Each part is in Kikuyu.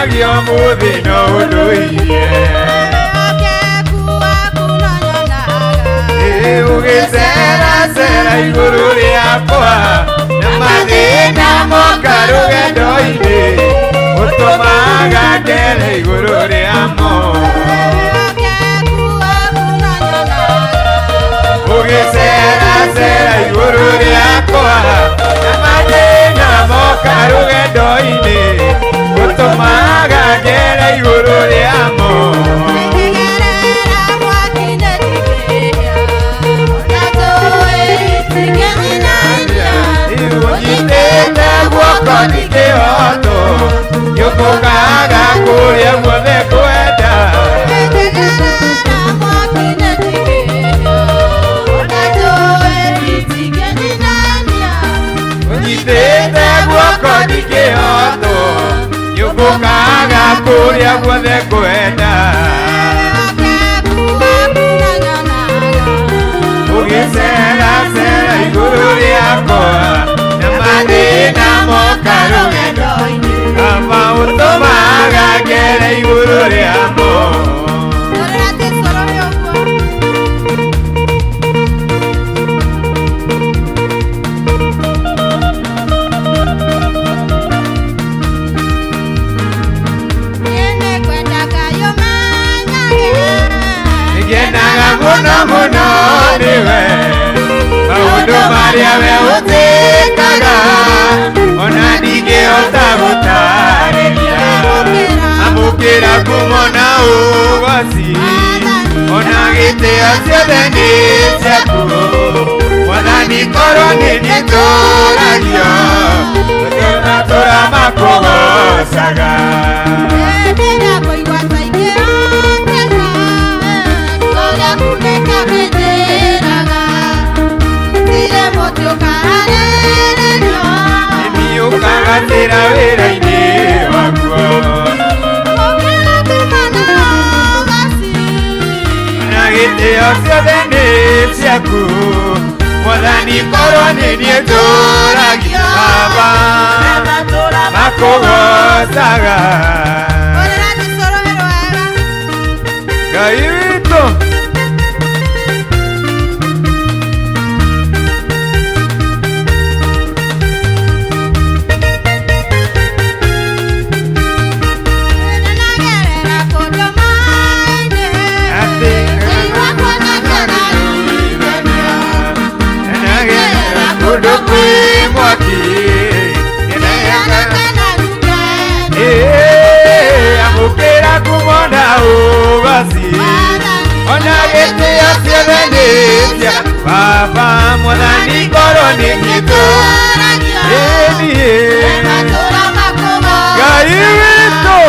Nyonagia ũmũthĩ no ũndũirie. Ũgĩceracera igũrũ rĩakwa na mathĩna moka rũgendo-inĩ ũtũmaga ngere igũrũ rĩamo. Ũgĩceracera igũrũ rĩakwa na mathĩna moka rũgendo-inĩ ũtũmaga ngere igũrũ rĩamo. Ũnyitĩte guoko ndingĩhotwo nĩũkũkaga kũrĩa guothe ngwenda. Ũnyitĩte guoko ndingĩhotwo nĩũkũkaga kũrĩa guothe ngwenda. Ũgĩceracera igũrũ rĩakwa na mathĩna moka rũgendo-inĩ kaba ũtũmaga ngere igũrũ rĩamo. Ngenaga mũno mũno nĩwe maũndũ marĩa we ũtĩkaga ona ndingĩhota gũtarĩria. Amũkĩra ngumo na ũgoci ona gĩtĩo ciothe nĩ ciaku. Mwathani korwo nĩ niĩ ndũragio tũratũra makũgocaga. Ũkagatĩra wĩra-inĩ wakuo na gĩtĩo ciothe nĩ ciaku. Mwathani korwo nĩ niĩ ndũragio baba makũgocaga. Ngai witũ. Amũkĩra ngumo na ũgoci ona gĩtĩo ciothe nĩ ciaku. Baba Mwathani korwo nĩ niĩ niĩ Ngai witũ.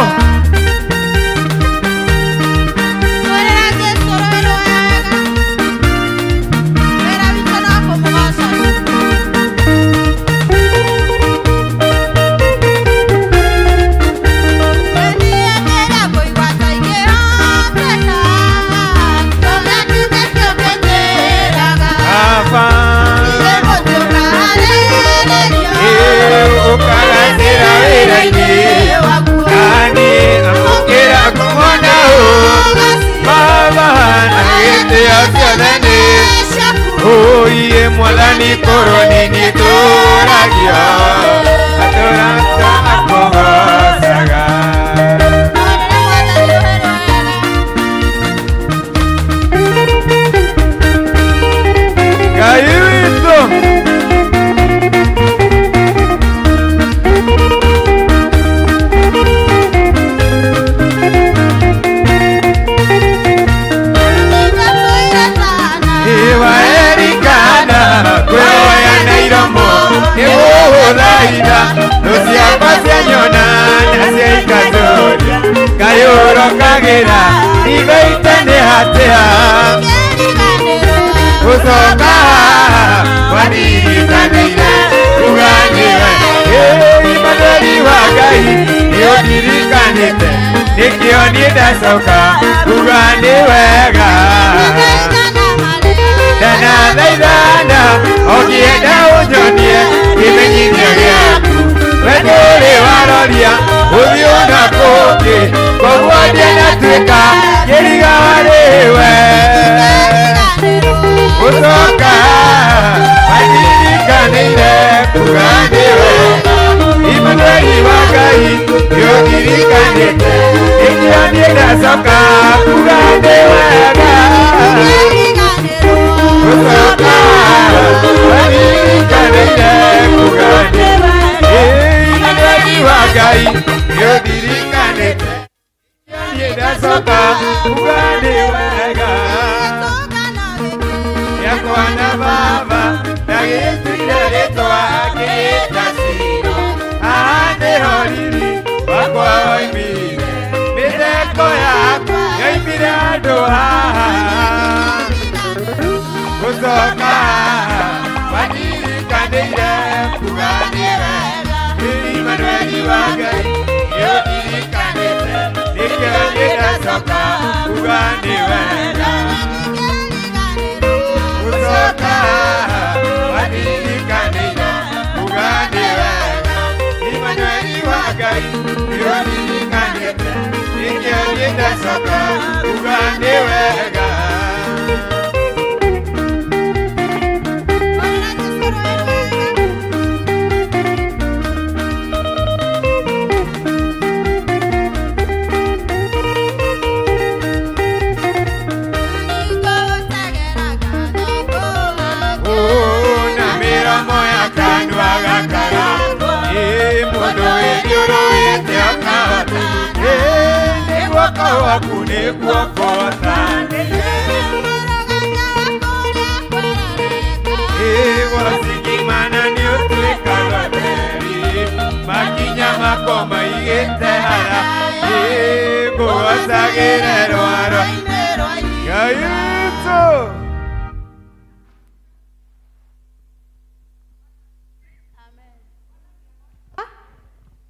Ũkagatĩra wĩra-inĩ nani amũkĩra ngumo na ũgoci baba na gĩtĩo ciothe nĩ ũiye. Mwathani korwo nĩ niĩ ndũragio atũrata makũgocaga. Ngai witũ. Nĩgũgũthaitha thũ ciakwa cianyona na ciaikatũria Ngai ũrokagĩra igaite nĩ hatĩa gũcoka wanirikanĩire kuga nĩwe Imanueli wa Ngai nĩũndirikanĩte nĩkĩo niĩ ndacoka kuga nĩ wega. Ndanathaithana ũngĩenda ũnyonie kĩmenyithia gĩaku we ndũrĩ warora. Ngĩroria ũthiũ na kũngĩ koguo ndianatuĩka kĩriga harĩ we gũcoka wanirikanĩire kuga nĩwe Imanueli wa Ngai nĩũndirikanĩte nĩkĩo niĩ ndacoka kuga nĩ wega gũcoka wanirikanĩire kuga nĩwe Imanueli wa Ngai nĩũndirikanĩte nĩkĩo niĩ ndacoka kuga nĩ wega yakwa na baba ndagĩtuire rĩtwa ngĩta Shilo haha nĩho riri wakwa woimire mĩtheko yaku yoimire handũ haha gũcoka wanirikanĩire kuga nĩ wega Imanueli wa Ngai nĩũndirikanĩte nĩkĩo niĩ ndacoka kuga nĩ wega gũcoka wanirikanĩire kuga nĩ wega Imanueli wa Ngai nĩũndirikanĩte nĩkĩo niĩ ndacoka kuga nĩ wega. Waku nĩguo kũhotanĩire Gũcigimana nĩũtuĩkaga theri makinya makwa maigĩte hara ngũgocagĩre rwaro Ngai witũ.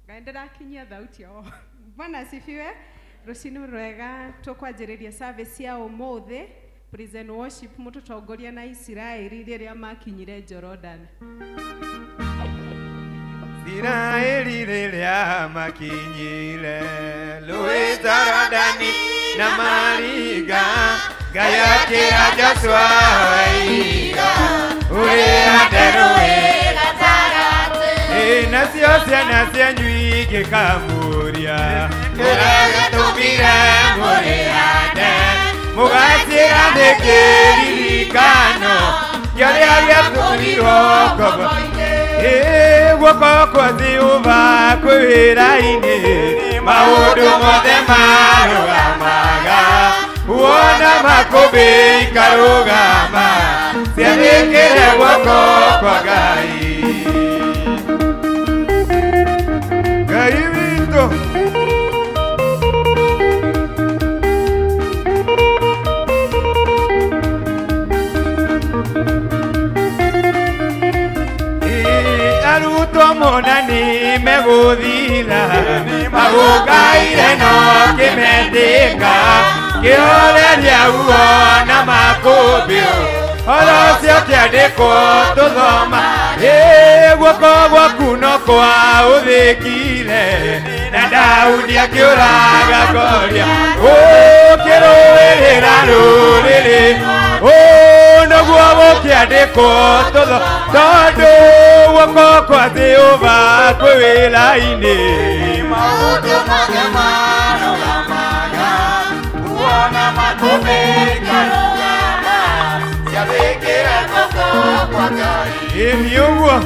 Ngai ndĩrakinyia thauti o. Bwana asifiwe. Rũcinĩ rwega tũkwanjĩrĩria service ya ũmũthĩ praise and worship mũtũtongoria na Isiraeli rĩrĩa makinyire Jordan. Isiraeli rĩrĩa makinyire rũĩ Jorodani na maringa Ngai akĩra Joshua iga ũrĩhande rũĩ gatagatĩ nacio ciana cianyu ingĩkamũria kĩrĩa gĩtũmire mũrĩhande mũgaciĩra nĩ kĩririkano kĩa ũrĩa gĩatũmirwo ngombo guoko kwa Jehova kwĩ wĩra-inĩ maũndũ mothe marũgamaga wona makũmbĩ ikarũgama ciathĩkĩre guoko kwa Ngai. Ngai witũ. Arutwo mona nĩ megũthira magũkaire no kĩmetĩka kĩhoreria ruo na makũmbĩ ũhoro ũcio kĩandĩkwo tũthoma guoko gwaku no kwa ũthĩkire na Daudi akĩũraga Golia ũkĩrũĩrĩra rũrĩrĩ noguo gũkĩandĩkwo tũtho tondũ guoko kwa Jehova kwĩ wĩra-inĩ maũndũ mothe marũgamaga kuona makũmbĩ ikarũgama ciathĩkĩre guoko kwa Ngai. Ĩni ũguo.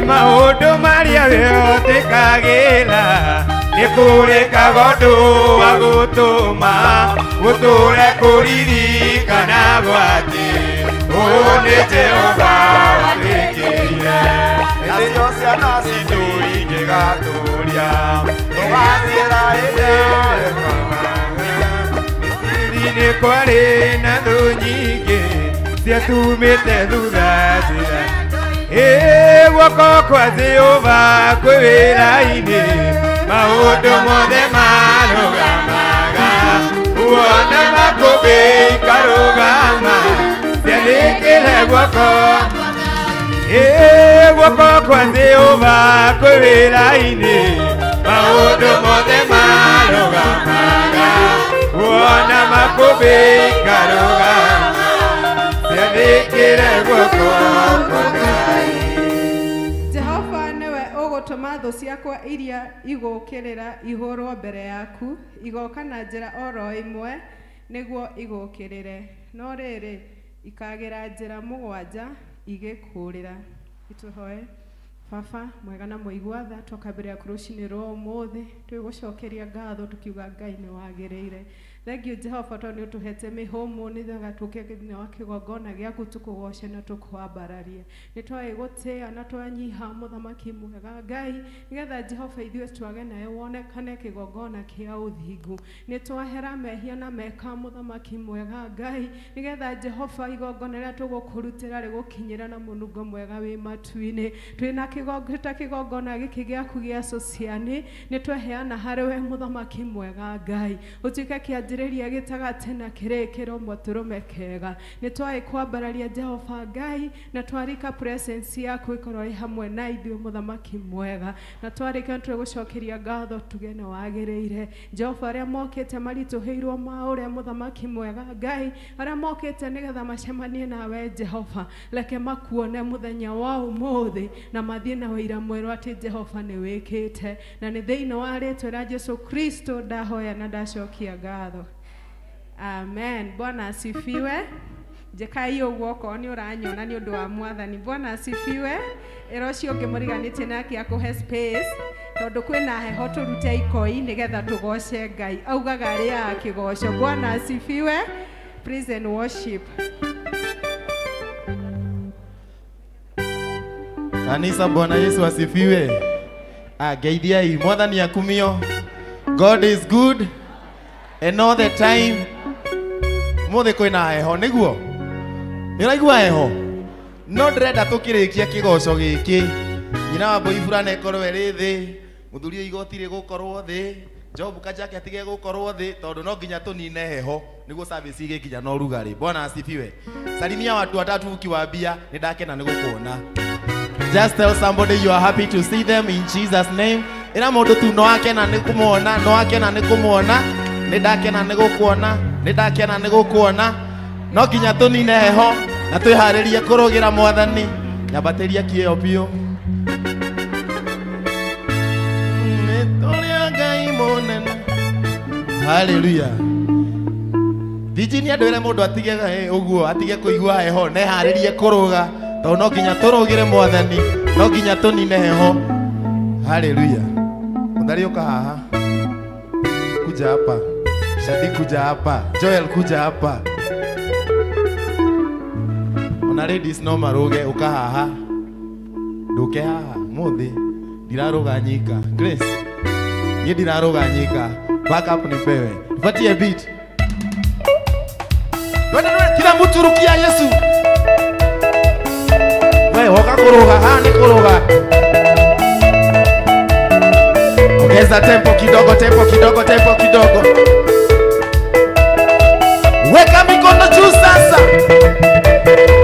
Maũndũ marĩa wĩtĩkagĩra nĩ kũrĩkaga ũndũ wa gũtũma gũtũre kũririkanagwo atĩ ũyũ nĩ Jehova watwĩkĩire nacio ciana citũ ingĩgatũria tũgaciĩra hĩndĩ Misiri nĩ kwarĩ na thũ nyingĩ ciatumĩte thutha njĩra guoko kwa Jehova kwĩ wĩra-inĩ Maũndũ mothe marũgamaga Wona makũmbĩ ikarũgama Ciathĩkĩre guoko Guoko kwa Jehova kwĩ wĩra-inĩ Maũndũ mothe marũgamaga Wona makũmbĩ ikarũgama Ciathĩkĩre guoko kwa Ngai. Jehova nĩwe ũgũtũma thũ ciakwa iria igũũkĩrĩra ihũrwo mbere yaku, igoka na njĩra oro ĩmwe nĩguo igũũkĩrĩre, no rĩrĩ ikagera njĩra mũgwanja igĩkũũrĩra. Itũhoe. Baba mwega na mũigua tha, twakambĩrĩria rũcinĩ rwa ũmũthĩ twĩgũcokeria ngatho tukiuga Ngai nĩ wagĩrĩire. Thengiũ Jehova tondũ nĩ ũtũhete mĩhũmũ nĩgetha tũke thĩinĩ wa kĩgongona gĩaku tũkũgoce na tũkwambararie. Nĩ twaĩ gũtĩa na twanyiha mũthamaki mwega Ngai nĩgetha Jehova ithuĩ twage nawe wonekane kĩgongona kĩa ũthingu. Nĩ twahera mehia na meka mũthamaki mwega Ngai nĩgetha Jehova igongona rĩrĩa tũgũkũrutĩra rĩgũkinyĩra na mũnungo mwega wĩ matu-inĩ. Twĩna kĩgongona gĩkĩ gĩaku gĩa Sociani nĩ tweheana harĩ we mũthamaki mwega Ngai ũtuĩke kĩanjĩrĩria gĩtagatĩ na kĩrĩkĩro mũtũrũme kega. Nĩ twaĩ kwambararia Jehova Ngai na twarika presence yaku ĩkorwo ĩ hamwe na ithuĩ mũthamaki mwega, na twarika twĩgũcokeria ngatho tuge nĩ wagĩrĩire. Jehova arĩa mokĩte maritũhĩirwo ma ũrĩa mũthamaki mwega Ngai, arĩa mokĩte nĩgetha macemanie nawe Jehova, reke makuone mũthenya wa ũmũthĩ na mathiĩ na ũira mwerũ atĩ Jehova nĩ wĩkĩte, na nĩ thĩinĩ wa rĩtwa rĩa Jesu Kristo ndahoya na ndacokia ngatho. Amen. Bwana asifiwe. Njekai ũguo okorwo nĩ ũranyona nĩ ũndũ wa mwathani. Bwana asifiwe. Ĩra ũcio ũngĩ mũriganĩtie nake akũhe space tondũ kwĩna heho tũrute ikoi nĩgetha tũgoce Ngai. Augaga arĩaga kĩgoco. Bwana asifiwe. Praise and worship. Kanisa, Bwana Yesu asifiwe. Geithiai mwathani akumio. God is good and all the time. Mũthĩ kwĩna heho nĩguo? Nĩ ũraigua heho? No ndĩrenda tũkĩrĩkia kĩgoco gĩkĩ nyina wa Mbũi na ĩkorwo ĩrĩ thĩ, mũthuri ũyũ igoti rĩgũkorwo thĩ, Job Kajake atige gũkorwo thĩ, tondũ no nginya tũnine heho nĩguo service ĩgĩkinya na ũrugarĩ. Bwana asifiwe. Salimia watu watatu ukiwaambia nĩ ndakena nĩ gũkuona. Just tell somebody you are happy to see them in Jesus name. Ĩra mũndũ tu no akena nĩ kũmuona, no akena nĩ kũmuona, nĩ ndakena nĩ gũkuona, nĩ ndakena nĩ gũkuona. No nginya tũnine heho na twĩharĩrie kũrũgĩra mwathani. Nyambatĩria kĩeo biũ. Nĩ tũrĩ Ngai mũnene. Hallelujah. Virginia ndwĩre mũndũ atige ũguo, atige kũigua heho, neharĩrie kũrũga. Tondũ no nginya tũrũgĩre mwathani, no nginya tũnine heho. Hallelujah. Mũthari ũka haha. Kuja hapa. Shadi kuja hapa. Joel kuja hapa. Ona ladies no maruge ũka haha. Ndũke haha mũthĩ ndiraruga nyika. Grace, niĩ ndiraruga nyika. Back up nipewe. Tupatie beat. Twende twende, kila mtu rukia Yesu. We woka kuruga, haha ni kuruga. Ongeza tempo kidogo, tempo kidogo, tempo kidogo. Weka mikono juu sasa.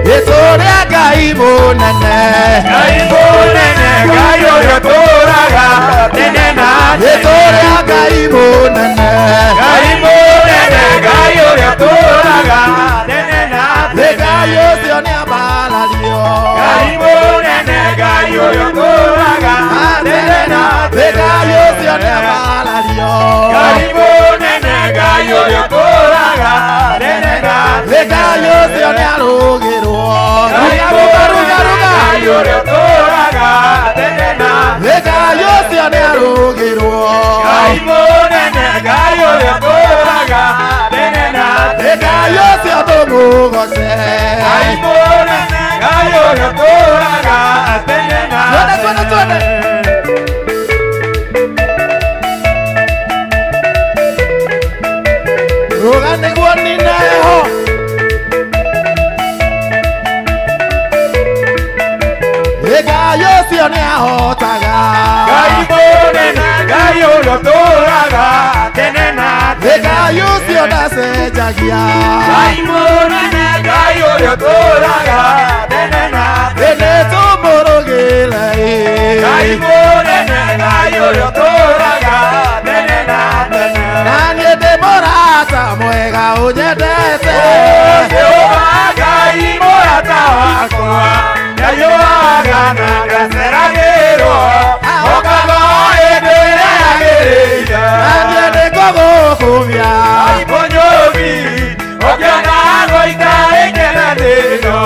Yesu ũrĩa Ngai mũnene, Ngai mũnene, Ngai ũrĩa ũtũũraga tene na tene. Yesu ũrĩa Ngai mũnene, Ngai mũnene, Ngai ũrĩa ũtũũraga tene na tene. Ngai ũcio nĩ ambarario. Ngai mũnene, Ngai ũrĩa ũtũũraga tene na tene. Ngai ũcio nĩ ambarario. Ngai mũnene, Ngai ũrĩa ũtũũraga tene na tene. Ngai ũcio nĩ arũgĩrwo. Ngai Ruga, ruga, ruga. Ngai ũrĩa ũtũũraga tene na tene. Ngai ũcio nĩ arũgĩrwo. Ngai mũnene, Ngai ũrĩa ũtũũraga tene na tene. Ngai ũcio tũmũgoce. Ngai mũnene, Ngai ũrĩa ũtũũraga tene na Twende, twende, twende. Ruga nĩguo nine heho. Ngai ũcio nĩ ahotaga. Ngai mũnene, Ngai ũrĩa Ngai ũcio ndacenjagia. Ngai mũnene, Ngai ũrĩa ũtũũraga tene na tene, tũmũrũgĩre. Ngai mũnene, Ngai ũrĩa ũtũũraga tene na tene. Na niĩ ndĩ mũrata mwega ũnyendete. Jehova Ngai mũrata wakwa, nĩanyuaga na ngaceragĩrwo, okaga hĩndĩ ĩrĩa yagĩrĩire. Na niĩ nĩngũgũkumia. Ngai mũnyũmbi, ũngĩona gũita ĩkenanĩro,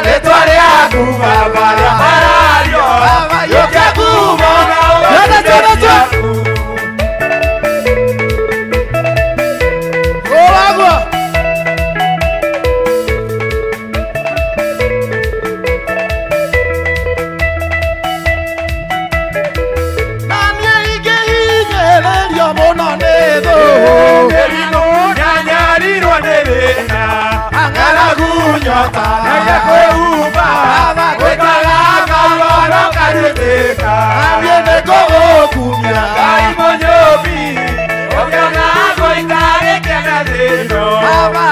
rĩtwa rĩaku Baba rĩambarario, yũke ngumo na ũgacĩre ciaku. Ũraguo. Na niĩ ingĩhinyĩrĩrio mũno nĩ thũ, Mĩrimũ nyanyarirwo nĩ thĩna, ng'aragu nyota, nege kwĩhumba, gwĩkaga kaũndũ kanyitĩka. Na niĩ nĩngũgũkumia. Ngai mũnyũmbi, ũngĩona gũita gĩkenanĩro,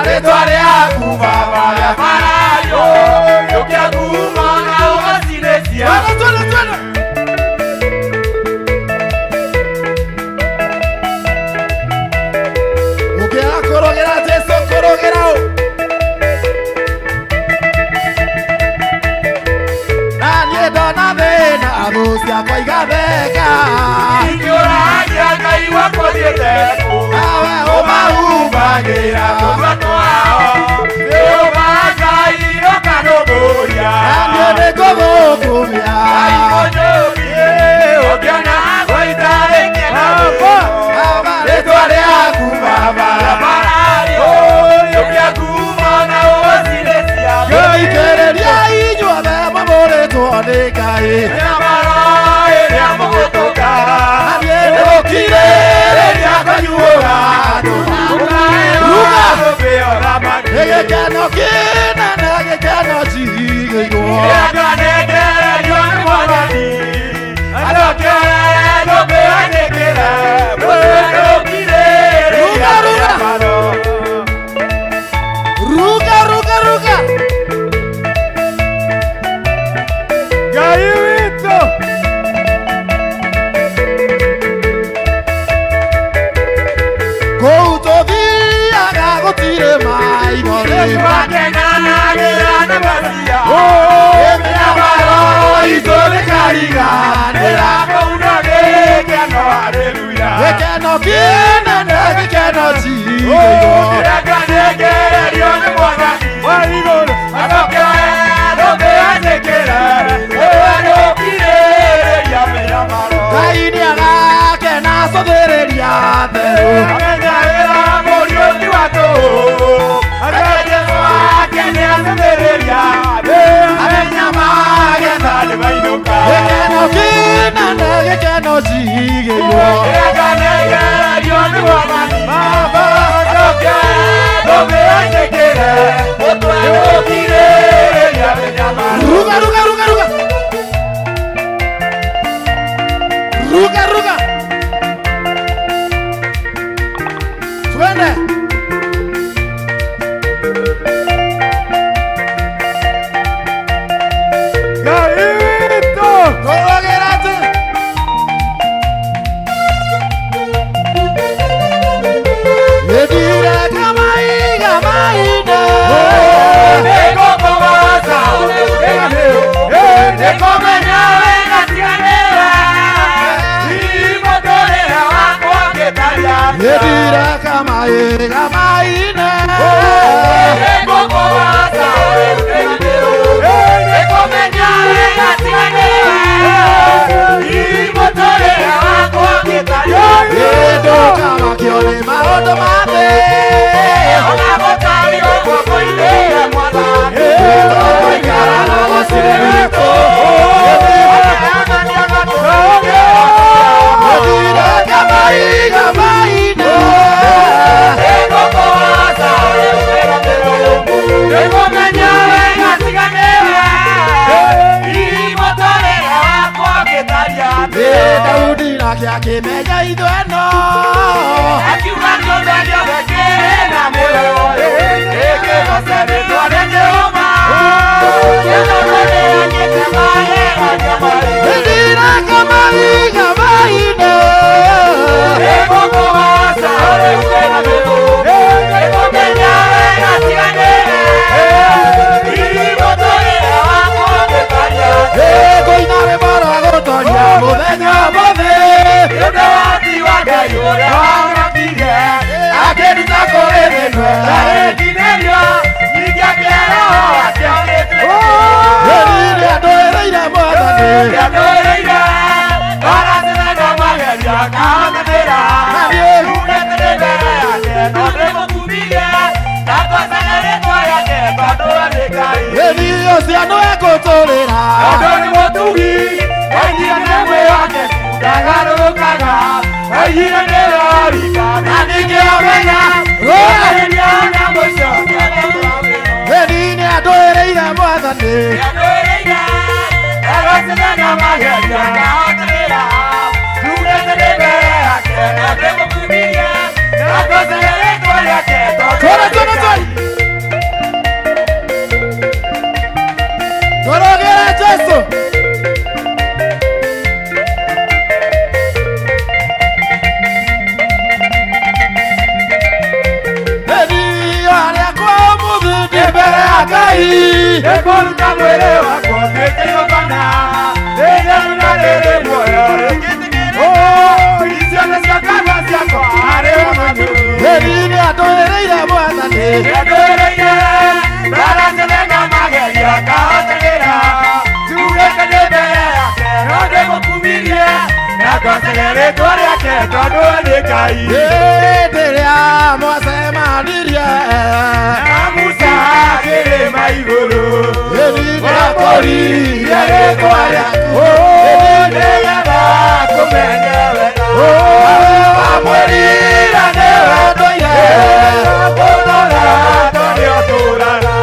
rĩtwa rĩaku Baba rĩambarario, yũkia ngumo na ũgacine ciaku. Twende, twende, twende. Ũngĩaga kũrũgĩra Jesũ, kũrũgĩra ũ. Na niĩ ndona thĩna, thũ ciakwa igatheka. Ingĩũragia Ngai wakwa ũthiĩte kũ? Nawe ũmahumbagĩra tũnua twao. Jehova Ngai ũkanũmbũiya. Na niĩ nĩngũgũkumia. Ngai mũnyũmbi, ũngĩona gũita gĩkenanĩro, rĩtwa rĩaku Baba rĩambarario, yũkia ngumo na ũgacine ciaku. Ngĩikĩrĩria inyuothe mwamũrĩtwo nĩ Ngai. Mĩnyamaro ĩrĩa mũgũtũka, Na niĩ nĩgũkirĩrĩria kũnyuũra andũ. Ruga. Ũkamani. Nĩ gĩkeno kĩnene, gĩkeno njigĩirwo. Nĩnganengererio nĩ Mwathani, acoke nyũmbe anĩkĩre, mũtwe Ruga, ruga. mĩnyamaro. Ruga, ruga, ruga. Ngai witũ. Kũu tũthiaga gũtirĩ maithori. Twakenanagĩra na Masia. Mĩnyamaro itũ nĩkariganĩra, kũu no gĩkeno, haleluya. Gĩkeno kĩnene, gĩkeno njigĩirwo. Nĩnganengererio nĩ Mwathani wa igũrũ, acoke nyũmbe anĩkĩre, nĩgũkirĩrĩria mĩnyamaro. Ngai nĩagakena cũthĩrĩria theru. Amenyagĩra mũriũki wa tũhũ, ake Jesũ ake nĩacũthĩrĩria, amenya magetha nĩmainũka. Gĩkeno kĩnene, gĩkeno njigĩirwo. Nĩnganengererio nĩ Mwathani, acoke nyũmbe anĩkĩre, mũtwe nĩgũkirĩrĩria mĩnyamaro. Ruga, ruga, ruga, ruga. Ruga, ruga. Twende. Ngai witũ. Kũrũgĩra tu. Akĩmenya ithueno akiuga kĩũmbe gĩothe kĩrĩ na muoyo ĩkĩgoce rĩĩtwa rĩa Jehova kĩthondekete magegania maingĩ Ndira kamahiga maine ĩgũkũgoca rĩu kwĩna mĩthũngũ ĩkũmenya wega tiganĩre igũtũrĩre wakwa ngĩkaria ĩkũina rwĩmbo rwa gũtoria mũthenya ũmũthĩ nĩũndũ wa wa Ngai ũrĩa wanokire akĩnduta kũrĩ mĩnwe agĩnginyĩria ningĩ akĩeroho akĩonĩte Ĩni nĩandũĩrĩire Mwathani nĩandũĩrĩire baracĩre magerio akahonanĩra Umĩte ndĩ mbere yake no ndĩmũkumirie na ngocage rĩĩtwa rĩake tondũ we nĩ Ngai Ĩni ũcio nĩwe ngũtũrĩra tondũ nĩ mũtugi oigire nĩ mwĩhokeku ndagarũrũkaga oigire nĩwe na ningĩ omenya gũkarĩria na mũico Ĩni nĩandũĩrĩire Mwathani nĩandũĩrĩire agocĩre na magerio akahotanĩra Umĩte ndĩ mbere yake no ndĩmũkumirie na ngocage rĩĩtwa rĩake tondũ Twende, twende, twende. Tũrũgĩre Jesũ Ĩni arĩa kwa ũmũthĩ ndĩ mbere ya Ngai Nĩngũruta mwĩrĩ wakwa ũtuĩke igongona rĩtheru na rĩrĩ muoyo rĩngĩtĩkĩrĩka icio nĩcio ngatho ciakwa harĩ ũmanu Ĩni nĩandũĩrĩire Mwathani nĩndũĩrĩire baracĩre na magerio akahotanĩra njugĩte ndĩ mbere yake no ndĩmũkumirie na ngocage rĩĩtwa rĩake tondũ we nĩ Ngai Hĩndĩ ĩrĩa mwacemanirie na Musa kĩrĩma igũrũ Ĩni nĩakũririe rĩĩtwa rĩaku nĩgetha kũmenya wega Wamwĩrire nĩwe ndũire kũnora tondũ ũtũũraga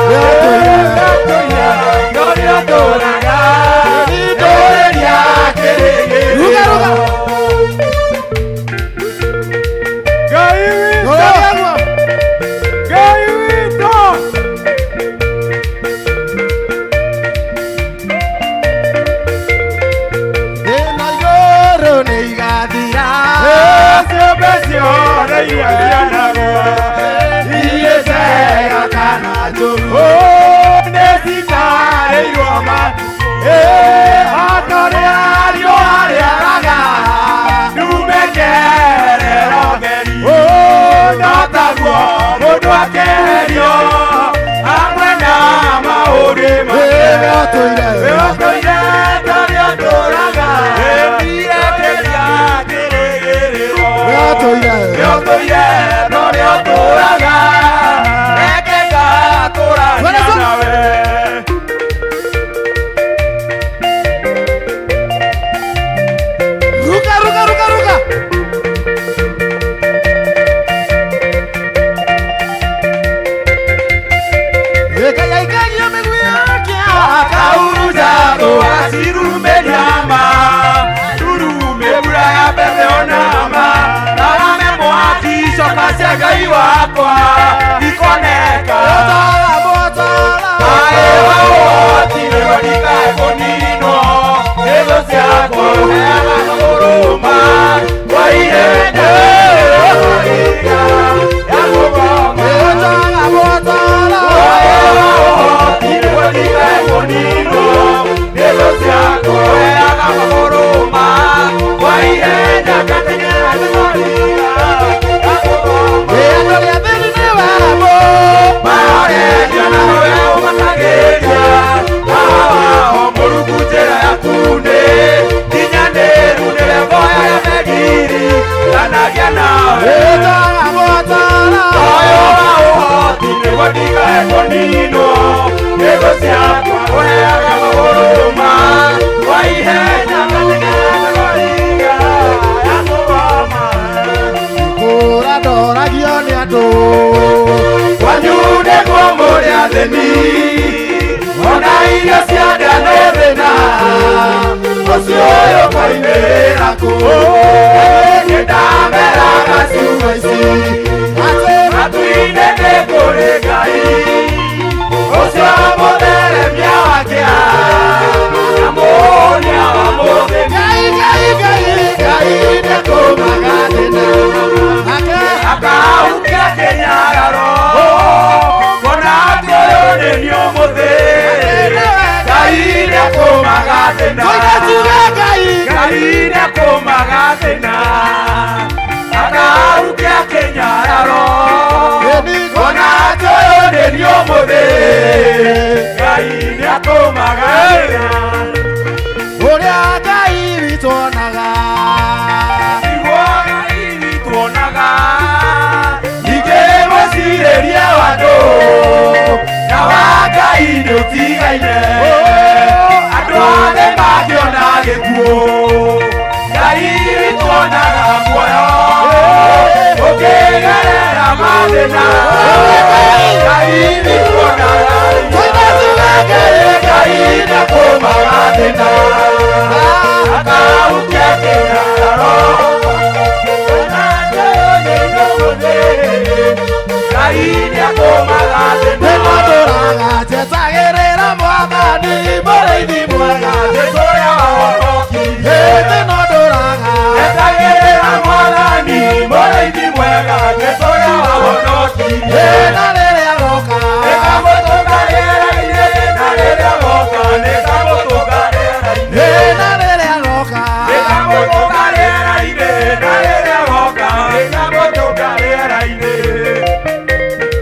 tondũ ũtũũraga Ĩni ndũrĩria kĩrĩgĩrĩro Ruga, ruga. Ngai witũ Ruga. Ngai witũ Thĩna igũrũ nĩigathira ciũmbe ciothe iria cionagwo Iria njega kana njũru nĩcitarĩirwo matukũ o ta ũrĩa riũa rĩaraga ndumekerera ũtheri no taguo mũndũ akeherio hamwe na maũndũ make Ĩwe ũtũire Ĩwe ũtũire torĩa ũtũũraga ĩkĩria kĩrĩgĩrĩro Ĩwe ũtũire Ĩwe ũtũire torĩa ũtũũraga reke ngatũrania nawe Ruka, ruka, ruka, ruka. Ĩkayaikagia mĩguĩ yake akauruja acirume nyama turume mbura ya mbembe onama arame mwaki coka cia Ngai wakwa ikoneka Mũtara, mũtara. Ae wawoti nĩguo ndikae kũninwo nĩ thũ ciakwa ũheaga kũrũma kwa ihenya ya kũgoma Mũtara, mũtara. Wawoti nĩguo ndikae kũninwo nĩ thũ ciakwa ũheaga kũrũma kwa ihenya ngateng'era ndĩmoriga ya kũgoma Ĩ andũ arĩa athĩni nĩwe mũ. mahoreria nawe ũmatagĩria wao mũrungu njĩra yaku nĩ nginyanĩru nĩwe mboya ya megiri ndanagia nawe Mũtara, mũtara. Thayũ wa ũhoti nĩguo ndikae kũninwo nĩ thũ ciakwa ũheaga magũrũma kwa ihenya ngateng'era ndagoriga ya kũgoma Kũra ndoragio nĩ andũ. Kwanyu nĩkuo mũrĩ athĩni ona irio cia nda nĩ thĩna ũcio ũyũ koimĩrĩra kũ Tutigaine andũ othe makĩona gĩkuũ Ngai witũ onaga muoyo ũkĩgerera mathĩna Ngai witũ onaga Ngai nĩakũmaga thĩna akahukia kĩnyararo Ngai nĩakũmaga thĩna Nĩmatũraga njetagĩrĩra mwathani mũrĩithi mwega Jesũ ũrĩa wahonokirie Nĩmatũraga njetagĩrĩra mwathani mũrĩithi mwega Jesũ ũrĩa wahonokirie Na rĩrĩa agoka nĩkamũtũnga rĩera-inĩ na rĩrĩa agoka nĩkamũtũnga rĩera-inĩ Na rĩrĩa agoka nĩkamũtũnga rĩera-inĩ na rĩrĩa agoka nĩkamũtũnga rĩera-inĩ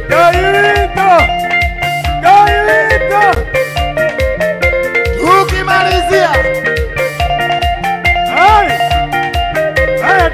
Ngai witũ Ngai witũ Tukimalizia Ai Ai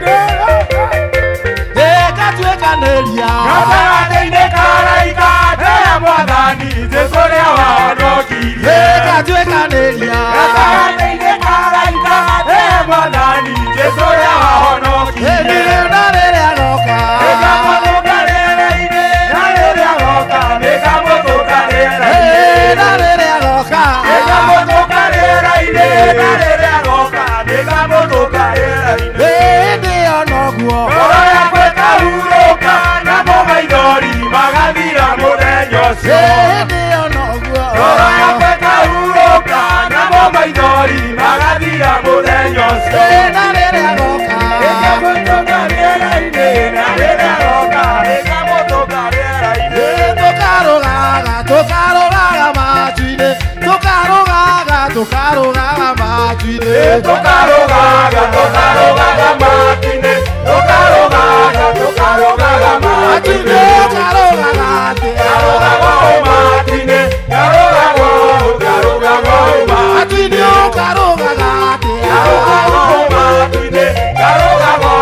Ndĩgatuĩkanĩria gatagatĩ-inĩ ka araika ndĩrĩa mwathani Jesũ ũrĩa wahonokirie Ndĩgatuĩkanĩria gatagatĩ-inĩ ka araika ndĩrĩa mwathani Jesũ ũrĩa wahonokirie Na rĩrĩa agoka nĩkamũtũnga rĩera-inĩ na rĩrĩa agoka nĩkamũtũnga rĩera-inĩ Na rĩrĩa agoka nĩkamũtũnga rĩera-inĩ na rĩrĩa agoka nĩkamũtũnga rĩera-inĩ Hĩndĩ ĩyo noguo ngoro yakwa ĩkahurũka namo maithori magathira mũthenya ũcio Hĩndĩ ĩyo noguo ngoro yakwa ĩkahurũka namo maithori magathira mũthenya ũcio Na rĩrĩa agoka nĩkamũtũnga rĩera-inĩ na rĩrĩa agoka nĩkamũtũnga rĩera-inĩ Tũkarũgaga tũkarũgaga matu-inĩ tũkarũgaga tũkarũgaga matu-inĩ tũkarũgaga tũkarũgaga matu-inĩ tũkarũgaga tũkarũgaga matu-inĩ Tũkarũgaga atĩa karũgaga matu-inĩ karũgaga karũgaga Matu-inĩ ũkarũgaga atĩa karũgaga matu-inĩ karũgaga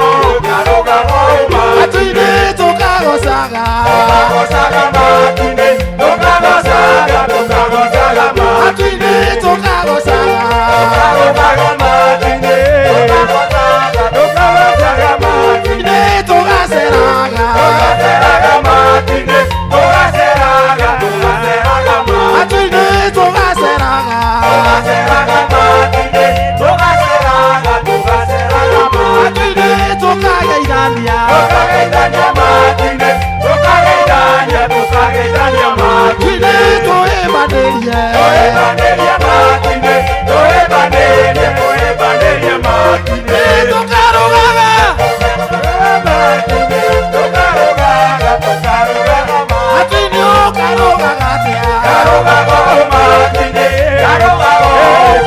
karũgaga Matu-inĩ tũkagocaga tũkagocaga matu-inĩ tũkagocaga tũkagocaga Matu-inĩ tũkagocaga karũgaga matu-inĩ tũkagocaga tũkagocaga matu-inĩ Matu-inĩ tũgaceraga tũgaceraga matu-inĩ tũgaceraga tũgaceraga Matu-inĩ tũgaceraga tũgaceraga matu-inĩ tũgaceraga tũgaceraga Matu-inĩ tũkageithania tũkageithania matu-inĩ tũkageithania tũkageithania matu-inĩ Matu-inĩ tũhĩmbanĩrie tũhĩmbanĩrie matu-inĩ tũhĩmbanĩrie tũhĩmbanĩrie matu-inĩ Tũkarũgaga matu-inĩ tũkarũgaga tũkarũgaga Matu-inĩ ũkarũgaga atĩa karũgaga matu-inĩ karũgaga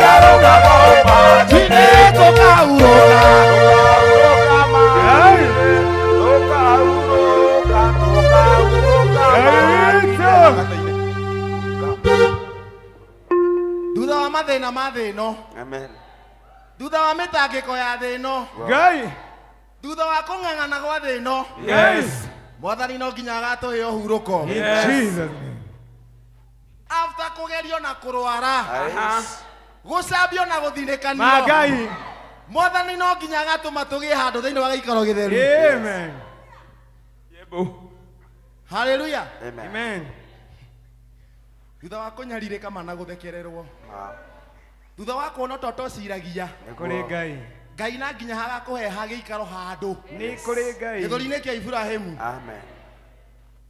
karũgaga matu-inĩ Matu-inĩ tũkahurũka Thutha wa mathĩna ma thĩ ĩno Amen. thutha wa mĩtangĩko ya thĩ ĩno Ngai thutha wa kũng'ang'ana gwa thĩ ĩno Yes mwathani no nginya agatũhe ũhurũko In Jesus name after kũgerio na kũrwara gũcambio na gũthinĩkanio Magai mwathani no nginya agatũma tũgĩe handũ thĩinĩ wa gĩikaro gĩtheru Amen haleluya Amen thutha wa kũnyarirĩka mana gũthekererwo thutha wa kuona ta ũtociragia Kũrĩ Ngai Ngai na nginya hagakũhe hagĩikaro handũ Nĩ kũrĩ Ngai gĩthũri-inĩ kĩa Iburahĩmu Amen.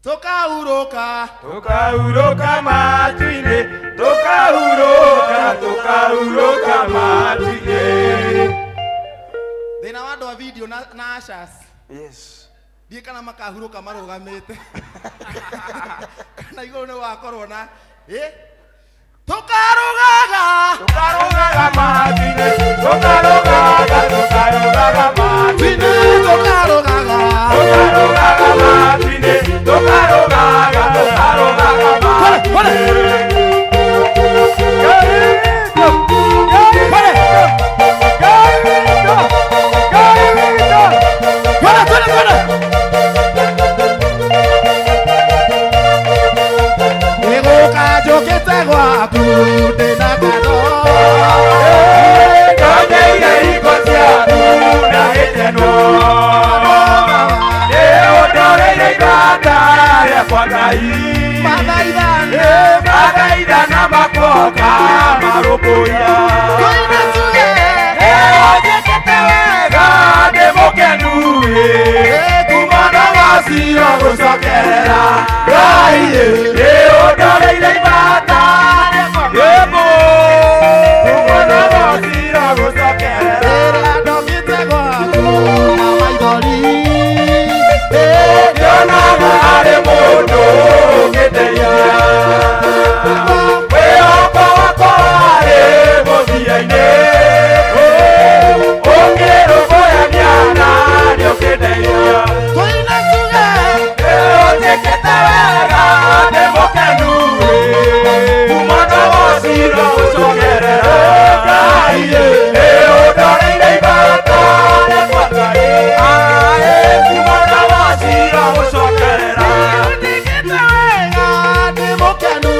tũkahurũka Tũkahurũka matu-inĩ tũkahurũka tũkahurũka matu-inĩ thĩna wa andũ a video na ushers Yes. ndiĩ kana makahurũka marũgamĩte kana igũrũ nĩ wakorwo na tũkarũgaga Tũkarũgaga matu-inĩ tũkarũgaga tũkarũgaga matu-inĩ tũkarũgaga tũkarũgaga matu-inĩ tũkarũgaga tũkarũgaga matu-inĩ Ngai witũ Ngai witũ Ngai witũ Twende, twende, twende. Nĩgũka njũkĩte gwaku Ngai mathaithana makoka marũmbũiya Ũnjĩkĩte wega ndĩ mũkenu kuma na wacira gũcokerera Ngai nĩ ũndoreire ibata rĩmũ kuma na wacira gũcokerera Ndokĩte gwaku na maithori Ndionaga harĩ mũndũ ũngĩndeithia Mwĩhoko wakwa warĩ mũthia-inĩ Ũkĩrũmbũyania na nĩũkĩndeithia Tũine tuge Ũnjĩkĩte wega ndĩ mũkenu kuma na wacira gũcokerera Ngai nĩ ũndoreire ibata rĩakwa Ngai kuma na wacira gũcokerera Ũnjĩkĩte wega ndĩ mũkenu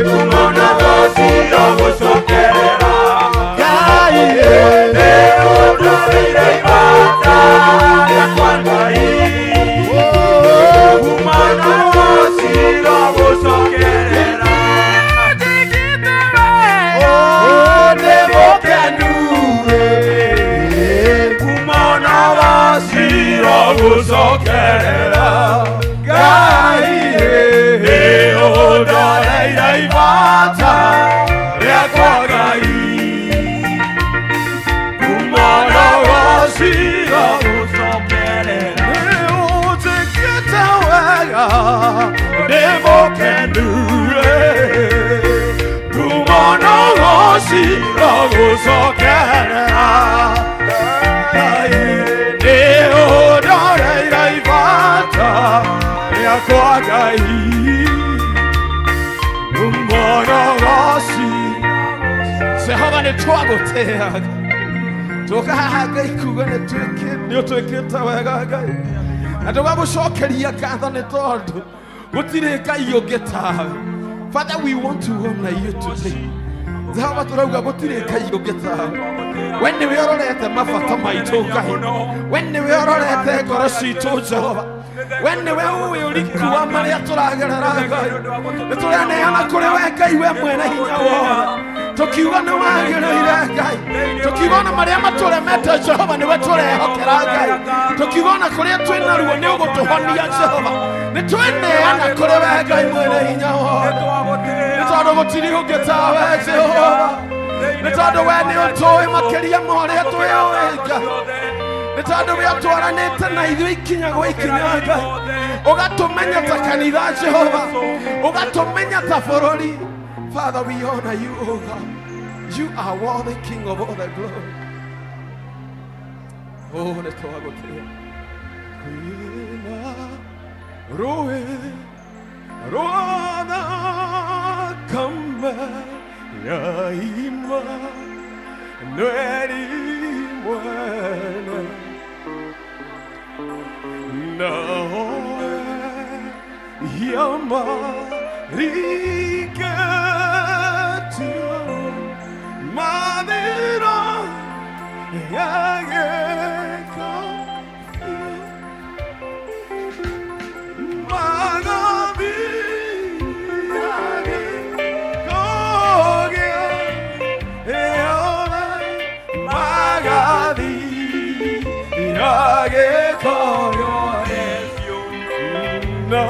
kuma na wacira gũcokerera Ngai nĩ ũndoreire ibata rĩakwa Ngai kuma na wacira gũcokerera Ndĩ mũkenu kuma na wacira gũcokerera Ngai nĩ ũndoreire ibata rĩakwa Ngai kuma na wacira gũcokerera Ũnjĩkĩte wega ndĩ mũkenu kuma na wacira gũcokerera Ngai nĩ ũndoreire ibata rĩakwa Ngai kuma na wacira Jehova nĩ twagũtĩaga tũka haha Ngai kuga nĩ ũtwĩkĩte wega Ngai na tũgagũcokeria ngatho nĩ tondũ gũtirĩ Ngai ũngĩ tawe. Father, we want to honor you today. Jehova tũrauga gũtirĩ Ngai ũngĩ tawe. We nĩwe ũrorete mabata maitũ Ngai, we nĩwe ũrorete ngoro citũ Jehova, we nĩwe ũĩ ũriku wa marĩa tũragerera Ngai. Nĩ tũraneana kũrĩ we Ngai, we mwene hinya wothe, tukiuga nĩ wagĩrĩire Ngai, tukiuga ona marĩa matũremete Jehova nĩwe tũrehokera Ngai, tukiuga ona kũrĩa twĩna ruo nĩ ũgũtũhonia Jehova, nĩ tweneana kũrĩ we Ngai mwene hinya wothe, nĩ tondũ gũtirĩ ũngĩ tawe Jehova, nĩ tondũ we nĩ ũtũĩ makĩria ma ũrĩa twĩũĩ Ngai, nĩ tondũ we ũtwaranĩte na ithuĩ ikinya gwa ikinya Ngai, ũgatũmenya ta kanitha Jehova, ũgatũmenya ta bũrũri. Father, we honor you, O God. You are worthy, King of all the glory. Oh, nĩ twagũtĩĩa. Kwĩna rũĩ rwa thakame ya Immanueli mwene nawe yamariketu madira yageko magabi yageko magabi yageko no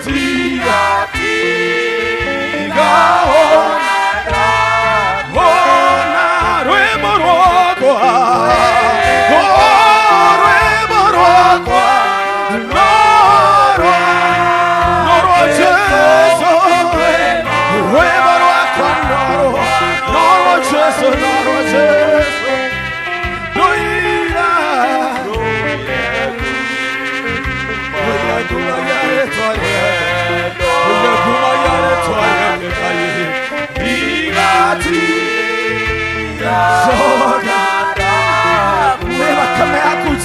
Tiga tiga ona rwimbo rwakwa rwimbo rwakwa norwa Jesu rwimbo rwakwa norwa Jesu norwa Jesu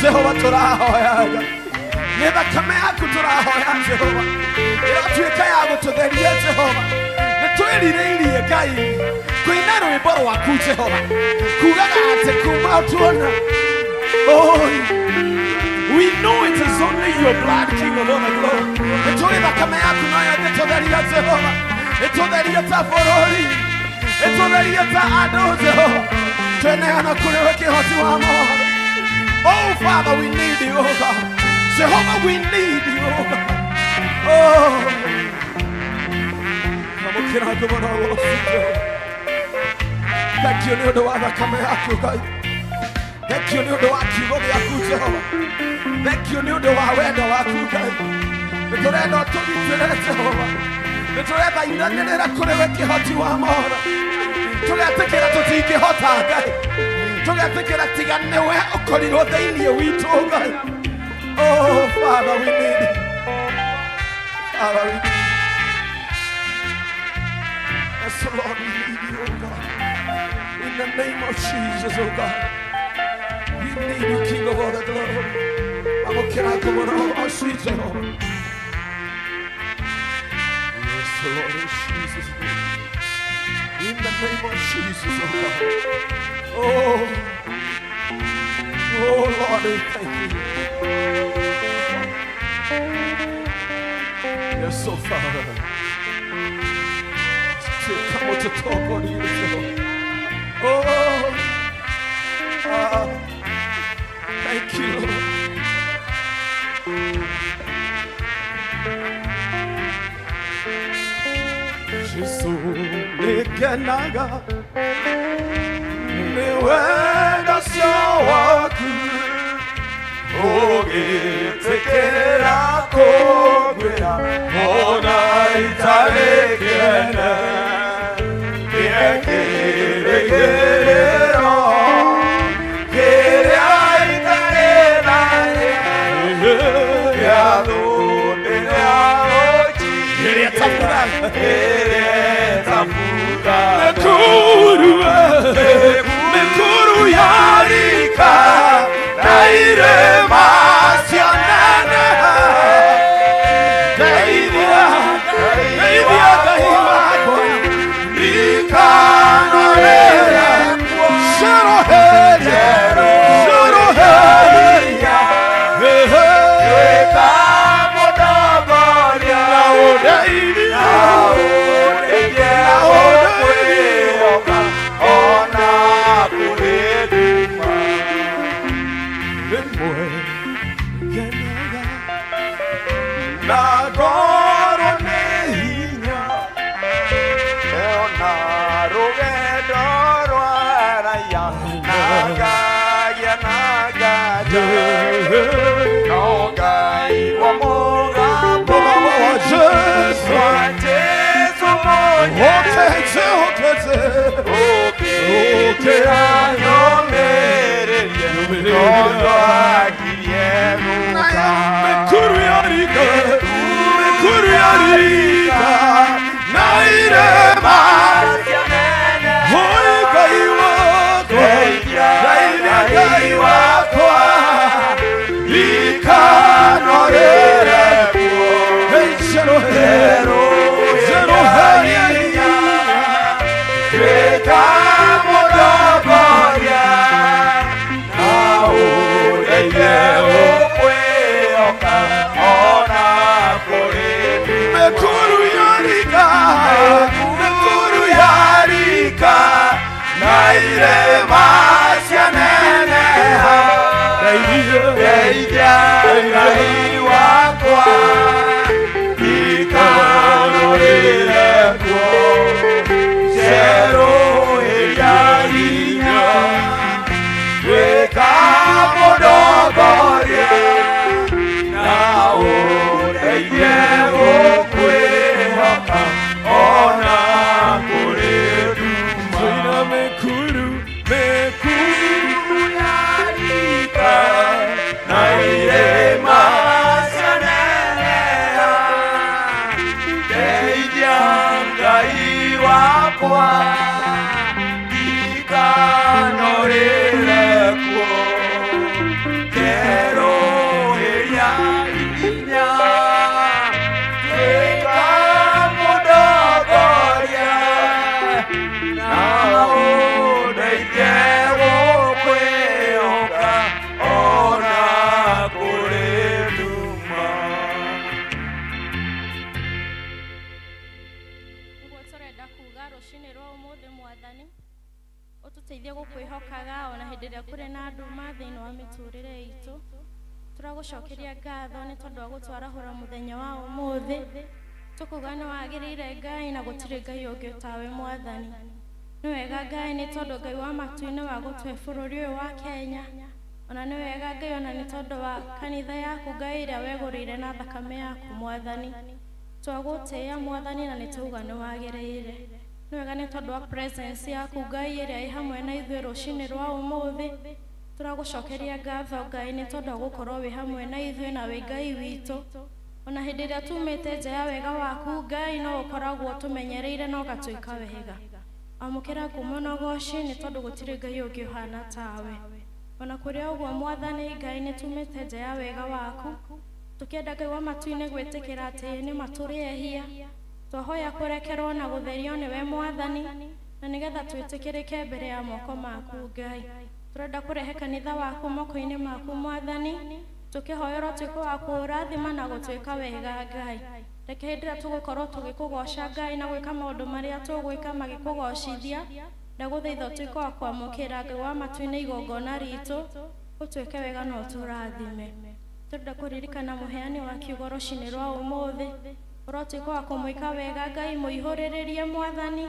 Jehova tũrahoyaga nĩ thakame yaku tũrahoya Jehova ĩratuĩka ya gũtũtheria Jehova nĩ twĩrirĩirie Ngai kũina rwĩmbo rwaku Jehova kugaga atĩ kuma tuona. Oh, we know it is only your blood, King of all the glory. Nĩ tũĩ thakame yaku no yo ĩtũtheria Jehova ĩtũtheria ta bũrũri ĩtũtheria ta andũ Jehova tweneana kũrĩ we kĩhoti wa mohoro. Oh, Father, we need you, oh God. Jehovah, we need you, oh God. Oh. Thank you, nĩ ũndũ wa thakame yaku Ngai. Thank you, nĩ ũndũ wa kiugo gĩaku Jehova. Thank you, nĩ ũndũ wa wendo waku Ngai. Nĩ tũrenda ũtũgitĩre Jehova. Nĩ tũrethaithanĩrĩra kũrĩ we kĩhoti wa mohoro. Tũgetĩkĩra tũtingĩhota Ngai. Tũgetĩkĩra tiga nĩwe ũkorirwo thĩinĩ witũ Ngai. Oh, Father, we need you. Father, we need you. Yes, Lord, we need you, oh God. In the name of Jesus, oh God. We need you, King of all the glory. Yes, Lord, in Jesus' name. In the name of Jesus, oh God. Oh, oh Lord, we thank you. Yes, so Father. To come to talk on you. Oh, thank you, Lord. Jesu nikenaga niwenda cio waku ũgĩtĩkĩra kũngwĩra ona itarĩ kĩene kĩrĩgĩrĩro kĩrĩa itarĩ na gĩa thũndĩrĩa ũnji ĩrĩa tabutha mĩkuru yarika na irĩma cianeneha ndeithia ndeithia Ngai wakwa ndikanorĩre ceroheria ceroheria tuĩka mũtongoria na ũndeithie ũkwĩhoka ona kũrĩ nduma rĩmwe ngenaga na ngorwo nĩ hinya ona rũgendo rwa raiya na ngagia na nganja no ngaigua mũgambo wa Jesu Jesu mwenyewe ũkĩra nyũmĩrĩrie tondũ akirie gũka mĩkuru yarika na irĩma Oi Ngai wakwa ndeithia Ngai wakwa ndikanorĩre kuo ceroheria tuĩka mũtongoria na ũndeithie ũkwĩhoka ona kũrĩ mĩkuru yarika na irĩma cianeneha ndeithia Ngai wakwa hĩndĩ ĩrĩa kũrĩ na nduma thĩinĩ wa mĩtũrĩre itũ. Tũragũcokeria ngatho nĩ tondũ wa gũtwarahũra mũthenya wa ũmũthĩ. Tũkuga nĩ wagĩrĩire Ngai na gũtirĩ Ngai ũngĩ tawe Mwathani. Nĩ wega Ngai nĩ tondũ Ngai wa matu-inĩ wa gũtũhe bũrũri ũyũ wa Kenya. Ona nĩ wega Ngai ona nĩ tondũ wa kanitha yaku Ngai ĩrĩa wegũrĩire na thakame yaku Mwathani. Twagũtĩĩa Mwathani na nĩ tauga nĩ wagĩrĩire. Nĩ wega nĩ tondũ wa presence yaku Ngai ĩrĩa ĩ hamwe na ithuĩ rũcinĩ rwa ũmũthĩ. Tũragũcokeria ngatho Ngai nĩ tondũ wa gũkorwo wĩ hamwe na ithuĩ na wĩ Ngai witũ. Ona hĩndĩ ĩrĩa tumĩte nja ya wega waku Ngai no ũkoragwo tũmenyereire na ũgatwĩka wega. Amũkĩra ngumo na ũgoci nĩ tondũ gũtirĩ Ngai ũngĩ ũhana tawe. Ona kũrĩ ũguo Mwathani Ngai nĩ tumĩte nja ya wega waku. Tũkĩenda Ngai wa matu-inĩ gwĩtĩkĩra atĩ nĩ matũrĩ ehia. Twahoya kũrekerwo na gũtherio nĩwe Mwathani na nĩgetha twĩtĩkĩrĩke mbere ya moko maku Ngai. Tũrenda kũrehe kanitha waku moko-inĩ maku Mwathani. Tũkĩhoera ũtuĩke wa kũũrathima na gũtwĩka wega Ngai. Reke hĩndĩ ĩrĩa tũgũkorwo tũgĩkũgoca Ngai na gwĩka maũndũ marĩa tũgwĩka magĩkũgocithia, ndagũthaitha ũtuĩke wa kwamũkĩra Ngai wa matu-inĩ igongona ritũ, ũtwĩke wega na ũtũrathime. Tũrenda kũririkana mũheani wa kiugo rũcinĩ rwa ũmũthĩ, ũrotuĩka wa kũmwĩka wega Ngai, mũihũrĩrĩrie Mwathani,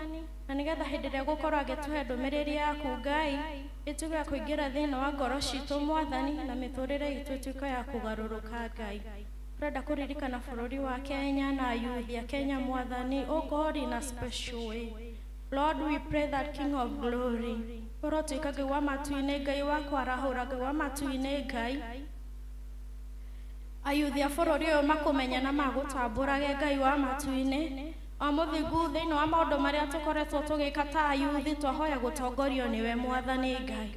na nĩgetha hĩndĩ ĩrĩa gũkorwo agĩtũhe ndũmĩrĩri yaku Ngai, ĩtuĩke ya kũingĩra thĩinĩ wa ngoro citũ Mwathani, na mĩtũrĩre itũ ĩtuĩke ya kũgarũrũka Ngai. Tũrenda kũririkana bũrũri wa Kenya na youth ya Kenya Mwathani, oh God, in a special way. Lord, we pray that King of Glory, ũrotuĩka Ngai wa matu-inĩ, Ngai wa kwarahũra, Ngai wa matu-inĩ Ngai, ayuthi a bũrũri ũyũ makũmenya na magũtambũrage Ngai wa matu-inĩ. O mũthingu thĩinĩ wa maũndũ marĩa tũkoretwo tũgĩka ta ayuthi, twahoya gũtongorio nĩwe Mwathani Ngai.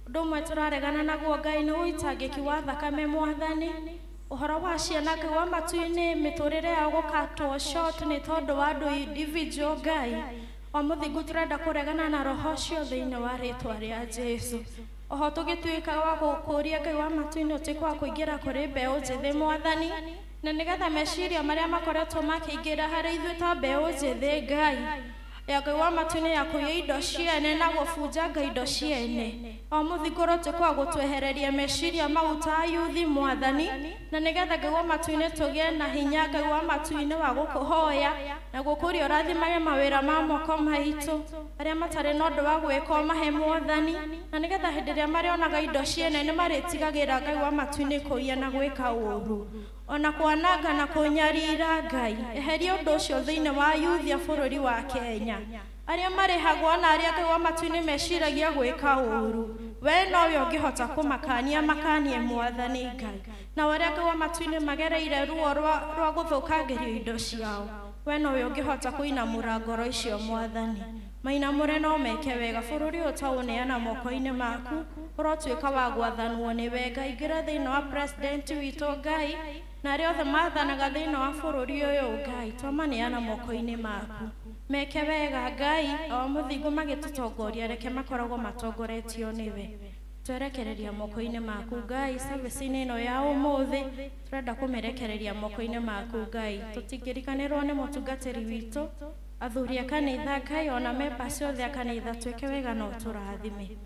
Ũndũ ũmwe tũraregana naguo Ngai nĩ ũitangĩki wa thakame Mwathani. Ũhoro wa ciana Ngai wa matu-inĩ, mĩtũrĩre yao gũkatwo short nĩ tondũ wa andũ individual Ngai. O mũthingu tũrenda kũregana na roho ũcio thĩinĩ wa rĩtwa rĩa Jesũ. Oho tũgĩtuĩka wa gũkũria Ngai wa matu-inĩ ũtuĩke wa kũingĩra kũrĩ mbeũ njĩthĩ Mwathani, na nĩgetha meciria marĩa makoretwo makĩingĩra harĩ ithuĩ ta mbeũ njĩthĩ Ngai ya Ngai wa matu-inĩ ya kũiya indo ciene na gũbunjanga indo ciene. O mũthingu ũrotuĩka wa gũtwehereria meciria mau ta ayuthi Mwathani, na nĩgetha Ngai wa matu-inĩ tũgĩe na hinya Ngai wa matu-inĩ wa gũkũhoya na gũkũria ũrathimage mawĩra ma moko maitũ arĩa matarĩ na ũndũ wa gwĩka ũmahe Mwathani, na nĩgetha hĩndĩ ĩrĩa marĩonaga indo ciene nĩ marĩtigagĩra Ngai wa matu-inĩ kũiya na gwĩka ũũru ona kwananga na kũnyarira Ngai. Eheria ũndũ ũcio thĩinĩ wa yuthi a bũrũri wa Kenya arĩa marĩhagwo na arĩa Ngai wa matu-inĩ meciragia gwĩka ũũru, we nowe ũngĩhota kũmakania makanie Mwathani Ngai. Na arĩa Ngai wa matu-inĩ magereire ruo rwa gũthũkangĩrio indo ciao, we nowe ũngĩhota kũinamũra ngoro icio Mwathani. Mainamũre no meke wega bũrũri ũyũ twaũneana moko-inĩ maku, ũrotuĩka wa gwathanwo nĩwe Ngai. Ingĩra thĩinĩ wa president witũ Ngai na arĩa othe mathanaga thĩinĩ wa bũrũri ũyũ Ngai, twamaneana moko-inĩ maku. Meke wega Ngai, o mũthingu magĩtũtongoria, reke makoragwo matongoretio nĩwe. Twerekereria moko-inĩ maku Ngai, service-inĩ ĩno ya ũmũthĩ tũrenda kũmĩrekereria moko-inĩ maku Ngai. Tũtingĩriganĩrwo nĩ mũtungatĩri witũ, athuri a kanitha Ngai, ona members othe a kanitha, twĩke wega na ũtũrathime.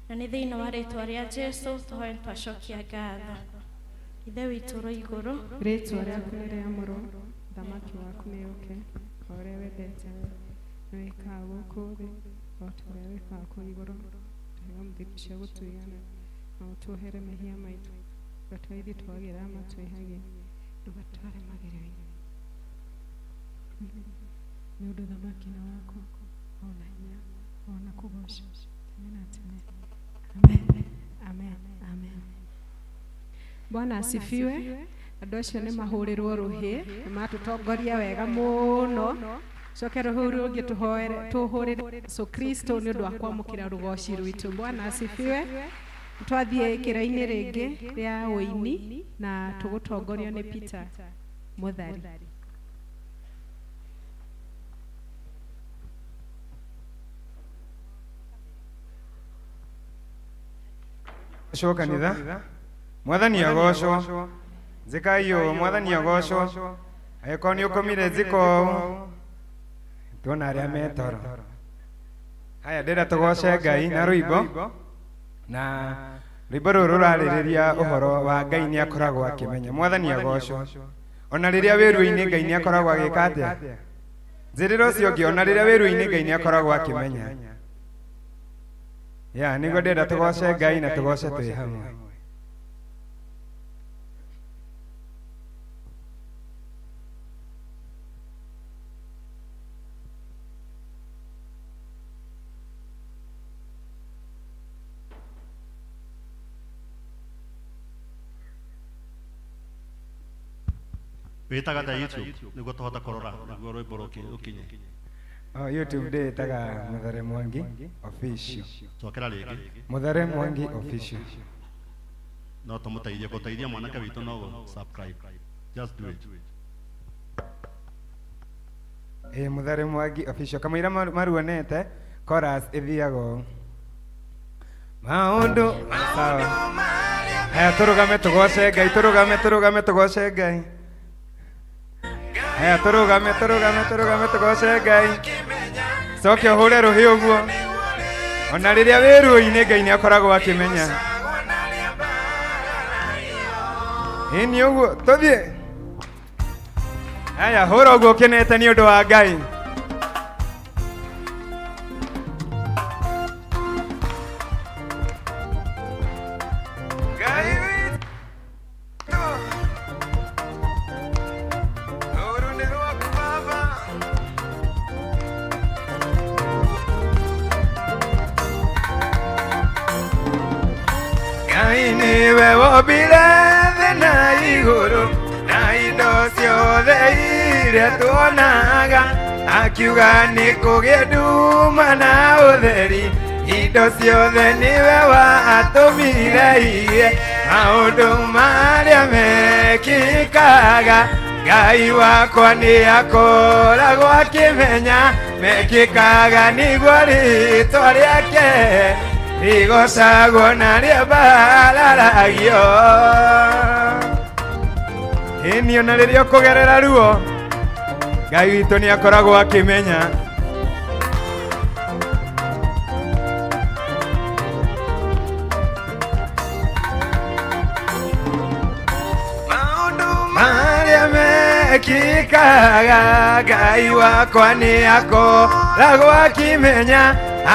Na nĩ thĩinĩ wa rĩtwa rĩa Jesũ tũhoe twacokia ngatho. Ithe witũ ũrĩ igũrũ, rĩtwa rĩaku nĩ rĩamũrwo, thamaki waku nĩ ũke, o ũrĩa wendete nĩ wĩkaga gũkũ thĩ o ta ũrĩa wĩkaga kũu igũrũ. Tũheo mũthingu cia gũtũigana na ũtuohere mehia maitũ, ũrĩa ithuĩ twagĩra matwĩhagia, ndũgatware magerio-inĩ, nĩ ũndũ thamaki nĩ waku, ona hinya, ona kũgoca tene na tene. Amen. Amen. Amen. Bwana asifiwe. Andũ acio nĩ mahũrĩrwo rũhĩ, nĩ matũtongoria wega mũno. Coke rũhĩ rũngĩ tũhũrĩre Jesu Kristo nĩ ũndũ wa kwamũkĩra rũgoci rwitũ. Bwana asifiwe. Twathiĩ kĩra-inĩ rĩngĩ rĩa ũini na tũgũtongorio nĩ Peter Mũthari. Gocwo kanitha, Mwathani agocwo, nzika iyo Mwathani agocwo, angĩkorwo nĩ ũkomire nzika ũũ, tuona arĩa me toro. Haya, ndĩrenda tũgoce Ngai na rwĩmbo. Na rwĩmbo rũrũ rũrarĩrĩria ũhoro wa Ngai nĩ akoragwo akĩmenya. Mwathani agocwo. Ona rĩrĩa wĩ ruo-inĩ Ngai nĩ akoragwo agĩka atĩa? Njĩrĩra ũcio ũngĩ, ona rĩrĩa wĩ ruo-inĩ Ngai nĩ akoragwo akĩmenya. Ya, nĩguo ndĩrenda tũgoce Ngai na tũgoce twĩ hamwe. Wĩtaga ta YouTube nĩguo tũhote kũrora nĩguo rwĩmbo rũkinye. Oh, YouTube ndĩĩtaga Muthare Mwangi Official. Cokera rĩngĩ. Muthare Mwangi Official. No tũmũteithie gũteithia mwanake witũ no subscribe. Just do it. Muthare Mwangi Official. Kamũira maruonete chorus ĩthiaga ũũ. Maũndũ sawa. Haya, tũrũgame tũgoce Ngai, tũrũgame tũrũgame tũgoce Ngai. Haya, tũrũgame tũrũgame tũrũgame tũgoce Ngai. Coke ũhũre rũhĩ ũguo. Ona rĩrĩa wĩ ruo-inĩ Ngai nĩ akoragwo akĩmenya. Ĩni ũguo, tũthiĩ. Haya, hũra ũguo ũkenete nĩ ũndũ wa Ngai. Nĩwe wombire thĩ na igũrũ na indo ciothe iria tuonaga, akiuga nĩ kũgĩe nduma na ũtheri, indo ciothe nĩwe watũmire igĩe. Maũndũ marĩa mekĩkaga Ngai wakwa nĩ akoragwo akĩmenya, mekĩkaga nĩguo rĩtwa rĩake rigocagwo na rĩambararagio. Ĩni ona rĩrĩa ũkũgerera ruo Ngai witũ nĩ akoragwo akĩmenya. Maũndũ marĩa mekĩkaga Ngai wakwa nĩ akoragwo akĩmenya,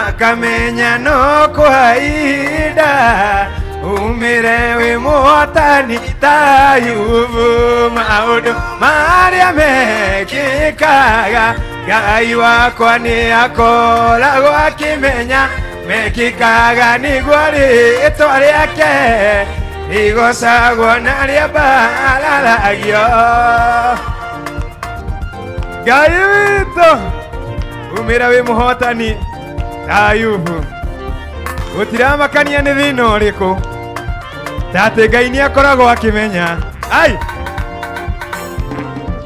akamenya no kwa ihinda umire wĩ mũhotani ta Ayubu. Maũndũ marĩa mekĩkaga Ngai wakwa nĩ akoragwo akĩmenya, mekĩkaga nĩguo rĩtwa rĩake rigocagwo na rĩambararagio. Ngai witũ umĩra wĩ mũhotani Ayubu, gũtiramakania nĩ thĩna ũrĩkũ, ta atĩ Ngai nĩ akoragwo akĩmenya. Ai!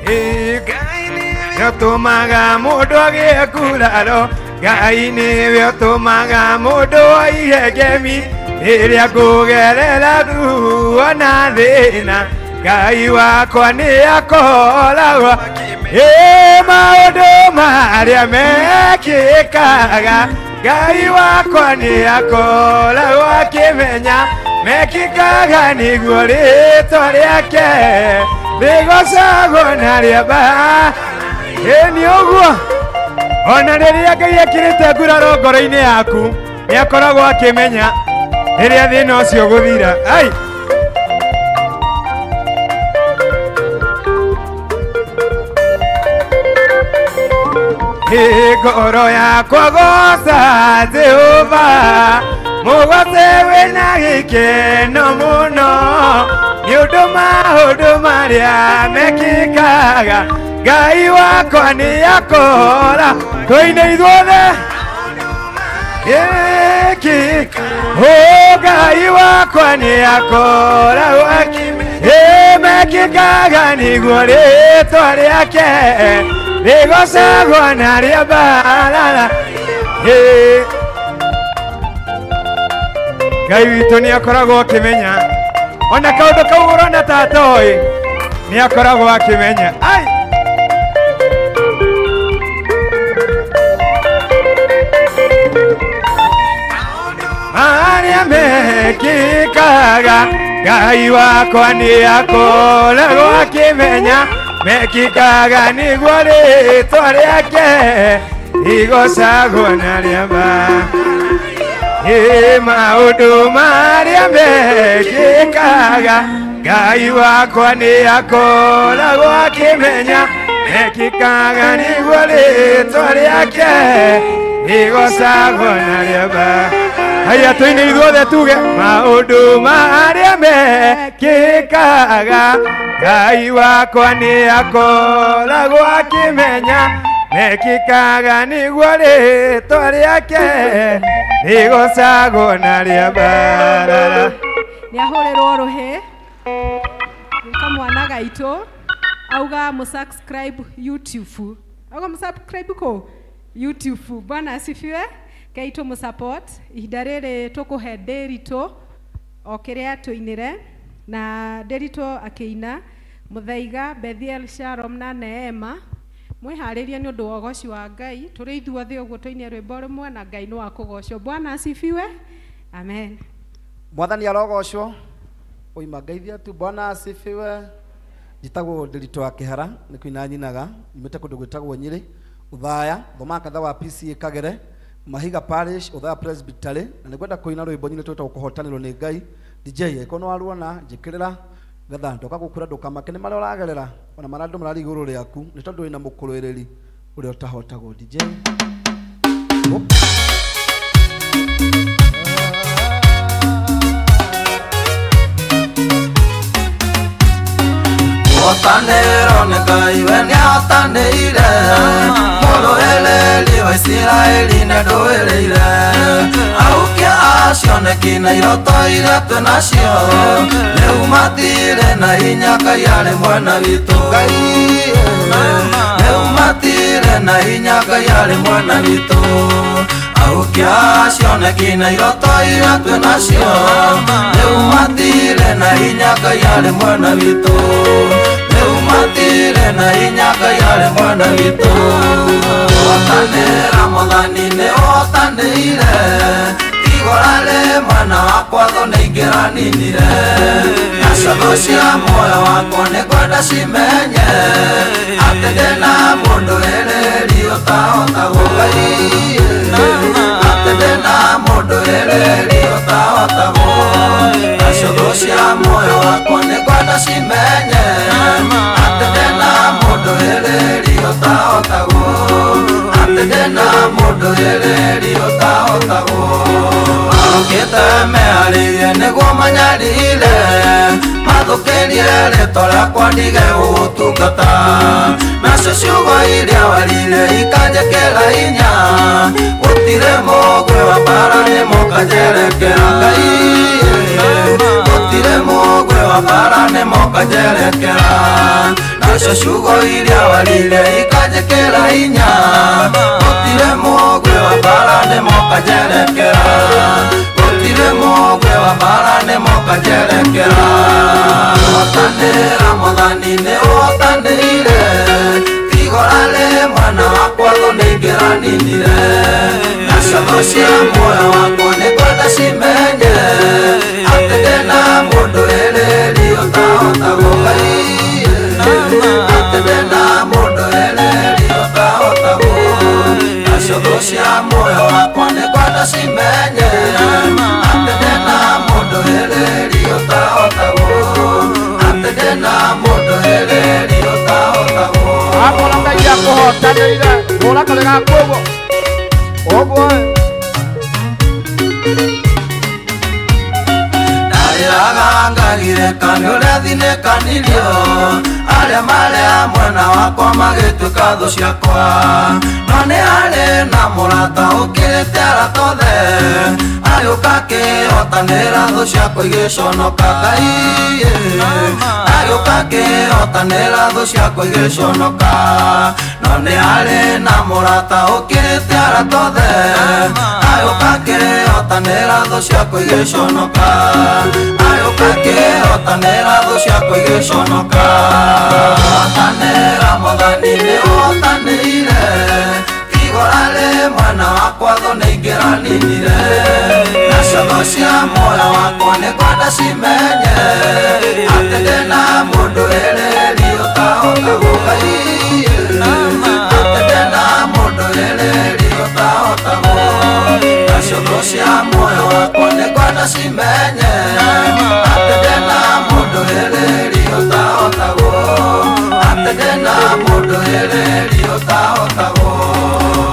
Ngai nĩwe ũtũmaga mũndũ agĩe nguraro, Ngai nĩwe ũtũmaga mũndũ aige ngemi, rĩrĩa ngũgerera ruo na thĩna, Ngai wakwa nĩ akoragwo akĩmenya. Maũndũ marĩa mekĩkaga Ngai wakwa nĩ akoragwo akĩmenya, mekĩkaga nĩguo rĩtwa rĩake rĩgocagwo na rĩamba. Ĩni ũguo, ona rĩrĩa Ngai ekĩrĩte nguraro ngoro-inĩ yaku nĩ akoragwo akĩmenya rĩrĩa thĩna ũcio ũgũthira. Ai! Ngoro yakwa goca Jehova, mũgoce wĩna gĩkeno mũno, nĩ ũndũ maũndũ marĩa mekĩkaga Ngai wakwa nĩ akora. Tũine ithuothe mekĩka, Ngai wakwa nĩ akoragwo akĩmenya, mekĩkaga nĩguo rĩtwa rĩake rigocagwo na rĩambarara. Ngai witũ nĩ akoragwo akĩmenya ona kaũndũ kau ũrona ta atoĩ nĩ akoragwo akĩmenya. Ai! Maria marĩa mekĩkaga Ngai wakwa nĩ akoragwo akĩmenya mekĩkaga nĩguo rĩtwa rĩake igocagwo na rĩamba maũndũ marĩa mekĩkaga Ngai wakwa nĩ akoragwo akĩmenya mekĩkaga nĩguo rĩtwa rĩake igocagwo na rĩamba. Haya tũine ithuothe tuge maũndũ marĩa mekĩkaga Ngai wakwa nĩ akoragwo akĩmenya mekĩkaga nĩguo rĩtwa rĩake igocagwo na rĩamba. Nĩ ahũrĩrwo rũhĩ kamwana gaitũ auga musubscribe YouTube, auga musubscribe ko YouTube. Bwana asifiwe. Kei tũmũsupport ihinda rĩrĩ tũkũhe Ndĩritũ o kĩrĩa tũinĩre na Ndĩritũ akĩina Mũthaiga Bethiel Shalom na Neema mwĩharĩrie nĩ ũndũ wa ũgoci wa Ngai tũrĩ ithuothe ũguo tũine rwĩmbo rũmwe na Ngai nĩ wa kũgocwo. Bwana asifiwe. Amen. Mwathani arogocwo oima ngeithia tu. Bwana asifiwe. Njĩtagwo Ndĩritũ wa Kĩhara nĩ kũina nyinaga nyumĩte kũndũ gwĩtagwo Nyĩrĩ Uthaya thomaga kanitha wa PCA Kagere Mahiga Parish Uthaya Presbytery na nĩngwenda kũina rwĩmbo nyine twĩtagwo kũhotanĩrwo nĩ Ngai. DJ ĩkorwo nĩ waruona njĩkĩrĩra getha ndoka gũkũra ndũkamake nĩ marĩa ũragerera ona marĩa andũ mararĩ igũrũ rĩaku nĩ tondũ wĩna mũkũrũĩrĩri ũrĩa ũtahotagwo. DJ Kũhotanĩrwo nĩ Ngai we nĩahotanĩire mũrũĩrĩri wa Isiraeli nĩndũĩrĩire ahukia acioneki na iroto iria twĩ nacio rĩu matirĩ na hinya Ngai arĩ mwena witũ. Ngai rĩu matirĩ na hinya Ngai arĩ mwena witũ ahukia acioneki na iroto iria twĩ nacio rĩu matirĩ na hinya Ngai arĩ mwena witũ rĩu matirĩ na hinya Ngai arĩ mwena witũ. Kũhotanĩra Mwathani nĩ ũhotanĩire igora rĩ mwena wakwa thũ nĩ ingĩraninire nacio thũ cia muoyo wakwa nĩ ngwenda cimenye atĩ ndĩna mũndũ ĩrĩri ũtahotagwo. Ngai atĩ ndĩna mũndũ ĩrĩri ũtahotagwo nacio thũ cia muoyo wakwa nĩ ngwenda cimenye atĩ ndĩna mũndũ ĩrĩri ũtahotagwo atĩ ndĩna mũndũ ĩrĩri ũtahotagwo. Marokĩte meharĩirie nĩguo manyarire mathũkĩrie rĩtwa rĩakwa ndige gũgũtungata nacio ciugo iria warire ikanjĩkĩra hinya gũtirĩ mũgwĩ wa mbara nĩ mũkanjerekera. Ngai gũtirĩ mũgwĩ wa mbara nĩ mũkanjerekera nacio ciugo iria warire ikanjĩkĩra hinya gũtirĩ mũgwĩ wa mbara nĩ mũkanjerekera gũtirĩ mũgwĩ wa mbara nĩ mũkanjerekera. Kũhotanĩra Mwathani nĩ ũhotanĩire igora rĩ mwena wakwa thũ nĩ ingĩraninire nacio thũ cia muoyo wakwa nĩ ngwenda cimenye atĩ ndĩna mũndũ ĩrĩri ũtahotagwo. Ngai atĩ ndĩna mũndũ ĩrĩri ũtahotagwo nacio thũ cia muoyo wakwa nĩ ngwenda cimenye atĩ ndĩna mũndũ ĩrĩri ũtahotagwo atĩ ndĩna mũndũ ĩrĩri ũtahotagwo. Akorwo Ngai akũhotanĩire hũra karĩ gaku ũguo ũguo. Ndarĩraga ngagirĩka nĩ ũrĩa thinĩkanirio arĩa marĩ mwena wakwa magĩtuĩka thũ ciakwa no nĩ harĩ na mũrata ũkĩrĩte arata othe agĩũka akĩhotanĩra thũ ciakwa igĩconoka. Ngai agĩũka akĩhotanĩra thũ ciakwa igĩconoka no nĩ harĩ na mũrata ũkĩrĩte arata othe agĩũka akĩhotanĩra thũ ciakwa igĩconoka agĩũka akĩhotanĩra thũ ciakwa igĩconoka. Kũhotanĩra Mwathani nĩ ũhotanĩire igora rĩ mwena wakwa thũ nĩ ingĩraninire nacio thũ thũ cia muoyo wakwa nĩ ngwenda cimenye atĩ ndĩna mũndũ ĩrĩri ũtahotagwo Ngai, atĩ ndĩna mũndũ ĩrĩri ũtahotagwo. Nacio thũ cia muoyo wakwa nĩ ngwenda cimenye atĩ ndĩna mũndũ ĩrĩri ũtahotagwo, atĩ ndĩna mũndũ ĩrĩri ũtahotagwo.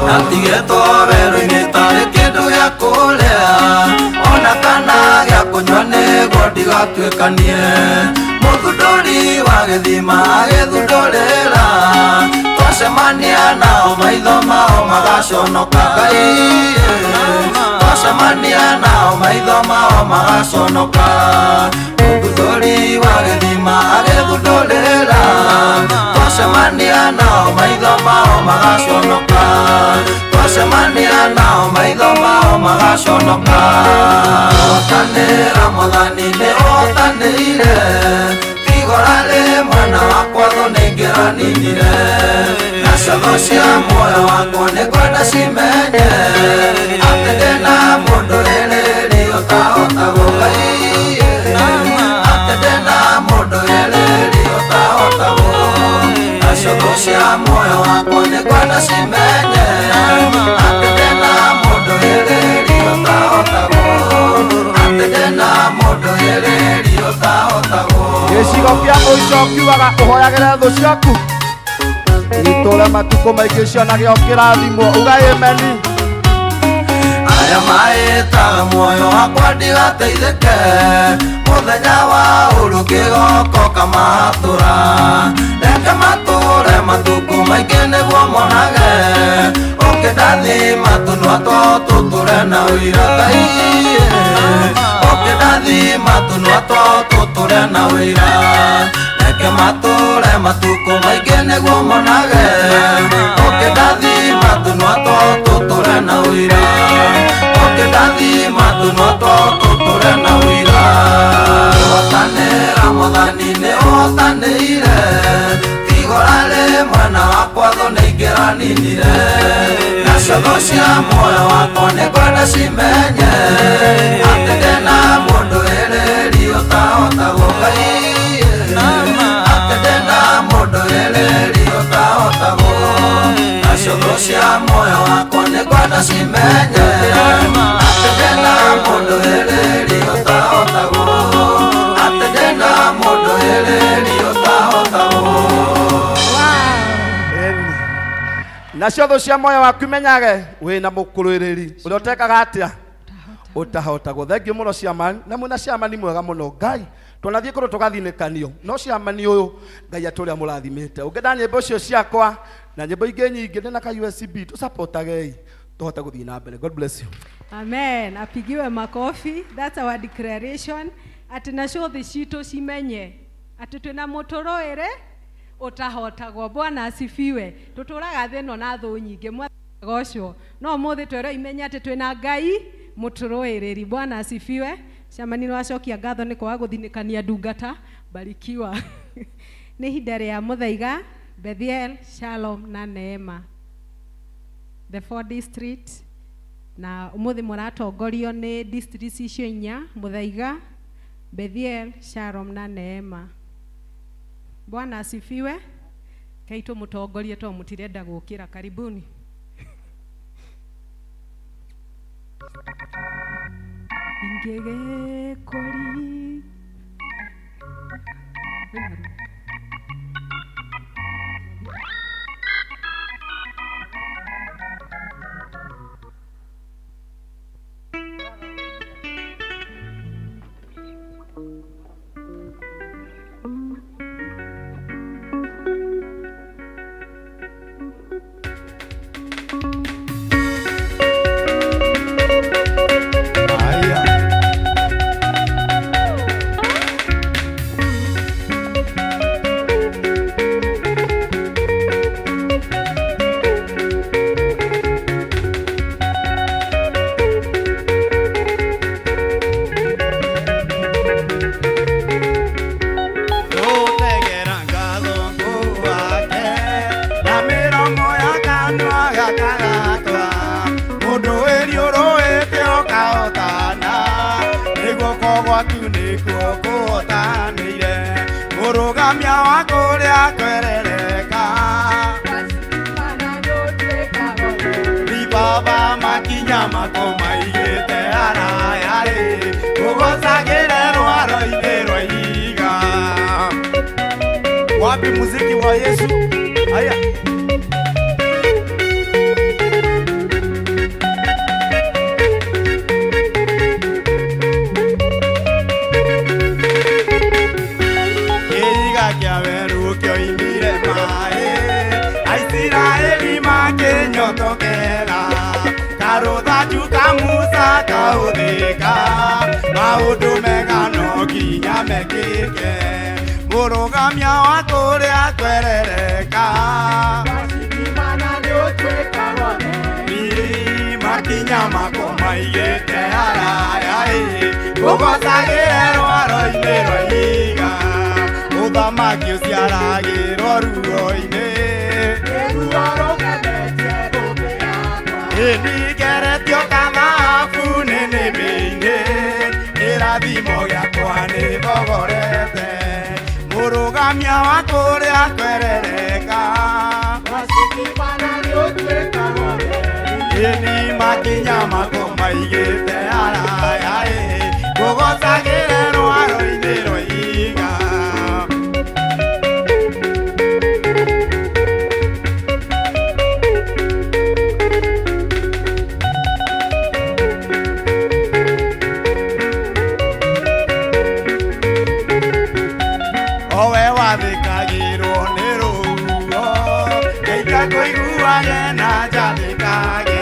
Natigĩtwo werũ-inĩ tarĩ kĩndũ gĩa kũrĩa ona kana gĩa kũnyua nĩguo ndigatuĩkanie. Mũthundũri wa gĩthima agĩthundũrĩra, twacemania nao maitho mao magaconoka Ngai, twacemania nao maitho mao magaconoka. Mũthundũri wa gĩthima agĩthundũrĩra, twacemania nao maitho mao magaconoka, twacemania nao maitho mao magaconoka. Hotanĩra Mwathani nĩ ũhotanĩire, igora rĩ mwena wakwa thũ nĩingĩraninire. Nacio thũ cia muoyo wakwa nĩ ngwenda cimenye atĩ ndĩna mũndũ ĩrĩri ũtahotagwo Ngai, atĩ ndĩna mũndũ ĩrĩri ũtahotagwo. Nacio thũ cia muoyo wakwa nĩ ngwenda cimenye atĩ ndĩna mũndũ ĩrĩri ũtahotagwo, atĩ ndĩna mũndũ ĩrĩri ũtahotagwo. Gĩcigo kĩa mũico kiugaga ũhoyagĩre thũ ciaku itũre matukũ maingĩ cionage o kĩrathimo. Uga ameni. Arĩa maĩtaga muoyo wakwa ndigateithĩke, mũthenya wa ũũru kĩgoko kamahatũra. Reke matũre matukũ maingĩ nĩguo monage, ũkĩndathima tũnua twao tũtũre na ũira Ngai, ũkĩndathima tũnua twao tũtũre na ũira. Reke matũre matukũ maingĩ nĩguo monage, ũkĩndathima tũnua twao tũtũre na ũira, ũkĩndathima tũnua twao tũtũre na ũira. Hotanĩra Mwathani nĩ ũhotanĩire, igora rĩ mwena wakwa thũ nĩingĩraninire. Nacio thũ cia muoyo wakwa nĩ ngwenda cimenye atĩ ndĩna mũndũ ĩrĩri ũtahotagwo Ngai, atĩ ndĩna mũndũ ĩrĩri ũtahotagwo. Nacio thũ cia muoyo wakwa nĩ ngwenda cimenye atĩ ndĩna mũndũ ĩrĩri ũtahotagwo, atĩ ndĩna mũndũ ĩrĩri ũtahotagwo. Nacio thũ cia muoyo waku imenyage wĩna mũkũrũĩrĩri ũrĩa ũtekaga atĩa ũtahotagwo. Thengiũ mũno ciamani, na mwĩna ciamani mwega mũno Ngai. Twanathiĩ kũndũ tũgathinĩkanio, no ciamani ũyũ Ngai atũrĩa mũrathimĩte. Ũngĩenda nyĩmbo icio ciakwa na nyĩmbo ingĩ nyingĩ ndĩna ka USB, tũsupportagei tũhote gũthiĩ na mbere. God bless you. Amen. Apigiwe makofi. That's our declaration. Atĩ nacio thĩ citũ cimenye atĩ twĩna mũtũrũĩrĩ ũtahotagwo. Bwana asifiwe. Tũtũraga thĩ ĩno na thũ nyingĩ, mwathani no ũmũthĩ twerwo imenye atĩ twĩna Ngai mũtũrũĩrĩri. Bwana asifiwe. Ciamani nĩwacokia ngatho nĩ kwaga gũthinĩkania ndungata. Barikiwa. Nĩ ihinda rĩa Mũthaiga, Bethiel, Shalom na Neema, the four district, na ũmũthĩ mũratongorio nĩ districts icio inya, Mũthaiga, Bethiel, Shalom na Neema. Bwana asifiwe. Kaitũ mũtongorie to mũtirenda gũkĩra. Karibuni. Ingĩgĩkũri Haya. Mũrũgamia wa kũrĩa kwerereka Ni baba makinya mako maigĩte haraya rĩ Ngũgocagĩre rwaro-inĩ rwa ihiga. Wapi muziki wa Yesu? Haya. Kĩhiga kĩa werũ kĩoimire maĩ Aisiraeli makĩnyotokera Karũthanju ka Musa kahũthĩka Maũndũ mega no nginya mekĩke Mũrũgamia wa kũrĩa kwerereka Makinya mako maigĩte haraya ĩ Ngũgocagĩre rwaro-inĩ rwa ihiga Ũthamaki ũciaragĩrwo ruo-inĩ Ĩningeretio thahabu nĩnĩmbĩ-inĩ Kĩrathimo gĩakwa nĩthogorete Mũrũgamia wa kũrĩa kwerereka Ĩni makinya mako maigĩte haraya ĩ Ngũgocagĩre rwaro-inĩ rwa ihiga. Owe wathĩkagĩrwo nĩ rũhuho Ngeita kũiguage na njathĩkage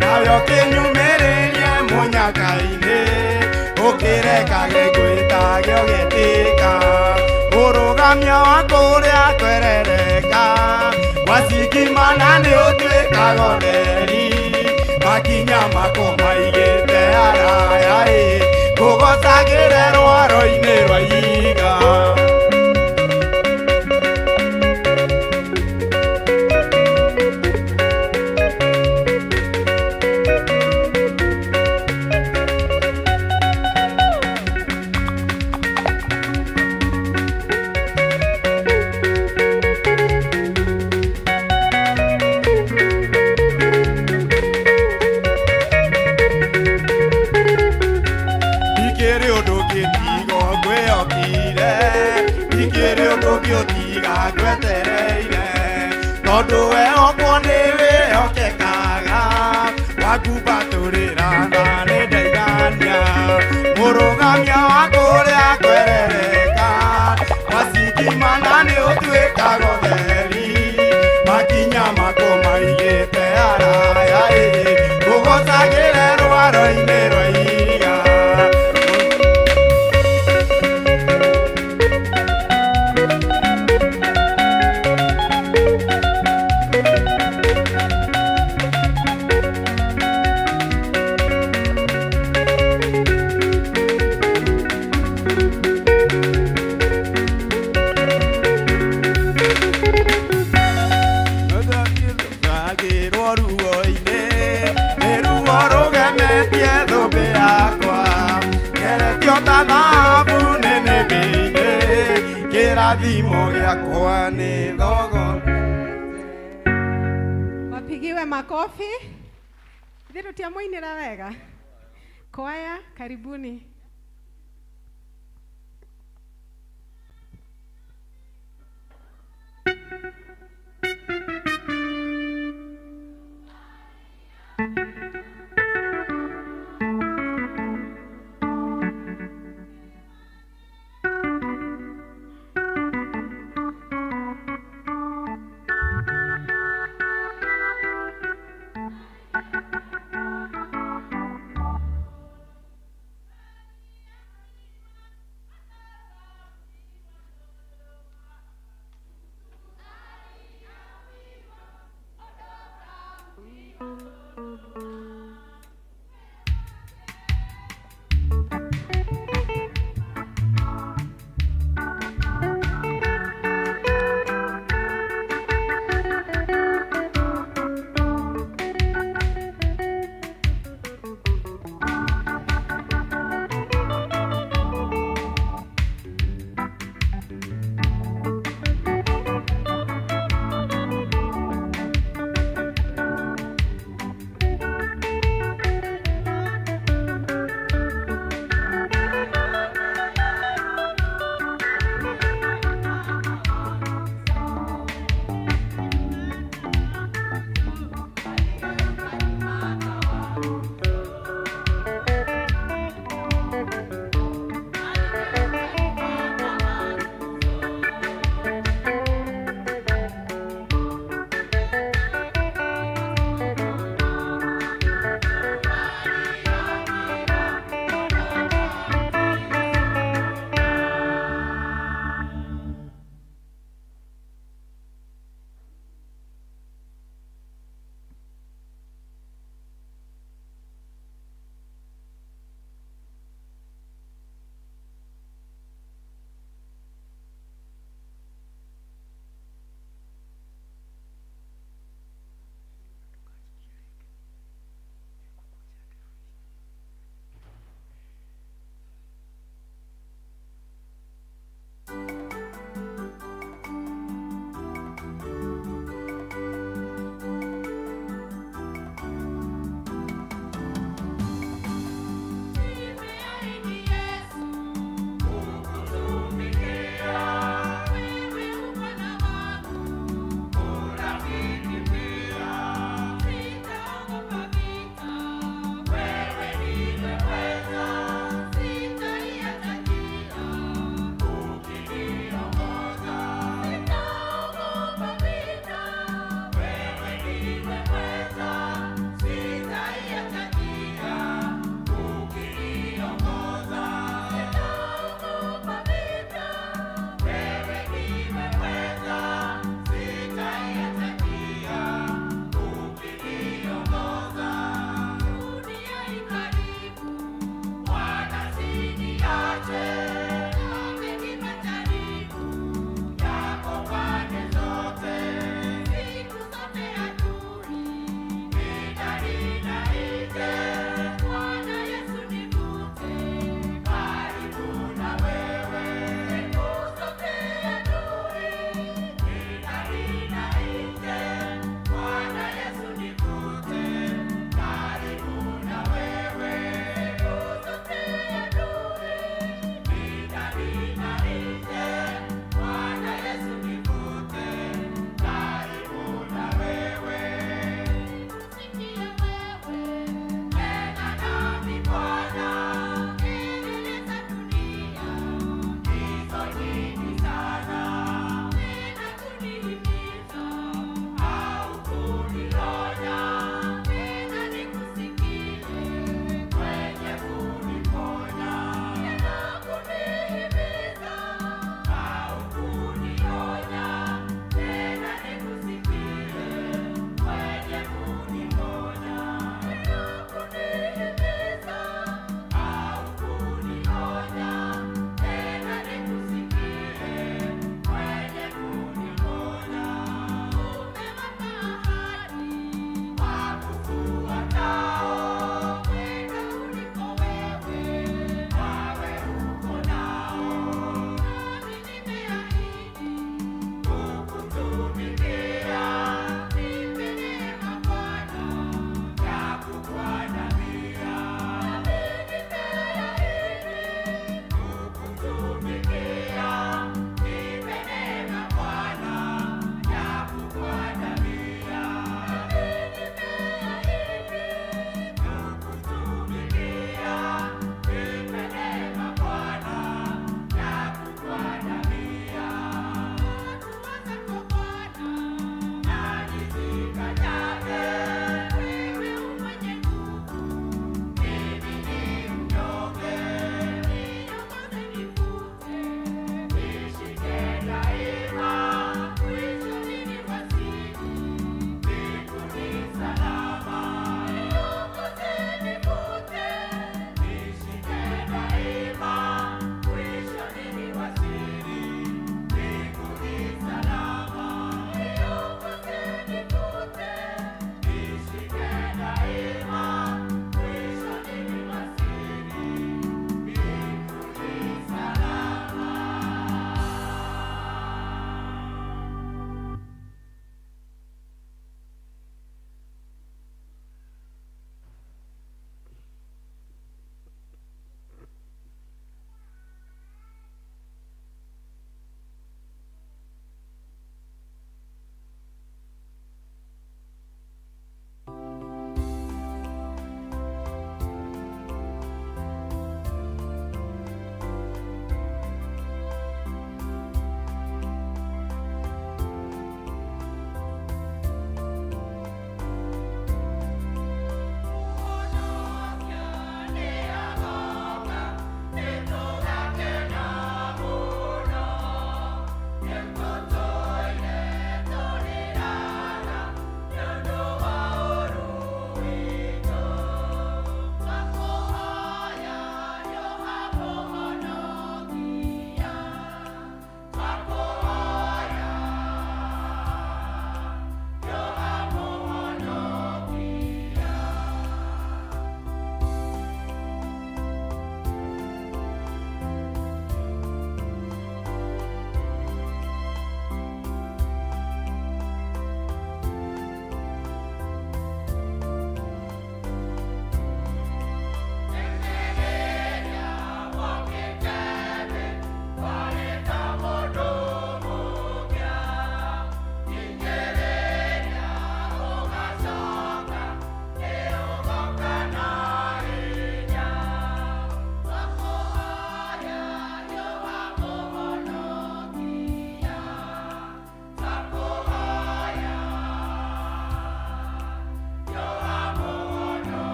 Nawe ũkĩnyumĩrĩrie mũnyaka-inĩ Ũkĩrekage ngwĩtage ũgĩtĩka Mũrũgamia wa kũrĩa kwerereka Wacikimana nĩ ũtuĩkaga ũtheri Makinya mako maigĩte haraya ĩ Ngũgocagĩre rwaro-inĩ rwa ihiga. Ikĩrĩ ũndũ kĩtigo ngwĩhokire Ikĩrĩ ũndũ kĩũtiga ngwetereire Tondũ wehokwo nĩ wĩhokekaga Wakumbatũrĩra na nĩndaigania Mũrũgamia wa kũrĩa kwerereka Wacikimana nĩ ũtuĩkaga ũtheri Makinya mako maigĩte haraya ĩ Ngũgocagĩre rwaro-inĩ rwa ihiga. Ngagĩrwo ruo-inĩ nĩ ruo rũgemetie thũmbĩ yakwa Ngeretio ta thahabu nĩnĩmbĩ-inĩ Kĩrathimo gĩakwa nĩ thogo. Wapigiwe makofi. Ithuĩ tũtiamũinĩra wega. Kwaya, karibuni.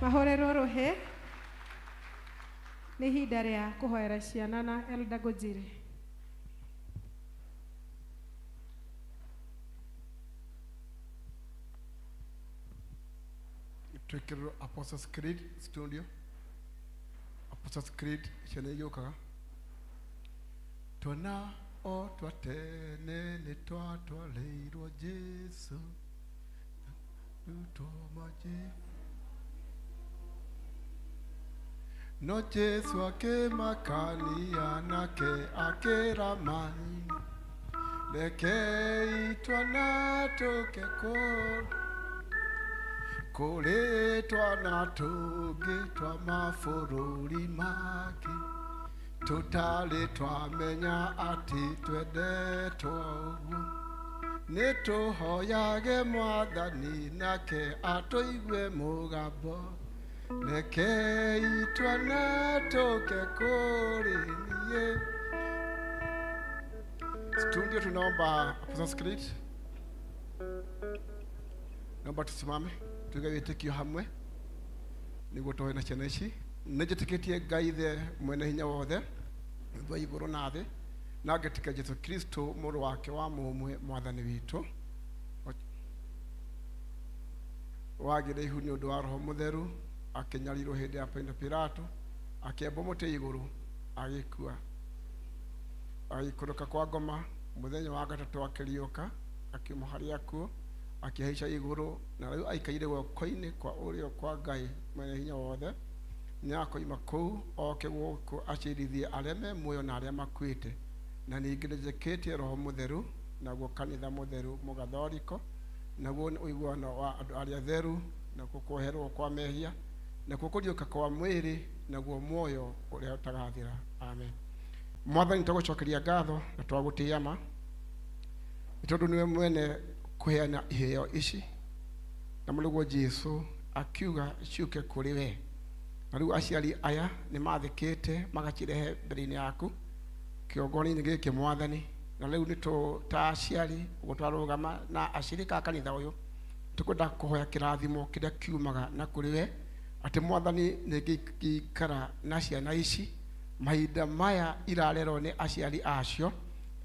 Mahũrĩrwo rũhĩ. Nĩ ihinda rĩa kũhoera ciana na Elder Ngũnjiri. Twĩkĩrĩrwo Apostles Creed studio. Apostles Creed ciana igĩũkaga. Twana o twa tene nĩ twatwarĩirwo Jesũ, rutwo maji. No Jesũ akĩmakania nake akĩra manyina, rekei twana tũke kũrĩ twana tũngĩ twa mabũrũri mangĩ, tũtarĩ twamenya atĩ twendetwo ũguo. Nĩ tũhoyage Mwathani nake atũigue mũgambo, rekei twana tũke kũrĩ niĩ. Studio tunaomba Apostles Creed. Naomba tusimame tuige wĩtĩkio hamwe nĩguo tũhoe na ciana ici. Nĩnjĩtĩkĩtie Ngai Ithe mwene hinya wothe, wa igũrũ na thĩ, na ngetĩkia Jesũ Kristo mũrũ wake wa mũmwe Mwathani witũ, wagĩire ihu nĩ ũndũ wa Roho Mũtheru, akĩnyarirwo hĩndĩ ya Ponto Pilato, akĩambwo mũtĩ igũrũ, agĩkua, agĩikũrũka kwa ngoma, mũthenya wa gatatũ akĩriũka, akiuma harĩa akuũ, akĩhaica igũrũ, na rĩu aikaire guoko-inĩ kwa ũrĩo kwa Ngai mwene hinya wothe. Nĩakoima kũu oke gũkũ acirithie arĩa me muoyo na arĩa makuĩte. Na ningĩ nĩnjĩkĩtie Roho Mũtheru, naguo kanitha mũtheru mũgathoriko, naguo nĩ ũiguano wa andũ arĩa atheru, nakuo kuoherwo kwa mehia, nakuo kũriũka kwa mwĩrĩ, naguo muoyo ũrĩa ũtagathira. Amen. Mwathani, twagũcokeria ngatho na twagũtĩĩa ma, nĩ tondũ nĩwe mwene kũheana iheo ici, na mũrũguo Jesũ akiuga ciũke kũrĩ we. Na rĩu aciari aya nĩ mathĩkĩte magacirehe mbere-inĩ yaku kĩongoni-inĩ gĩkĩ Mwathani. Na rĩu nĩ ta aciari ũguo twarũgama na acirika a kanitha ũyũ, tũkwenda kũhoya kĩrathimo kĩrĩa kiumaga na kũrĩ we, atĩ Mwathani nĩngĩikara na ciana ici mahinda maya irarerwo nĩ aciari acio,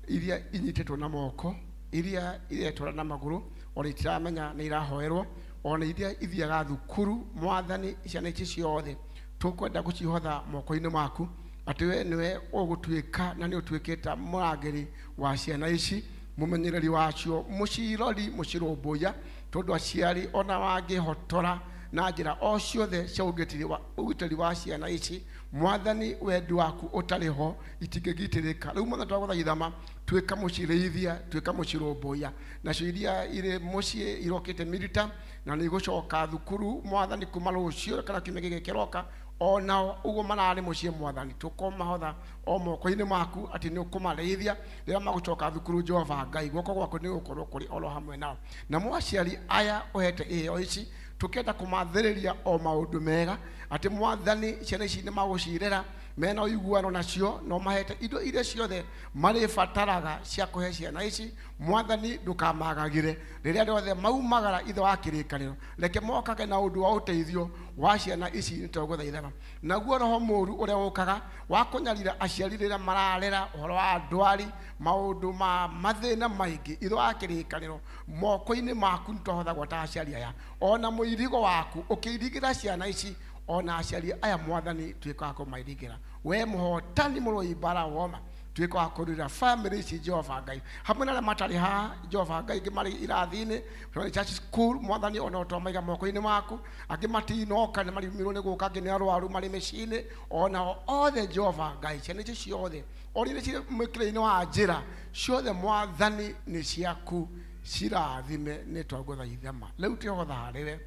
iria inyitĩtwo na moko, iria iretwara na magũrũ, ona itiramenya nĩ irahoerwo, ona iria ithiaga thukuru. Mwathani, ciana ici ciothe tũkwenda gũcihotha moko-inĩ maku, atĩ we nĩwe ũgũtuĩka na nĩ ũtuĩkĩte mũrangĩri wa ciana ici, mũmenyereri wacio, mũcirori, mũcirũmbũiya, tondũ aciari ona wangĩhotora na njĩra o ciothe cia ũgitĩri wa ciana ici, Mwathani, wendi waku ũtarĩ ho itingĩgitĩrĩka. Rĩu Mwathani, twagũthaitha ma tuĩka mũcirĩithia, tuĩka mũcirũmbũiya, nacio iria irĩ mũciĩ irokĩte Milita na nĩ igũcoka thukuru Mwathani kuma rũciũ kana kiumia gĩkĩ kĩroka, onao ũguo mararĩ mũciĩ Mwathani, tũkũmahotha o moko-inĩ maku atĩ nĩ ũkũmarĩithia rĩrĩa magũcoka thukuru. Jehova Ngai, guoko gwaku nĩ gũkorwo kũrĩ oro hamwe nao. Namo aciari aya ũhete iheo ici, tũkĩenda kũmathĩrĩria o maũndũ mega, atĩ Mwathani ciana ici nĩ magũcirera mena ũiguano nacio, no mahete indo iria ciothe marĩbataraga cia kũhe ciana ici. Mwathani, ndũkamagagĩre rĩrĩa rĩothe maumagara ithe wa kĩrĩkanĩro, reke mokage na ũndũ wa ũteithio wa ciana ici, nĩ twagũthaithana. Naguo roho mũũru ũrĩa ũkaga wa kũnyarira aciari rĩrĩa mararera ũhoro wa ndwari, maũndũ ma mathĩna maingĩ, ithe wa kĩrĩkanĩro moko-inĩ maku nĩ twahothagwo ta aciari aya, ona mũirigo waku ũkĩirigĩra ciana ici, ona aciari aya Mwathani tuĩka wa kũmairigĩra. We mũhotani mũrũi mbara woma, tuĩka wa kũrũĩra family ici Jehova Ngai, hamwe na arĩa matarĩ haha Jehova Ngai, angĩ marĩ irathi-inĩ, marĩ church school, Mwathani ona ũtwamaiga moko-inĩ maku, angĩ matinoka nĩ mariumirwo nĩ gũka, angĩ nĩ arwaru marĩ mĩciĩ-inĩ, onao othe Jehova Ngai, ciana ici ciothe o iria cirĩ mwĩkĩre-inĩ wa njĩra ciothe Mwathani nĩ ciaku, cirathime nĩ twagũthaitha ma. Rĩu twĩhotha harĩ we,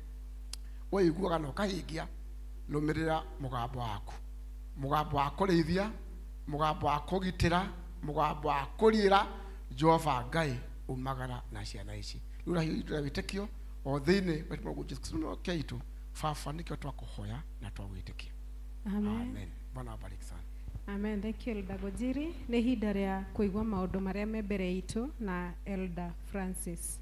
ũiguaga na ũkahingia, rũmĩrĩra mũgambo waku, mũgambo wa kũrĩithia, mũgambo wa kũgitĩra, mũgambo wa kũriĩra. Jehova Ngai, umagara na ciana ici. Rĩu ũrahiũria wĩtĩkio o thĩinĩ wa Jesũ Kristo kĩaitũ. Baba, nĩkĩo twakũhoya na twagwĩtĩkia. Amen. Amen. Bwana abariki sana. Amen. Thank you Elder Ngũnjiri. Nĩ ihinda rĩa kũigua maũndũ marĩa me mbere itũ na Elder Francis.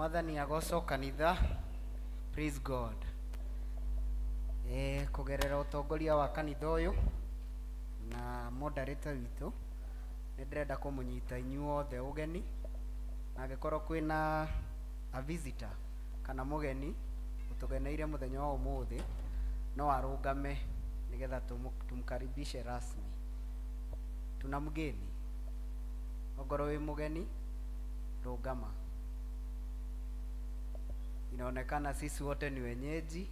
Mwathani agocwo kanitha. Praise God. Kugerera utongoria wa kanitha uyu na moderator witu nĩ ndĩrenda kũmũnyita inyuothe ũgeni, na angĩkorwo kwĩna a visitor kana mũgeni ũtũgeneire mũthenya wa ũmũthĩ no arũgame nĩgetha tumkaribishe rasmi. Tuna mgeni, ongorwo wĩ mũgeni rũgama. Inaonekana sisi wote ni wenyeji,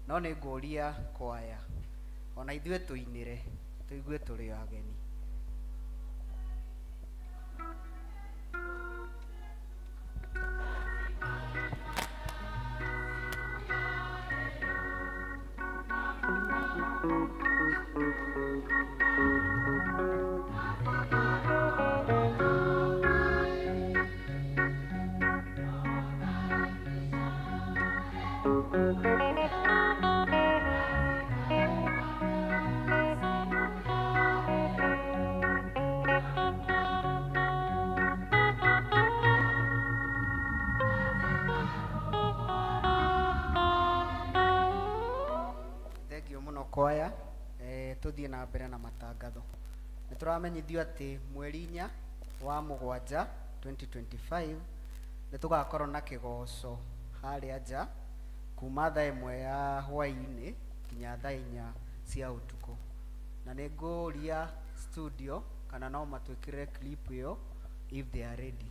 no nĩ ngũria kwaya ona ithuĩ tũinĩre tũigue tũrĩ ageni. Kwaya tuthie na mbere na matangatho. Nĩ tũramenyithio atĩ mweri 4 wa mũgwanja 2025 nĩ tũgakorwo na kĩgoco harĩa nja kuma thaa 1 ya hwaĩ-inĩ nginya thaa 4 cia ũtukũ, na nĩ ngũria studio kana no matwĩkĩre clip ĩyo if they are ready.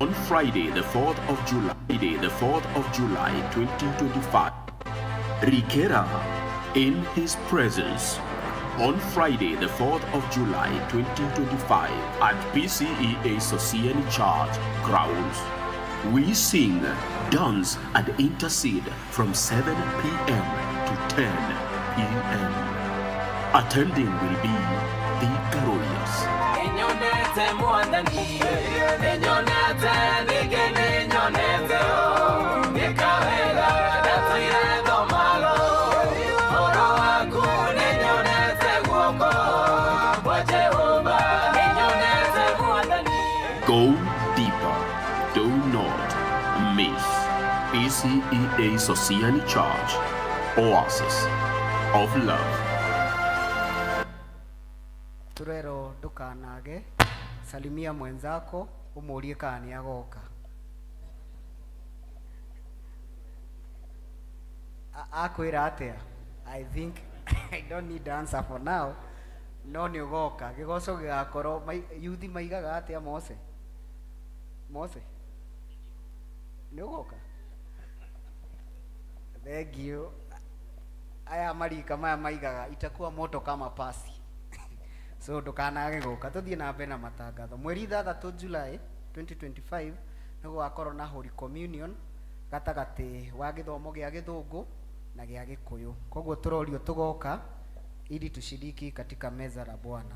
On Friday, the 4th of July, 2025, Rikera in his presence. On Friday, the 4th of July, 2025, at PCEA Society Church grounds, we sing, dance, and intercede from 7 p.m. to 10 p.m. Attending will be the Caroliers. Go deeper. Do not miss PCEA Society Church, Oasis of Love. Turero ndukanage, salimia mwenzako umurie kana ni agoka. Akwira atia? I think I don't need the answer for now. No ni ugoka gigoco gigakorwo yuthi maigaga atia? Mose Mose ni ugoka. Thank you. Aya marika maya maigaga itakuwa moto kama pasi. So ndukanage guka. Tuthie na mbere na matangatho. Mweri 6 July 2025 nĩ gũgakorwo na Holy Communion gatagatĩ wa gĩthomo gĩa Gĩthũngũ na gĩa Gĩkũyũ. Koguo tũrorio tũgoka ili tushiriki katika meza la Bwana.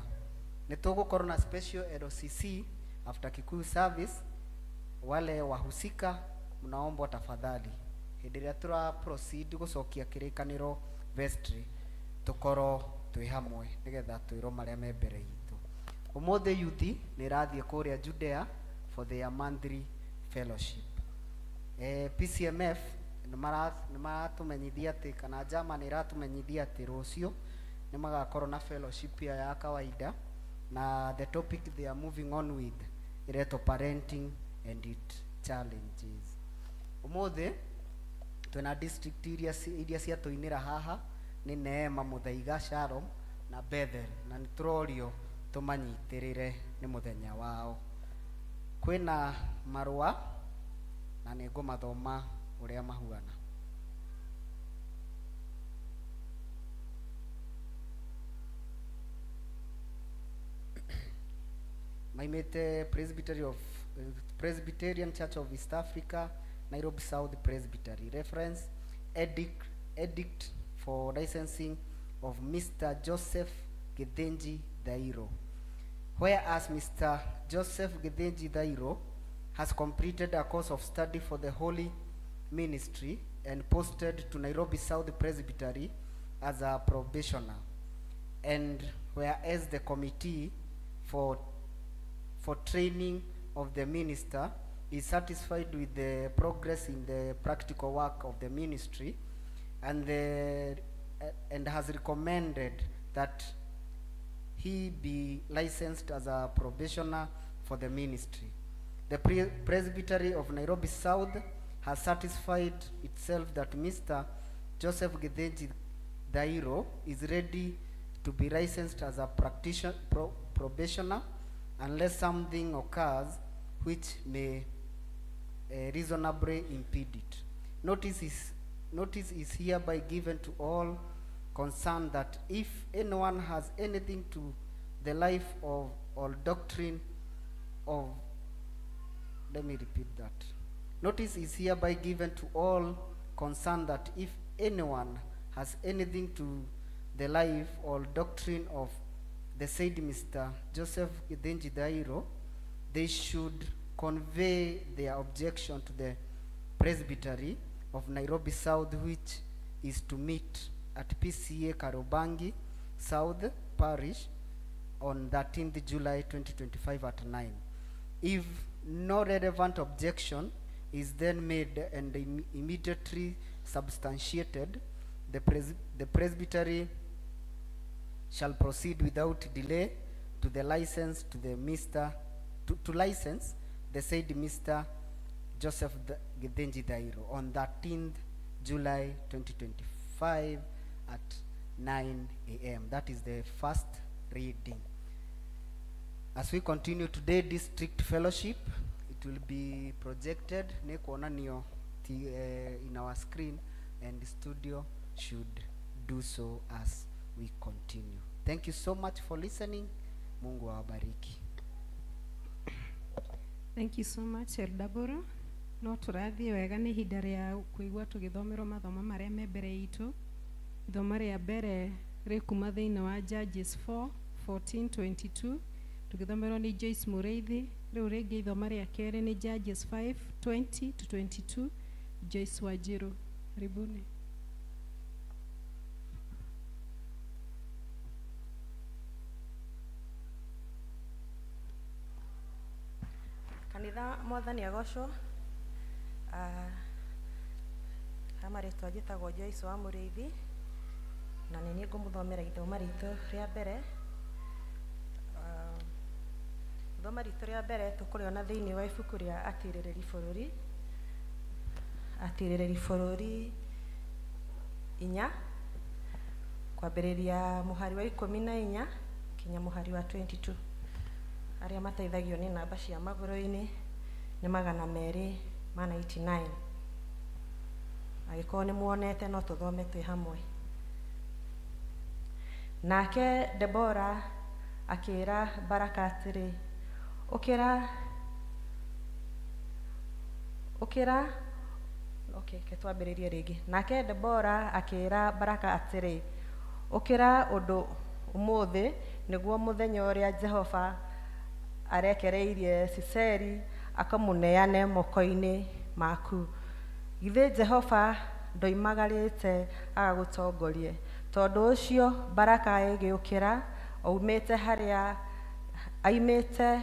Nĩ tũgũkorwo na special LCC after Kikuyu service. Wale wahusika mnaombwa tafadhali hĩndĩ ĩrĩa tũra proceed gũcokia kĩrĩkanĩro vestry tũkorwo twĩ hamwe nĩgetha twĩrwo marĩa me mbere itũ. Ũmũthĩ yuthi nĩ ĩrathiĩ kũrĩa Judea for their monthly fellowship. PCMF nĩ maratũmenyithia atĩ kana Jama nĩ ĩratũmenyithia atĩ rũciũ nĩ magakorwo na fellowship ya kawaida, na the topic they are moving on with iretwo parenting and its challenges. Ũmũthĩ twĩna district iria ciatũinĩra haha nĩ Neema, Muthaiga, Shalom na Bethel, na nĩ tũrorio tũmanyitĩrĩre nĩ mũthenya wao. Kwĩna marũa na nĩ ngũmathoma ũrĩa mahuana. Maimĩte Presbyterian Church of East Africa, Nairobi South Presbytery. Reference edict for licensing of Mr. Joseph Githinji Dairo. Whereas Mr. Joseph Githinji Dairo has completed a course of study for the Holy Ministry and posted to Nairobi South Presbytery as a probationer, and whereas the committee for for Training of the Minister is satisfied with the progress in the practical work of the ministry and has recommended that he be licensed as a probationer for the ministry. The Presbytery of Nairobi South has satisfied itself that Mr. Joseph Githinji Dairo is ready to be licensed as a probationer unless something occurs which may reasonably impede it. Notice is hereby given to all concerned that if anyone has anything to the life of or doctrine of, let me repeat that. Notice is hereby given to all concerned that if anyone has anything to the life or doctrine of the said Mr. Joseph Githinji Dairo, they should convey their objection to the Presbytery of Nairobi South, which is to meet at PCA Karobangi South Parish on 13th July 2025 at 9. If no relevant objection is then made and immediately substantiated, the Presbytery shall proceed without delay to the license to the Mr. to license the said Mr. Joseph Githinji Dairo on 13th July 2025 at 9 a.m. That is the first reading. As we continue today, district fellowship, it will be projected in our screen, and the studio should do so as we continue. Thank you so much for listening. Mungu awabariki. Thank you so much, Elder Boro. No tũrathiĩ wega nĩ ihinda rĩa kũigua tũgĩthomerwo mathomo marĩa me mbere itũ. Ithomo rĩa mbere rĩkuma thĩinĩ wa Judges 4:14-22 tũgĩthomerwo nĩ Joyce Mũrĩithi. Rĩu rĩngĩ ithomo rĩa kerĩ nĩ Judges 5:20-22 Joyce Wanjiru. Karibuni. Kanitha mwathani agocwo. Ha marĩtwa njĩtagwo Joyce wa Mũrĩithi na nĩ niĩ ngũmũthomera ithoma ritũ rĩa mbere. Ithoma ritũ rĩa mbere tũkũrĩona thĩinĩ wa ibuku rĩa Atirĩrĩri Bũrũri, Atirĩrĩri Bũrũri 4 kwambĩrĩria mũhari wa 14 kinya mũhari wa 22. Arĩa mateithagio nĩ namba cia magũrũ-inĩ nĩ 299. Angĩkorwo nĩ muonete no tũthome twĩ hamwe. Nake Debora akĩra Baraka atĩrĩ, ũkĩra, ũkĩra. Okay, ke twambĩrĩrie rĩngĩ. Nake Debora akĩra Baraka atĩrĩ, ũkĩra ũndũ ũmũthĩ nĩguo mũthenya ũrĩa Jehova arekereirie Siseri akamũneane moko-inĩ maku. Githĩ Jehova ndoimagarĩte agagũtongorie? Tondũ ũcio Baraka agĩũkĩra aumĩte harĩa aimĩte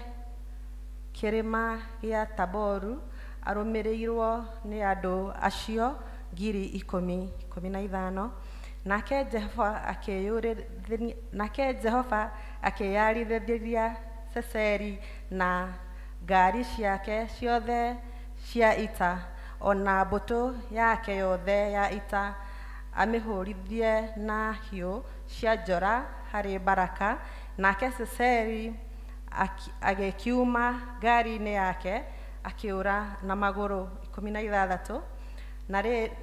kĩrĩma gĩa Taboru arũmĩrĩirwo nĩ andũ acio 15,000. Nake Jehova akĩyarithĩria Siseri na ngari ciake ciothe cia ita ona mbũtũ yake yothe ya ita, amĩhũrithie na hiũ cia njora harĩ Baraka. Nake Siseri agĩkiuma ngari-inĩ yake akĩũra na magũrũ 16.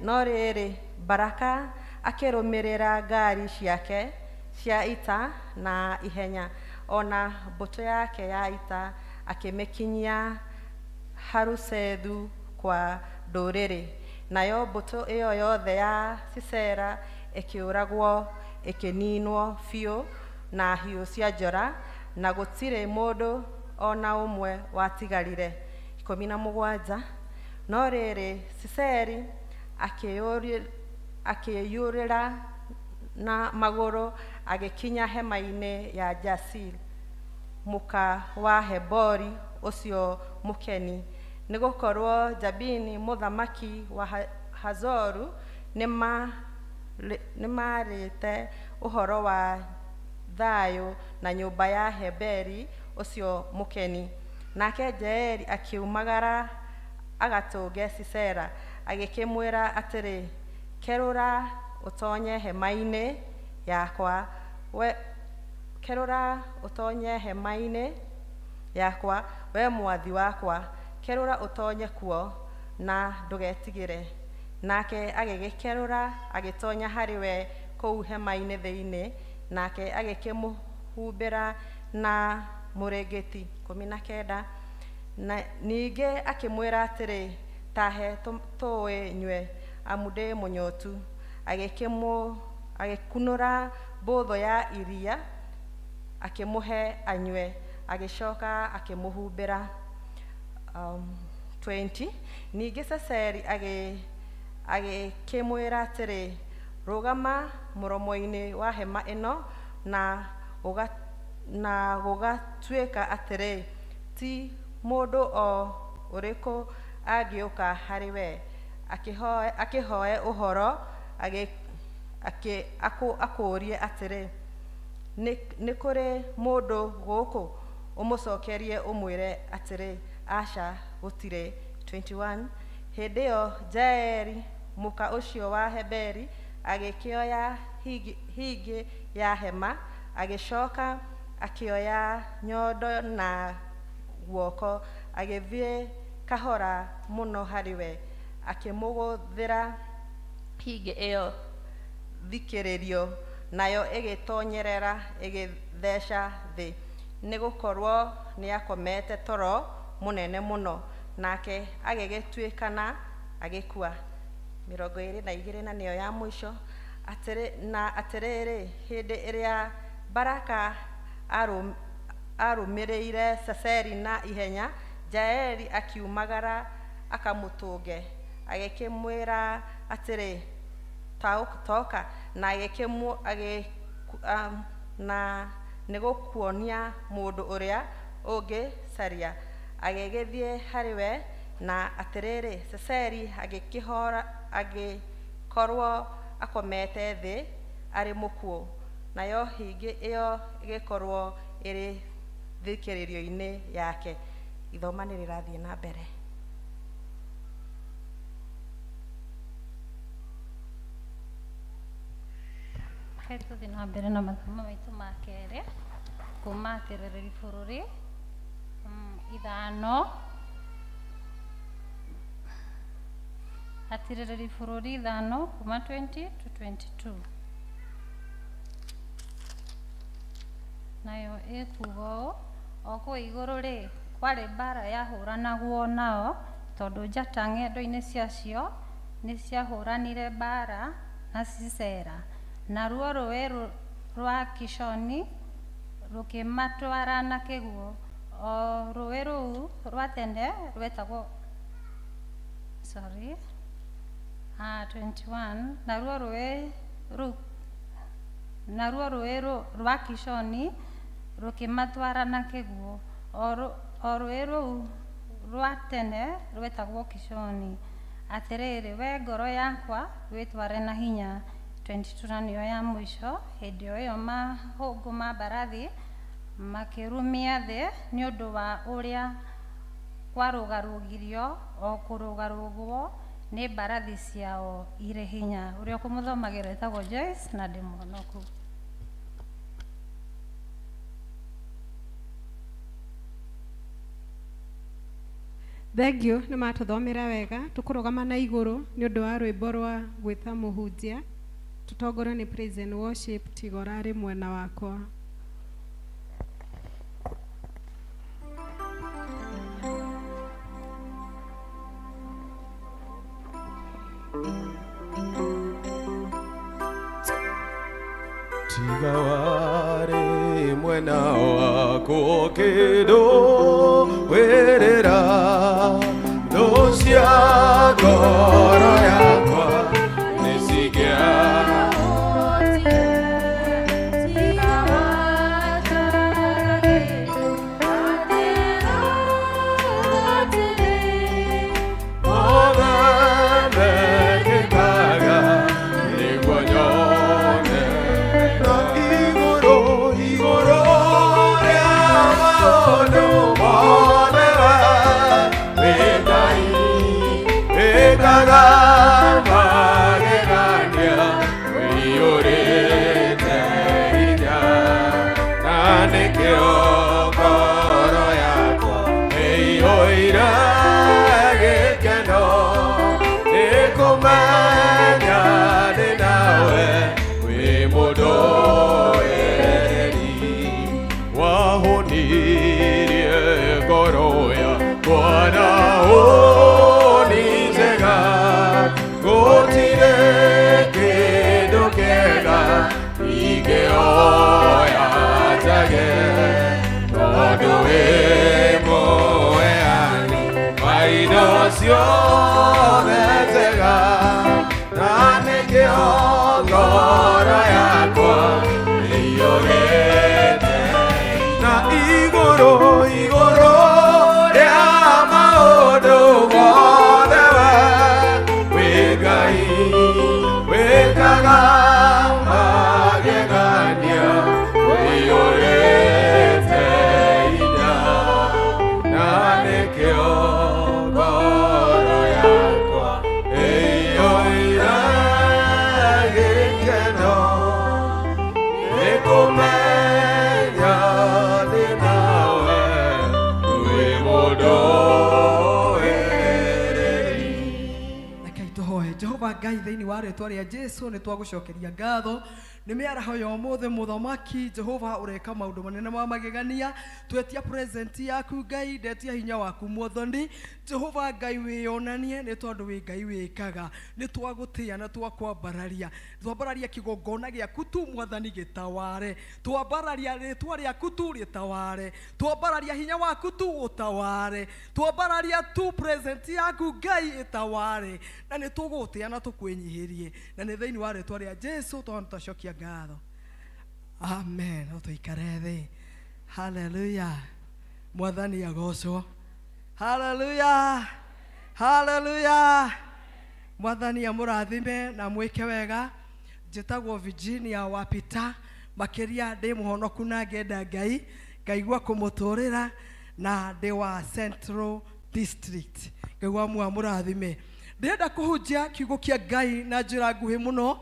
No rĩrĩ, Baraka akĩrũmĩrĩra ngari ciake cia ita na ihenya, ona mbũtũ yake ya ita akĩmĩkinyia Harusethu kwa ndũrĩrĩ. Nayo mbũtũ ĩyo yothe ya Sisera ĩkĩũragwo ĩkĩninwo biũ na hiũ cia njora, na gũtirĩ mũndũ ona ũmwe watigarire. 17. No rĩrĩ, Siseri akĩyũrĩra na magũrũ agĩkinya hema-inĩ ya Jael mũka wa Hebori ũcio Mũkeni, nĩgũkorwo Jabini mũthamaki wa Hazoru nĩmarĩte ũhoro wa thayũ na nyũmba ya Heberi ũcio Mũkeni. Nake Jaeli akiumagara agatũnge Sisera, agĩkĩmwĩra atĩrĩ, kerũra ũtonye hema-inĩ yakwa, we kerũra ũtonye hema-inĩ yakwa, we mwathi wakwa, kerũra ũtonye kuo na ndũgetigĩre. Nake agĩgĩkerũra agĩtonya harĩ we kũu hema-inĩ thĩinĩ, nake agĩkĩmũhumbĩra na mũrĩngĩti. 19. Na ningĩ akĩmwĩra atĩrĩ, tahe tũũĩ nyue, amu ndĩ mũnyotu. Agĩkunũra mbũthũ ya iria akĩmũhe anyue, agĩcoka akĩmũhumbĩra. 20. Ningĩ Seseri agĩkĩmwĩra atĩrĩ, rũgama mũromo-inĩ wa hema ĩno, na gũgatuĩka atĩrĩ, ti mũndũ o ũrĩkũ angĩũka harĩ we akĩhoe ũhoro, akũũrie atĩrĩ, nĩ kũrĩ mũndũ gũkũ? Ũmũcokerie ũmwĩre atĩrĩ, aca, gũtirĩ. 21. Hĩndĩ ĩyo Jaeli mũka ũcio wa Heberi agĩkĩoya hingĩ ya hema, agĩcoka akĩoya nyondo na guoko, agĩthiĩ kahora mũno harĩ we, akĩmũgũthĩra hingĩ ĩyo thikĩrĩrio, nayo ĩgĩtonyerera ĩgĩtheca thĩ, nĩgũkorwo nĩakomete toro mũnene mũno. Nake agĩgĩtuĩkana agĩkua. 22 na nĩyo ya mũico. Na atĩrĩrĩ, hĩndĩ ĩrĩa Baraka arũmĩrĩire Seseri na ihenya, Jaeli akiumagara akamũtũnge, agĩkĩmwĩra atĩrĩ, toka, na na nĩgũkuonia mũndũ ũrĩa ũngĩcaria. Agĩgĩthiĩ harĩ we, na atĩrĩrĩ, Seseri agĩkorwo akomete thĩ arĩ mũkuũ, nayo hingĩ ĩyo ĩgĩkorwo ĩrĩ thikĩrĩrio-inĩ yake. Ithoma nĩ rĩrathiĩ na mbere. Tũthiĩ na mbere na mathomo maitũ ma kerĩ kuma Atĩrĩrĩri bũrũri 5. Atĩrĩrĩri bũrũri 5 kuma 20 to 22. Nayo ĩkuga ũũ, o kũu igũrũ rĩ, kwarĩ mbara yahũranagwo nao, tondũ njata ng'endo-inĩ ciacio nĩciahũranire mbara na Sisera, naruo rũũĩ rwa Kishoni rũkĩmatwara na kĩguũ. O rũũĩ rũu rwa tene rwetagwo 21. Naruo rũũĩ rwa Kishoni rũkĩmatwara na kĩguũ. O rũũĩ rũu rwa tene rwetagwo Kishoni. Atĩrĩrĩ, we ngoro yakwa, wĩtware na hinya. 22 na nĩyo ya mũico. Hĩndĩ o ĩyo mahũngũ ma mbarathi makĩrumia thĩ nĩ ũndũ wa ũrĩa kwarũgarũgirio o kũrũgarũgwo nĩ mbarathi ciao irĩ hinya. Ũrĩa ũkũmũthomagĩra etagwo Joyce na ndĩ mũhonoku. Thank you, nĩ matũthomera wega. Tũkũrũgama na igũrũ nĩ ũndũ wa rwĩmbo rwa gwĩta mũhunjia, tũtongorio nĩ praise and worship. Tiga ũrarĩ mwena wakwa. Tiga warĩ mwena wakwa kĩndũ wĩrĩra thũ cia ngoro yakwa nĩcigĩa. wĩkaga magegania wĩiyũrĩte hinya na nĩkĩo ngoro yakwa ĩiyũire gĩkeno nĩkũmenya ndĩ nawe wĩ mũndũĩrĩri wahũnirie ngoro yakwa na hũni njega gũtirĩ kĩndũ kĩega ingĩoya njage tondũ wĩ mũheani wa indo ciothe njega na nĩkĩo ngoro yakwa ĩiyũrĩte na igũrũ igũrũ rĩa maũndũ mothe we wĩ Ngai wĩkaga magegania wĩiyũrĩte hinya na nĩkĩo ngoro yakwa ĩiyũire gĩkeno nĩkũmenya ndĩ nawe wĩ mũndũĩrĩri. Rekei tũhoe. Jehova Ngai thĩinĩ wa rĩtwa rĩa Jesu nĩ twagũcokeria ngatho nĩ mĩaraho ya ũmũthĩ mũthamaki Jehova ũreka maũndũ manene ma magegania twetia present yaku Ngai ndetia hinya waku mwathani Jehova Ngai wĩyonanie nĩ tondũ wĩ Ngai wĩkaga nĩ twagũtĩa na twakwambararia twambararia kĩgongona gĩaku tu mwathani gĩtaware twambararia rĩtwa rĩaku tu rĩtaware twambararia hinya waku tu ũtaware twambararia tu present yaku Ngai ĩtaware na nĩ tũgũtĩa na tũkwĩnyihĩrie na nĩ thĩinĩ wa rĩtwa rĩa Jesu tondũ twacokia ngatho amen. No tũikare thĩ. Haleluya. Mwathani agocwo. Haleluya. Haleluya. Mwathani amũrathime na mwĩke wega. Njĩtagwo Virginia Wapita makĩria ndĩ mũhonoku na ngenda Ngai ngaigua kũmũtũrĩra na ndĩ wa Central District. Ngaigua amũrathime. Ndĩrenda kũhunjia kiugo kĩa Ngai na njĩra nguhĩ mũno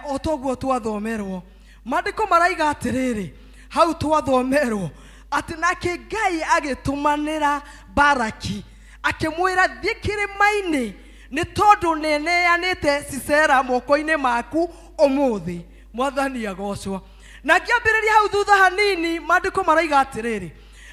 o toguo twathomerwo. Maandĩko maraiga atĩrĩrĩ hau twathomerwo atĩ nake Ngai agĩtũmanĩra Baraki akĩmwĩra thiĩ kĩrĩma-inĩ nĩ tondũ nĩneanĩte Sisera moko-inĩ maku ũmũthĩ. Mwathani agocwo. Na ngĩambĩrĩria hau thutha hanini maandĩko maraiga atĩrĩrĩ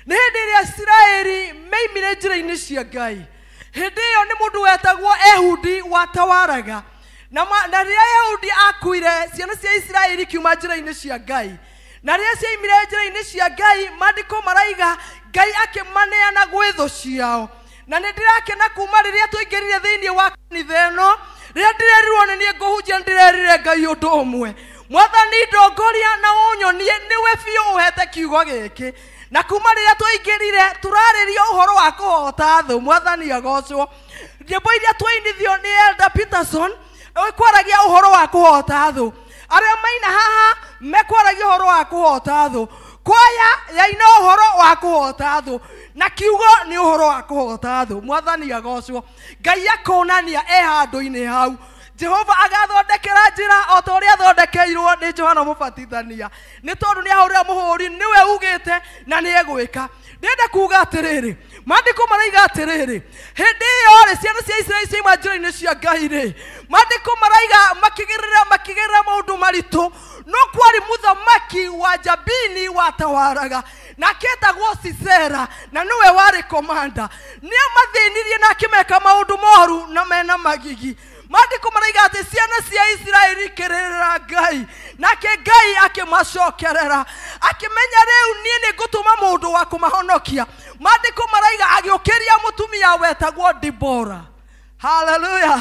nĩ hĩndĩ ĩrĩa Isiraeli meimire njĩra-inĩ cia Ngai hĩndĩ ĩyo nĩ mũndũ wetagwo Ehudi watawaraga na rĩrĩa Ehudi akuire ciana cia Isiraeli kiuma njĩra-inĩ cia Ngai na rĩrĩa ciaimire njĩra-inĩ cia Ngai maandĩko maraiga Ngai akĩmaneana gwĩ thũ ciao. Na nĩ ndĩrakena kuma rĩrĩa tũingĩrire thĩinĩ wa kanitha ĩno rĩrĩa ndĩrerirwo nĩ niĩ ngũhunjia ndĩrerire Ngai ũndũ ũmwe mwathani ndongoria na ũnyonie nĩwe biũ ũhete kiugo gĩkĩ. Na kuma rĩrĩa tũingĩrire tũrarĩria ũhoro wa kũhota thũ. Mwathani agocwo. Nyĩmbo iria twainithio nĩ Elder Peterson kwaragia ũhoro wa kũhota thũ. Arĩa maina haha mekwaragia ũhoro wa kũhota thũ. Kwaya yaina ũhoro wa kũhota thũ na kiugo nĩ ũhoro wa kũhota thũ. Mwathani agocwo. Ngai akonania e handũ-inĩ hau. Jehova agathondekera njĩra o ta ũrĩa athondekeirwo nĩ Johana Mũbatithania nĩ tondũ nĩ ahũrĩra mũhũri nĩwe ugĩte na nĩ egwĩka. Ndĩrenda kuga atĩrĩrĩ maandĩko maraiga atĩrĩrĩ hĩndĩ ĩyo rĩ ciana cia Isiraeli ciauma njĩra-inĩ cia Ngai rĩ maandĩko maraiga makĩgerera maũndũ maritũ no kwarĩ mũthamaki wa Jabini watawaraga nake etagwo Sisera na nĩwe warĩ komanda. Nĩamathĩnirie na akĩmeka maũndũ moru na mena magigi. Maandĩko maraiga atĩ ciana cia Isiraeli ikĩrĩrĩra Ngai nake Ngai akĩmacokerera akĩmenya rĩu niĩ nĩ ngũtũma mũndũ wa kũmahonokia. Maandĩko maraiga agĩũkĩria mũtumia wetagwo Dibora. Haleluya.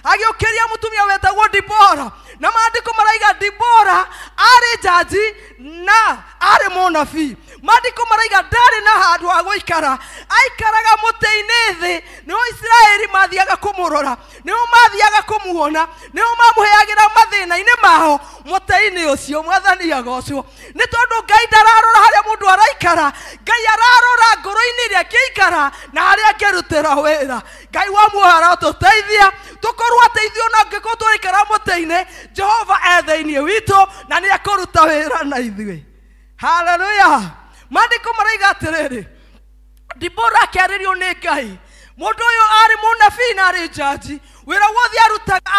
Agĩũkĩria mũtumia wetagwo Dibora na maandĩko maraiga Dibora arĩ jaji na arĩ mũnabii. Maandĩko maraiga ndarĩ na handũ ha gũikara aikaraga mũtĩ-inĩ thĩ nĩo Isiraeli mathiaga kũmũrora nĩo mathiaga kũmuona nĩo mamũheagĩra mathĩna-inĩ mao. Mũtĩ-inĩ ũcio mwathani agocwo. Nĩ tondũ Ngai ndararora harĩa mũndũ araikara, Ngai ararora ngoro-inĩ ĩrĩa angĩikara na harĩa angĩrutĩra wĩra. Ngai wa muoyo arotũteithia tũkorwo atĩ ithuĩ ona angĩkorwo tũraikara mũtĩ-inĩ, Jehova e thĩinĩ witũ na nĩ ekũruta wĩra na ithuĩ. Haleluya. Maandĩko maraiga atĩrĩrĩ, Dibora akĩarĩrio nĩ Ngai. Mũndũ ũyũ arĩ mũnabii na arĩ njanji. Wĩra wothe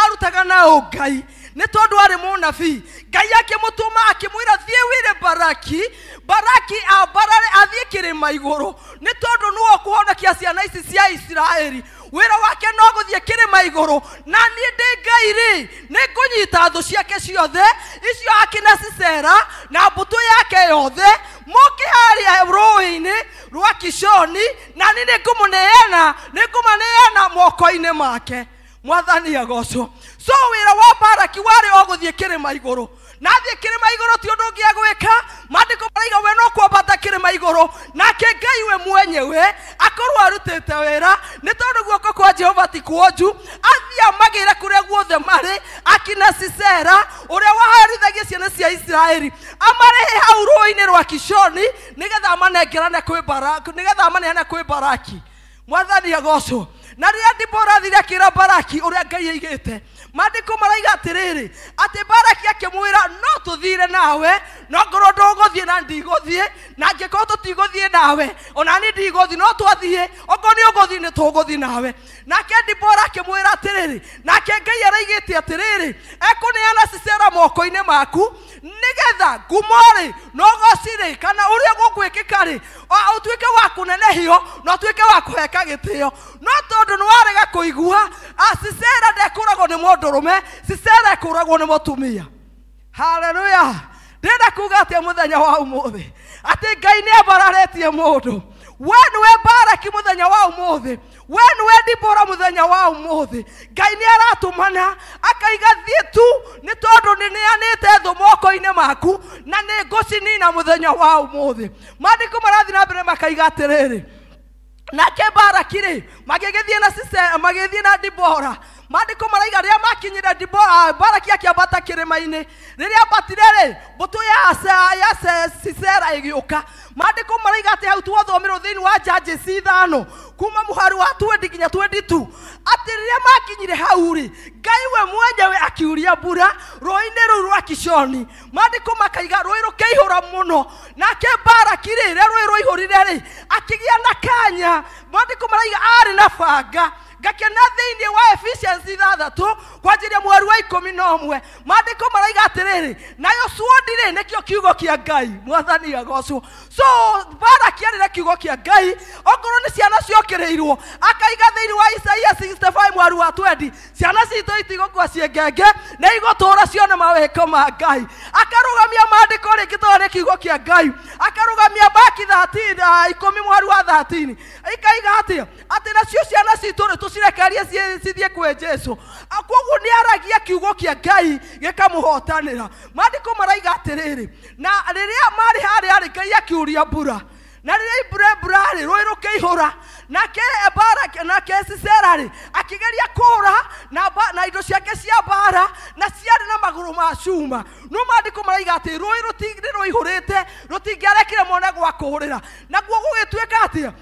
arutaga na ũngai nĩ tondũ arĩ mũnabii. Ngai akĩmũtũma akĩmwĩra thiĩ wĩre Baraki, Baraki ambarare athiĩ kĩrĩma igũrũ nĩ tondũ nĩwe ũkũhonokia ciana ici cia Isiraeli. Wĩra wake no gũthiĩ kĩrĩma igũrũ, na niĩ ndĩ Ngai rĩ, nĩ ngũnyita thũ ciake ciothe icio akina Sisera na mbũtũ yake yothe moke harĩa rũĩ-inĩ rwa Kishoni, na niĩ nĩngũmaneana moko-inĩ make. Mwathani agocwo. So wĩra wa Baraki warĩ o gũthiĩ kĩrĩma igũrũ, na athiĩ kĩrĩma igũrũ ti ũndũ ũngĩ egwĩka. Maandĩko maraiga we no kwambata kĩrĩma igũrũ, nake Ngai we mwenyewe akorwo arutĩte wĩra, nĩ tondũ guoko kwa Jehova ti kuonju. Athiĩ amagĩre kũrĩa guothe marĩ akina Sisera ũrĩa waharithagia ciana cia Isiraeli, amarehe hau rũĩ-inĩ rwa Kishoni nĩgetha amanengerane kwĩ Baraki, nĩgetha amaneane kwĩ Baraki. Mwathani agocwo. Na rĩrĩa Dibora athire akĩra Baraki ũrĩa Ngai aigĩte, maandĩko maraiga atĩrĩrĩ, atĩ Baraki akĩmwĩra no tũthire nawe, no ngorwo ndũgũthiĩ na ndigũthiĩ, na angĩkorwo tũtigũthiĩ nawe ona niĩ ndigũthiĩ, no twathiĩ, okorwo nĩ ũgũthiĩ nĩ tũgũthiĩ nawe. Nake Dibora akĩmwĩra atĩrĩrĩ, nake Ngai araigĩte atĩrĩrĩ, ekũneana Sisera moko-inĩ maku nĩgetha ngumo-rĩ na ũgoci-rĩ kana ũrĩa gũgwĩkĩka-rĩ ũtuĩke wa kũnenehio na ũtuĩke wa kũheka gĩtĩo. No tondũ nĩ warega kũigua, Sisera ndekũragwo nĩ mũndũrũme, Sisera ekũragwo nĩ mũtumia. Haleluya. Ndĩrenda kuga atĩa mũthenya wa ũmũthĩ, atĩ Ngai nĩ ambararĩtie mũndũ. We nĩwe Baraki mũthenya wa ũmũthĩ, we nĩwe Dibora mũthenya wa ũmũthĩ. Ngai nĩ aratũmana akaiga thiĩ tu, nĩ tondũ nĩ neanĩte thũ moko-inĩ maku na nĩ ngũcinina mũthenya wa ũmũthĩ. Maandĩko marathiĩ na mbere makaiga atĩrĩrĩ, nake Baraki rĩ magĩgĩthiĩ na Sisera, magĩthiĩ na Dibora. Maandĩko maraiga rĩrĩa makinyire Dibora, Baraki akĩambata kĩrĩma-inĩ. Rĩrĩa ambatire rĩ, mbũtũ ya Sisera ĩgĩũka. Maandĩko maraiga atĩ hau twathomirwo thĩinĩ wa Judges 5 kuma mũhari wa 20 nginya 22, atĩ rĩrĩa makinyire hau rĩ, Ngai we mwenyewe akiuria mbura rũĩ-inĩ rũu rwa Kishoni. Maandĩko makaiga rũĩ rũkĩihũra mũno. Nake Baraki rĩ, rĩrĩa rũĩ rũihũrire rĩ, akĩgĩa na kanya. Maandĩko maraiga arĩ na banga. Ngakena thĩinĩ wa Ephesians 6 kwanjĩrĩria mweri wa 11, maandĩko maraiga atĩrĩrĩ, nayo sword rĩ nĩkĩo kiugo kĩa Ngai. Mwathani agocwo. So Baraki arĩ na kiugo kĩa Ngai, okorwo nĩ ciana ciokĩrĩirwo, akaiga thĩinĩ wa Isaia 65 mweri wa 20, ciana citũ itigũkua ciĩ ngenge, nĩ igũtũũra cione mawĩko ma Ngai. Akarũgamia maandĩko rĩngĩ tondũ nĩ kiugo kĩa Ngai, akarũgamia Maki 13 10 mweri wa 13, ikaiga atĩa, atĩ nacio ciana citũ rĩ tũcirekerie cithiĩ kwĩ Jesũ. Koguo nĩ aragia kiugo kĩa Ngai gĩkamũhotanĩra. Maandĩko maraiga atĩrĩrĩ, na rĩrĩa marĩ harĩa rĩ, Ngai akiuria mbura, na rĩrĩa mbura rĩ, rũĩ rũkĩihũra. Nake Baraki, nake Sisera rĩ, akĩgeria kũũra na indo ciake cia mbara, na ciarĩ na magũrũ ma cuma. No maandĩko maraiga atĩ rũĩ nĩ rũihũrĩte, rũtingĩarekire mone gwa kũũrĩra. Naguo gũgĩtuĩka atĩa,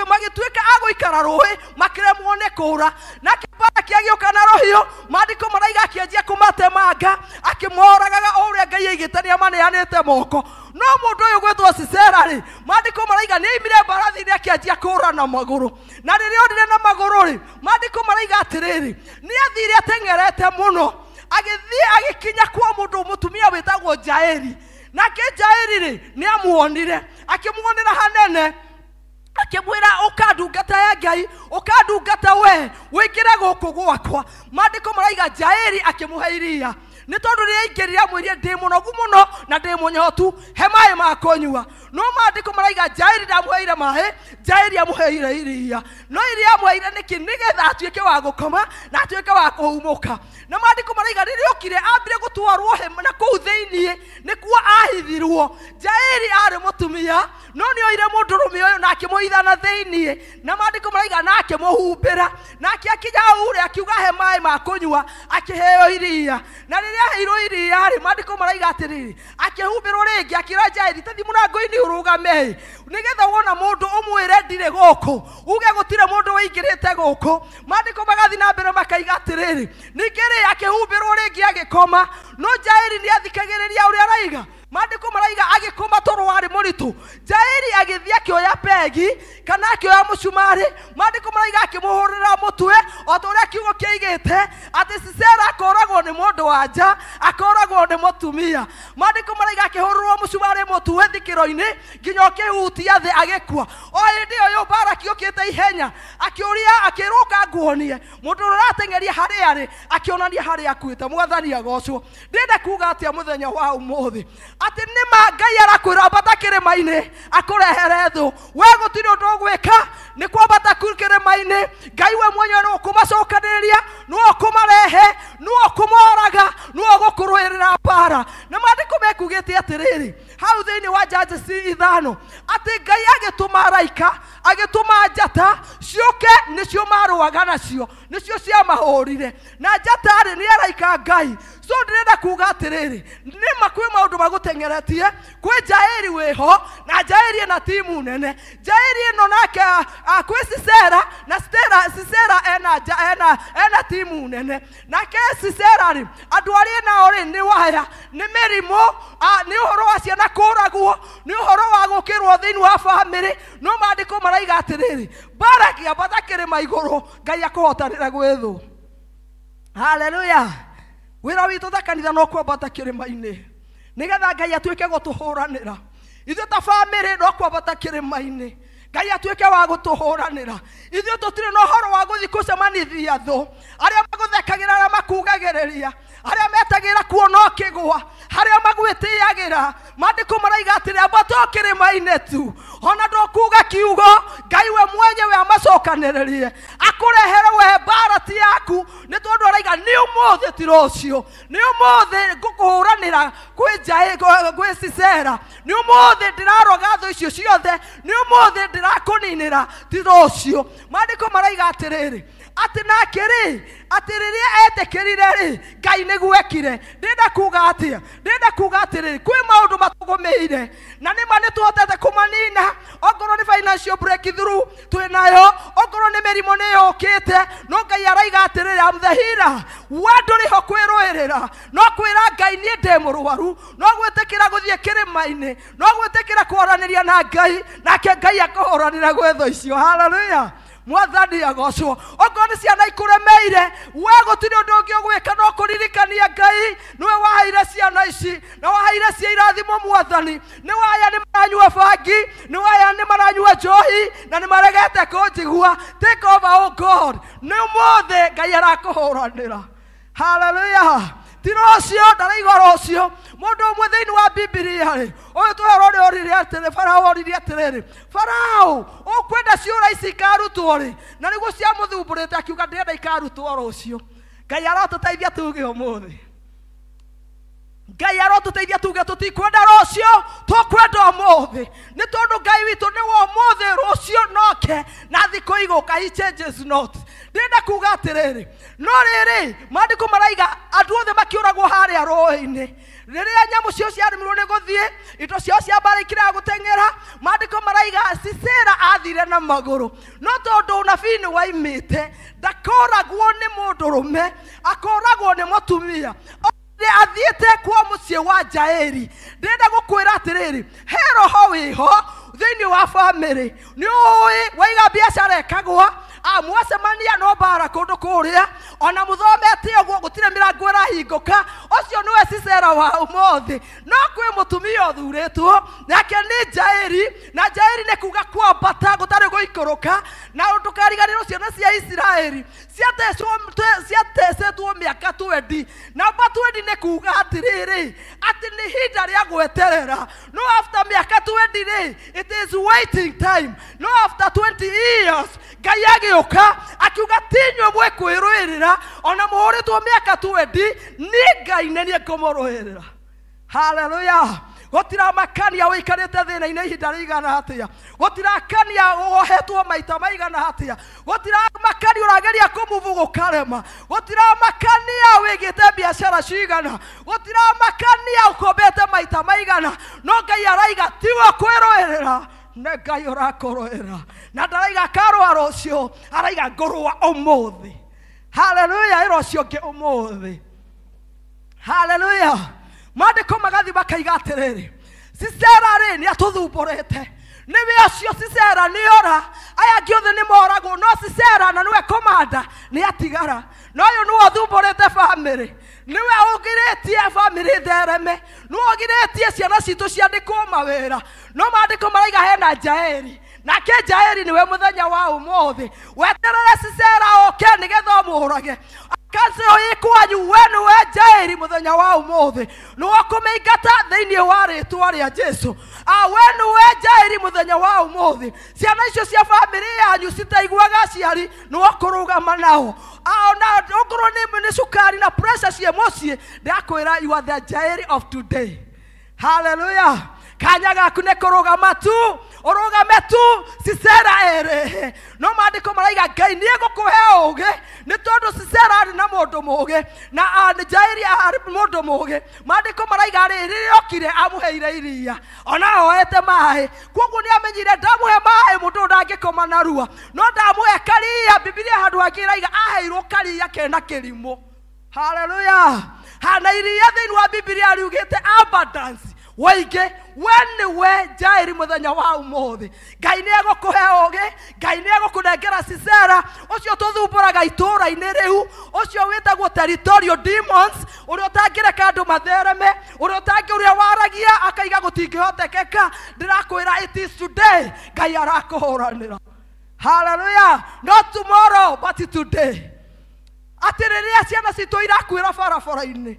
magĩtuĩka a gũikara rũĩ, makĩremwo nĩ kũũra. Nake Baraki agĩũka na rũhiũ, maandĩko maraiga akĩanjia kũmatemanga, akĩmoragaga o ũrĩa Ngai aigĩte nĩ amaneanĩte moko. No mũndũ ũyũ gwĩtwo Sisera rĩ, maandĩko maraiga nĩ aimire mbarathi-inĩ akĩanjia kũũra na magũrũ. Na rĩrĩa orire na magũrũ rĩ, maandĩko maraiga atĩrĩrĩ, nĩ athire ateng'erete mũno, agĩthiĩ agĩkinya kwa mũndũ mũtumia wĩtagwo Jaeli. Nake Jaeli rĩ, nĩ amuonire, akĩmuonera hanene, akĩmwĩra ũka ndungata ya Ngai, ũka ndungata we, wĩingĩre gũkũ gwakwa. Maandĩko maraiga Jaeli akĩmũhe iria, nĩ tondũ rĩrĩa aingĩrire amwĩrire ndĩ mũnogu mũno na ndĩ mũnyotu, he maĩ ma kũnyua. No maandĩko maraiga Jaeli ndamũheire maĩ, Jaeli amũheire iria. No iria amũheire nĩkĩ? Nĩgetha atuĩke wa gũkoma na atuĩke wa kũhumũka. Na maandĩko maraiga rĩrĩa okire ambire gũtwarwo hema na kũu thĩinĩ nĩkuo ahithirwo. Jaeli arĩ mũtumia, no nĩ oire mũndũrũme ũyũ na akĩmũhitha na thĩinĩ. Na maandĩko maraiga na akĩmũhumbĩra. Nake akinya hau rĩ, akiuga he maĩ ma kũnyua, akĩheo iria. Na rĩrĩa rĩrĩa aheirwo iria rĩ, maandĩko maraiga atĩrĩrĩ, akĩhumbĩrwo rĩngĩ akĩra Jaeli, ta thiĩ mũrango-inĩ ũrũgame nĩgetha wona mũndũ ũmwĩre ndirĩ gũkũ, uge gũtirĩ mũndũ wĩingĩrĩte gũkũ. Maandĩko magathiĩ na mbere makaiga atĩrĩrĩ, ningĩ rĩ akĩhumbĩrwo rĩngĩ agĩkoma, no Jaeli nĩ athikagĩrĩria ũrĩa araiga. Maandĩko maraiga agĩkoma toro warĩ mũritũ. Jaeli agĩthiĩ akĩoya pegi kana akĩoya mũcumarĩ, maandĩko maraiga akĩmũhũrĩra mũtwe o ta ũrĩa kiugo kĩaigĩte atĩ Sisera akoragwo nĩ mũndũ wa nja, akoragwo nĩ mũtumia. Maandĩko maraiga akĩhũrĩrwo mũcumarĩ mũtwe thikĩro-inĩ nginya ũkĩhutia thĩ agĩkua. O hĩndĩ ĩyo yo Baraki okĩte ihenya akĩũria, akĩrũka nguonie mũndũ ũrĩa ũrateng'eria harĩa arĩ, akĩonania harĩa akuĩte. Mwathani agocwo. Ndĩrenda kuga atĩa mũthenya wa ũmũthĩ, atĩ nĩma Ngai arakwĩra ambata kĩrĩma-inĩ akũrehere thũ. We gũtirĩ ũndũ ũgwĩka, nĩ kwambata kĩrĩma-inĩ. Ngai we mwenyewe nĩwe ũkũmacokanĩrĩria, nĩwe ũkũmarehe, nĩwe ũkũmoraga, nĩwe ũgũkũrũĩrĩra mbara. Na maandĩko mekugĩte atĩrĩrĩ hau thĩinĩ wa Judges 5 atĩ Ngai agĩtũma araika, agĩtũma njata ciũke, nĩcio marũaga nacio, nĩcio ciamahũrire. Na njata rĩ nĩ araika Ngai. So ndĩrenda kuga atĩrĩrĩ, nĩma kwĩ maũndũ magũteng'eretie, kwĩ Jaeli wĩho, na Jaeli ena timu nene. Jaeli ĩno nake kwĩ Sisera, na Sisera ena timu nene. Nake Sisera rĩ, andũ arĩa nao rĩ nĩ waya, nĩ mĩrimũ, nĩ ũhoro wa ciana kũragwo, nĩ ũhoro wa gũkĩrwo thĩinĩ wa bamĩrĩ. No maandĩko maraiga atĩrĩrĩ, Baraki ambata kĩrĩma igũrũ, Ngai akũhotanĩra gwĩ thũ. Haleluya. Wĩra witũ ta kanitha no kwambata kĩrĩma-inĩ nĩgetha Ngai atuĩke gũtũhũranĩra. Ithuĩ ta bamĩrĩ no kwambata kĩrĩma-inĩ, Ngai atuĩke wa gũtũhũranĩra. Ithuĩ tũtirĩ na ũhoro wa gũthiĩ kũcemanithia thũ, arĩa magũthekagĩra, arĩa makugagĩrĩria, arĩa metagĩra kuona ũkĩgũa, harĩa magwĩtĩagĩra. Maandĩko maraiga atĩrĩ, ambata kĩrĩma-inĩ tu, ona ndũkuga kiugo, Ngai we mwenyewe amacokanĩrĩrie, akũrehere we mbara ti yaku, nĩ tondũ araiga nĩ ũmũthĩ ti rũciũ, nĩ ũmũthĩ ngũkũhũranĩra kwĩ Sisera, nĩ ũmũthĩ ndĩraroga thũ icio ciothe, nĩ ũmũthĩ ndĩrakũninĩra ti rũciũ. Maandĩko maraiga atĩrĩrĩ, atĩ nake rĩ, atĩ rĩrĩa etĩkĩrire rĩ, Ngai nĩguo ekire. Ndĩrenda kuga atĩa? Ndĩrenda kuga atĩrĩrĩ, kwĩ maũndũ matũgũmĩire na nĩma nĩtũhotete kũmanina. Ongorwo nĩ financial breakthrough twĩ nayo, ongorwo nĩ mĩrimũ nĩ yũkĩte, no Ngai araiga atĩrĩrĩ, I'm the healer. We ndũrĩ ho kwĩrũĩrĩra, no kwĩra Ngai niĩ ndĩ mũrwaru, no gwĩtĩkĩra gũthiĩ kĩrĩma-inĩ, no gwĩtĩkĩra kwaranĩria na Ngai, nake Ngai akũhũranĩra gwĩ thũ icio. Haleluya. Mwathani agocwo. Okorwo nĩ ciana ikũremeire, we gũtirĩ ũndũ ũngĩ ũgwĩka no kũririkania Ngai nĩwe waheire ciana ici, na waheire cia irathimo. Mwathani, nĩ waya nĩ maranyua bangi, nĩ waya nĩ maranyua njohi, na nĩ maregete kũnjigua. Take over, oh God. Nĩ ũmũthĩ Ngai arakũhũranĩra. Haleluya. Ti rũciũ, ndaraigua rũciũ. Mũndũ ũmwe thĩinĩ wa Bibilia rĩ, ũyũ tũhoro ũrĩa oririe atĩrĩ, Farao oririe atĩrĩrĩ, Farao, ũkwenda ciũra ici ikarutwo rĩ? Na nĩguo ciamũthumbũrĩte, akiuga ndĩrenda ikarutwo rũciũ. Ngai arotũteithia tuge ũmũthĩ. Ngai arotũteithia tuge tũtikwenda rũciũ, tũkwenda ũmũthĩ. Nĩ tondũ Ngai witũ nĩ wa ũmũthĩ, rũciũ noke, na thikũ igũka, he changes not. Ndĩrenda kuga atĩrĩrĩ, no rĩrĩ, maandĩko maraiga andũ othe makĩũragwo harĩa rũĩ-inĩ. Rĩrĩa nyamũ cio ciaremirwo nĩ gũthiĩ, indo ciao cia mbaara ikĩrega gũteng'era, maandĩko maraiga Sisera athire na magũrũ. No tondũ ũnabii nĩ waimĩte, ndakoragwo nĩ mũndũrũme, akoragwo nĩ mũtumia. Athiĩte kwa mũciĩ wa Jaeli. Ndĩrenda gũkwĩra atĩrĩrĩ, he roho wĩho thĩinĩ wa bamĩrĩ. Nĩ ũĩ waiga biacara ĩkagũa, mwacemania no mbara kũndũ kũrĩa, ona mũthomete ũguo gũtirĩ mĩrango ĩrahingũka. Ũcio nĩwe Sisera wa ũmũthĩ. No kwĩ mũtumia ũthurĩtwo, nake nĩ Jaeli, na Jaeli nĩ kuga kwambata gũtarĩ gũikũrũka. Na ndũkariganĩrwo ciana cia Isiraeli ciatecetwo mĩaka 20. Namba 20 nĩ kuga atĩrĩrĩ, atĩ nĩ ihinda rĩa gweterera. No after mĩaka 20 rĩ, it is waiting time. No after 20 years Ngai agĩũka akiuga ti inyuĩ mwĩkwĩrũĩrĩra, ona mũhũrĩtwo mĩaka 20, niĩ Ngai nĩ niĩ ngũmũrũĩrĩra. Haleluya. Gũtiramakania wĩikarĩte thĩna-inĩ ihinda rĩigana atĩa. Gũtirakania wohetwo maita maigana atĩa. Gũtiramakania ũrageria kũmuvu gũkarema. Gũtiramakania wĩigĩte biacara cigana. Gũtiramakania ũkombete maita maigana. No Ngai araiga tiwe kwĩrũĩrĩra, nĩ Ngai ũrakũrũĩra. Na ndaraiga karũa rũciũ, araiga ngũrũa ũmũthĩ. Hallelujah, ĩra ũcio ũngĩ ũmũthĩ. Hallelujah. Maandĩko magathi makaiga atĩrĩrĩ, Sisera rĩ nĩ atũthumbũrĩte. Nĩwe ũcio Sisera nĩ ora, aya angĩ othe nĩ moragwo, no Sisera na nĩwe komanda nĩ atigara. No ũyũ nĩwe ũthumbũrĩte bamĩrĩ, nĩwe ũgirĩtie bamĩrĩ thereme, nĩwe ũgirĩtie ciana citũ ciandĩkwo mawĩra. No maandĩko maraiga hena Jaeli. Nake Jaeli nĩwe mũthenya wa ũmũthĩ. Weterere Sisera oke nĩgetha ũmũũrage. Kansero ĩ kwanyu, we nĩwe Jaeli mũthenya wa ũmũthĩ. Nĩwe ũkũmĩingata thĩinĩ wa rĩtwa rĩa Jesu. We nĩwe Jaeli mũthenya wa ũmũthĩ. Ciana icio cia bamĩrĩ yanyu citaiguaga aciari, nĩwe ũkũrũgama nao. Ona okorwo nĩ cukari na pressure ciĩ mũciĩ, ndakwĩra you are the Jaeli of today. Hallelujah. Kanya gaku nĩ kũrũgama tu, ũrũgame tu, Sisera ĩrĩhe. No maandĩko maraiga Ngai nĩ egũkũhe ũũgĩ, nĩ tondũ Sisera arĩ na mũndũ mũũgĩ, na Jaeli arĩ mũndũ mũũgĩ. Maandĩko maraiga rĩ, rĩrĩa okire amũheire iria, ona oete maĩ. Kwoguo nĩ amenyire ndamũhe maĩ mũndũ ũyũ ndangĩkoma narua, no ndamũhe karia. Bibilia handũ hangĩ ĩraiga aheirwo karia kena kĩrimũ. Hallelujah. Hana iria thĩinĩ wa Bibilia riugĩte abundance, waingĩ. We nĩwe Jaeli mũthenya wa ũmũthĩ. Ngai nĩ egũkũhe ũũgĩ, Ngai nĩ egũkũnengera Sisera ũcio tũthumbũraga itũũra-inĩ rĩu, ũcio wĩtagwo territorial demons, ũrĩa ũtangĩreka andũ mathereme, ũrĩa ũtangĩ, ũrĩa waragia akaiga gũtingĩhotekeka. Ndĩrakwĩra it is today Ngai arakũhũranĩra. Hallelujah. Not tomorrow but today. Atĩ rĩrĩa ciana citũ irakuĩra barabara-inĩ,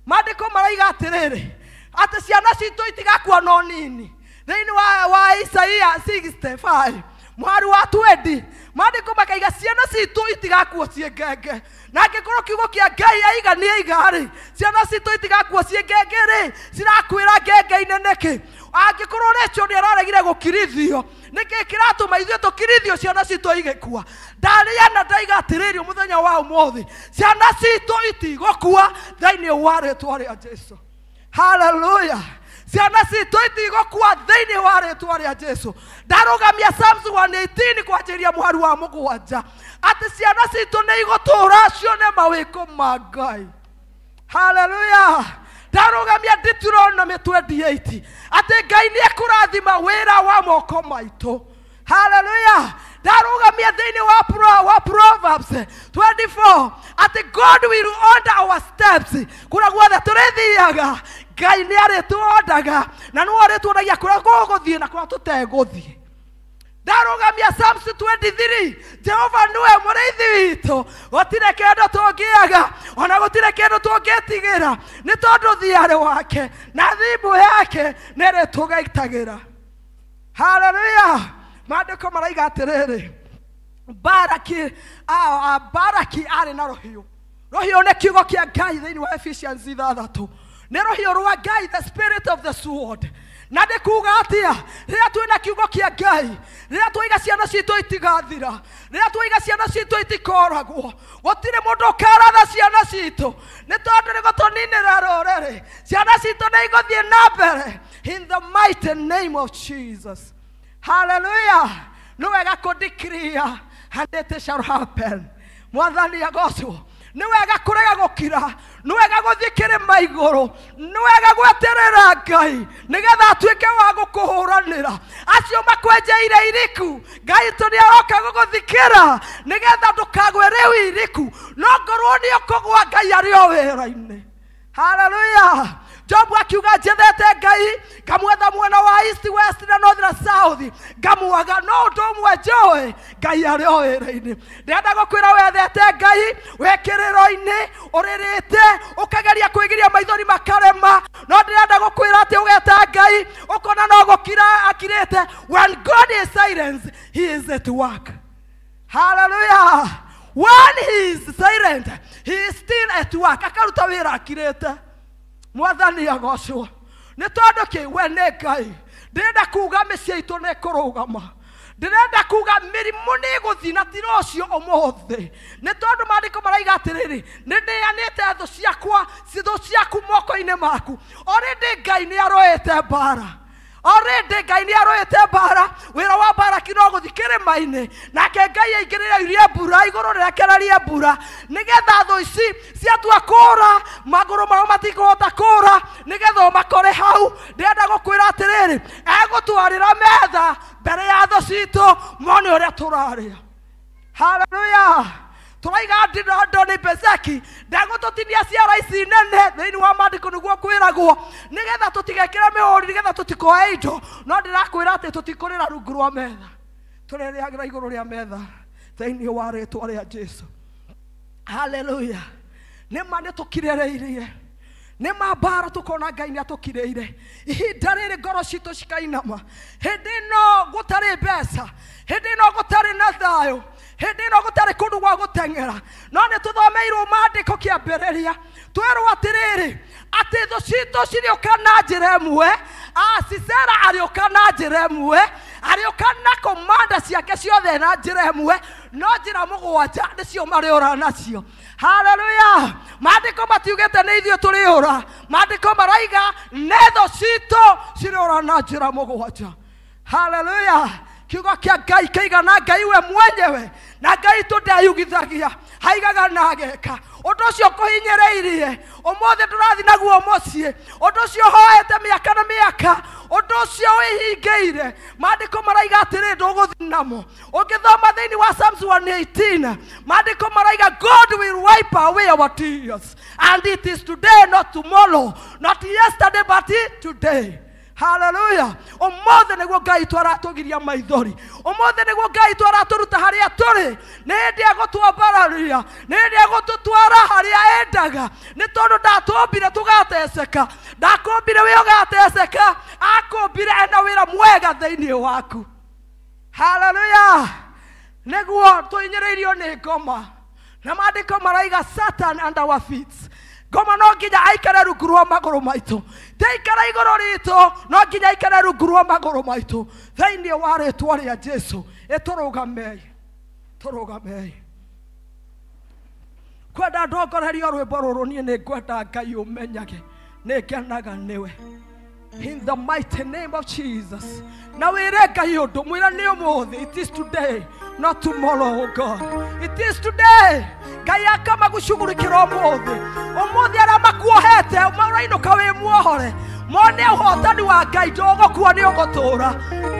maandĩko maraiga atĩrĩrĩ, atĩ ciana citũ itigakua no nini. Thĩinĩ wa Isaia 65 mũhari wa 20, maandĩko makaiga ciana citũ itigakua ciĩ ngenge. Na angĩkorwo kiugo kĩa Ngai aiga nĩ aiga rĩ, ciana citũ itigakua ciĩ ngenge rĩ, cirakuĩra ngenge-inĩ nĩkĩ? Angĩkorwo Rachel nĩ araregire gũkirithio, nĩkĩ kĩratũma ithuĩ tũkirithio ciana citũ igĩkua? Ndaria na ndaiga atĩrĩrĩ mũthenya wa ũmũthĩ, ciana citũ itigũkua thĩinĩ wa rĩtwa rĩa Jesu. Hallelujah. Ciana citũ itigũkua thĩinĩ wa rĩtwa rĩa Jesu. Ndarũgamia Psalms 118 kwanjĩrĩria mũhari wa 7, atĩ ciana citũ nĩ igũtũũra cione mawĩko ma Ngai. Hallelujah. Ndarũgamia Deuteronomy 28, atĩ Ngai nĩ ekũrathima wĩra wa moko maitũ. Hallelujah. Ndarũgamia thĩinĩ wa Proverbs 24, atĩ God will order our steps. Kũrĩa guothe tũrĩthiaga, Ngai nĩ arĩtuondaga, na nĩwe ũrĩtuonagia kũrĩa gũgũthiĩ na kũrĩa tũtegũthiĩ. Ndarũgamia Psalms 23, Jehova nĩwe mũrĩithi witũ, gũtirĩ kĩndũ tũngĩaga, ona gũtirĩ kĩndũ tũngĩtigĩra, nĩ tondũ thiarĩ wake na thimũ yake nĩ ĩrĩtũgitagĩra. Hallelujah. Maandĩko maraiga atĩrĩrĩ, Baraki arĩ na rũhiũ. Rũhiũ nĩ kiugo kĩa Ngai thĩinĩ wa Ephesians 6. Nĩ rũhiũ rwa Ngai, the spirit of the sword. Na nĩ kuga atĩa? Rĩrĩa twĩna kiugo kĩa Ngai, rĩrĩa twaiga ciana citũ itigathira, rĩrĩa twaiga ciana citũ itikoragwo, gũtirĩ mũndũ ũkaratha ciana citũ, nĩ tondũ nĩ gũtũninĩra rũrĩrĩ. Ciana citũ nĩ igũthiĩ na mbere in the mighty name of Jesus. Hallelujah. Nĩ wega kũdeclare and it shall happen. Mwathani agocwo. Nĩ wega kũrega gũkira, nĩ wega gũthiĩ kĩrĩma igũrũ, nĩ wega gweterera Ngai nĩgetha atuĩke wa gũkũhũranĩra. Acio makwenjeire iriku, Ngai tũ nĩ aroka gũgũthikĩra nĩgetha ndũkagwe rĩu iriku, no ngorwo nĩ ũkũgwa Ngai arĩ o wĩra-inĩ. Hallelujah. Jobu akiuga njethete Ngai, ngamwetha mwena wa east, west na north na south, ngamwaga, no ũndũ ũmwe njũĩ, Ngai arĩ o wĩra-inĩ. Ndĩrenda gũkwĩra wethete Ngai wĩ kĩrĩro-inĩ, ũrĩrĩte, ũkageria kwĩgiria maithori makarema, no ndĩrenda gũkwĩra atĩ ũgeta Ngai ũkona no gũkira akirĩte. When God is silent, he is at work. Hallelujah. When he is silent, he is still at work. Akaruta wĩra akirĩte. Mwathani agocwo. Nĩ tondũ kĩ we nĩ Ngai. Ndĩrenda kuga mĩciĩ itũ nĩ ĩkũrũgama. Ndĩrenda kuga mĩrimũ nĩ ĩgũthiĩ na ti rũciũ ũmũthĩ. Nĩ tondũ maandĩko maraiga atĩrĩrĩ, nĩ ndĩanĩte thũ ciakwa, thũ ciaku moko-inĩ maku. Already Ngai nĩ aroete mbara. Already Ngai nĩ aroete mbara. Wĩra wa Baraki no gũthiĩ kĩrĩma-inĩ. Nake Ngai aingĩrĩre airie mbura, igũrũ rĩrekererie mbura, nĩgetha thũ ici ciatua kũũra, magũrũ mao matikũhota kũũra, nĩgetha ũmakore hau. Ndĩrenda gũkwĩra atĩrĩrĩ, egũtwarĩra metha mbere ya thũ citũ, mone ũrĩa tũrarĩa. Hallelujah. Tũraiga Adoni Bezeki ndegũtũtinia ciara ici nene thĩinĩ wa maandĩko nĩguo kwĩragwo, nĩgetha tũtigekĩre mĩhũri, nĩgetha tũtikoe indo. No ndĩrakwĩra atĩ tũtikũrĩra rungu rwa metha, tũrĩrĩagĩra igũrũ rĩa metha thĩinĩ wa rĩtwa rĩa Jesu. Hallelujah. Nĩma nĩtũkirĩrĩirie, nĩma mbara tũkona Ngai nĩatũkirĩire. Ihinda rĩrĩ ngoro citũ cikainama. Hĩndĩ ĩno gũtarĩ mbeca, hĩndĩ ĩno gũtarĩ na thayũ, hĩndĩ ĩno gũtarĩ kũndũ gwa gũteng'era, no nĩ tũthomeirwo maandĩko kĩambĩrĩria, twerwo atĩrĩrĩ, atĩ thũ citũ cirĩũka na njĩra ĩmwe. Sisera arĩũka na njĩra ĩmwe, arĩũka na komanda ciake ciothe na njĩra ĩmwe, no njĩra mũgwanja nĩcio marĩũra nacio. Hallelujah. Maandĩko matiugĩte nĩ ithuĩ tũrĩũra, maandĩko maraiga nĩ thũ citũ cirĩũra na njĩra mũgwanja. Hallelujah. Kiugo kĩa Ngai kĩigana Ngai we mwenyewe, na Ngai tu ndeyugithagia, haigaga na ageka. Ũndũ ũcio ũkũhinyĩrĩirie ũmũthĩ ndũrathiĩ naguo mũciĩ, ũndũ ũcio ũhoete mĩaka na mĩaka, ũndũ ũcio wĩhingĩire, maandĩko maraiga atĩrĩ ndũgũthiĩ namo. Ũngĩthoma thĩinĩ wa Psalms 118, maandĩko maraiga God will wipe away our tears, and it is today, not tomorrow, not yesterday, but today. Hallelujah. Ũmũthĩ nĩguo Ngai tu aratũgiria maithori. Ũmũthĩ nĩguo Ngai tu aratũruta harĩa tũrĩ. Nĩ hĩndĩ egũtwambararia, nĩ hĩndĩ egũtũtwara harĩa endaga. Nĩ tondũ ndatũmbire tũgateceka, ndakũmbire wĩ ũgateceka, akũmbire ena wĩra mwega thĩinĩ waku. Hallelujah. Nĩguo tũhinyĩrĩirio nĩ ngoma, na maandĩko maraiga Satan under our feet. Ngoma no nginya aikare rungu rwa magũrũ maitũ, taikara igũrũ ritũ, no nginya aikare rungu rwa magũrũ maitũ. Thĩinĩ wa rĩtwa rĩa Jesu, ĩtũrũgamei, tũrũgamei. Kwenda ndongorerio rwĩmbo rũrũ, niĩ nĩ ngwenda Ngai ũmenyage nĩ ngenaga nĩwe. In the mighty name of Jesus. Na wĩre Ngai ũndũ, mwĩre nĩ ũmũthĩ. It is today, not tomorrow, oh God. It is today. Ngai akamagucugurikĩra ũmũthĩ. Ũmũthĩ arĩa makuohete ũrainũka wĩ muohore, mone ũhotani wa Ngai, ndũgũkua nĩ ũgũtũũra.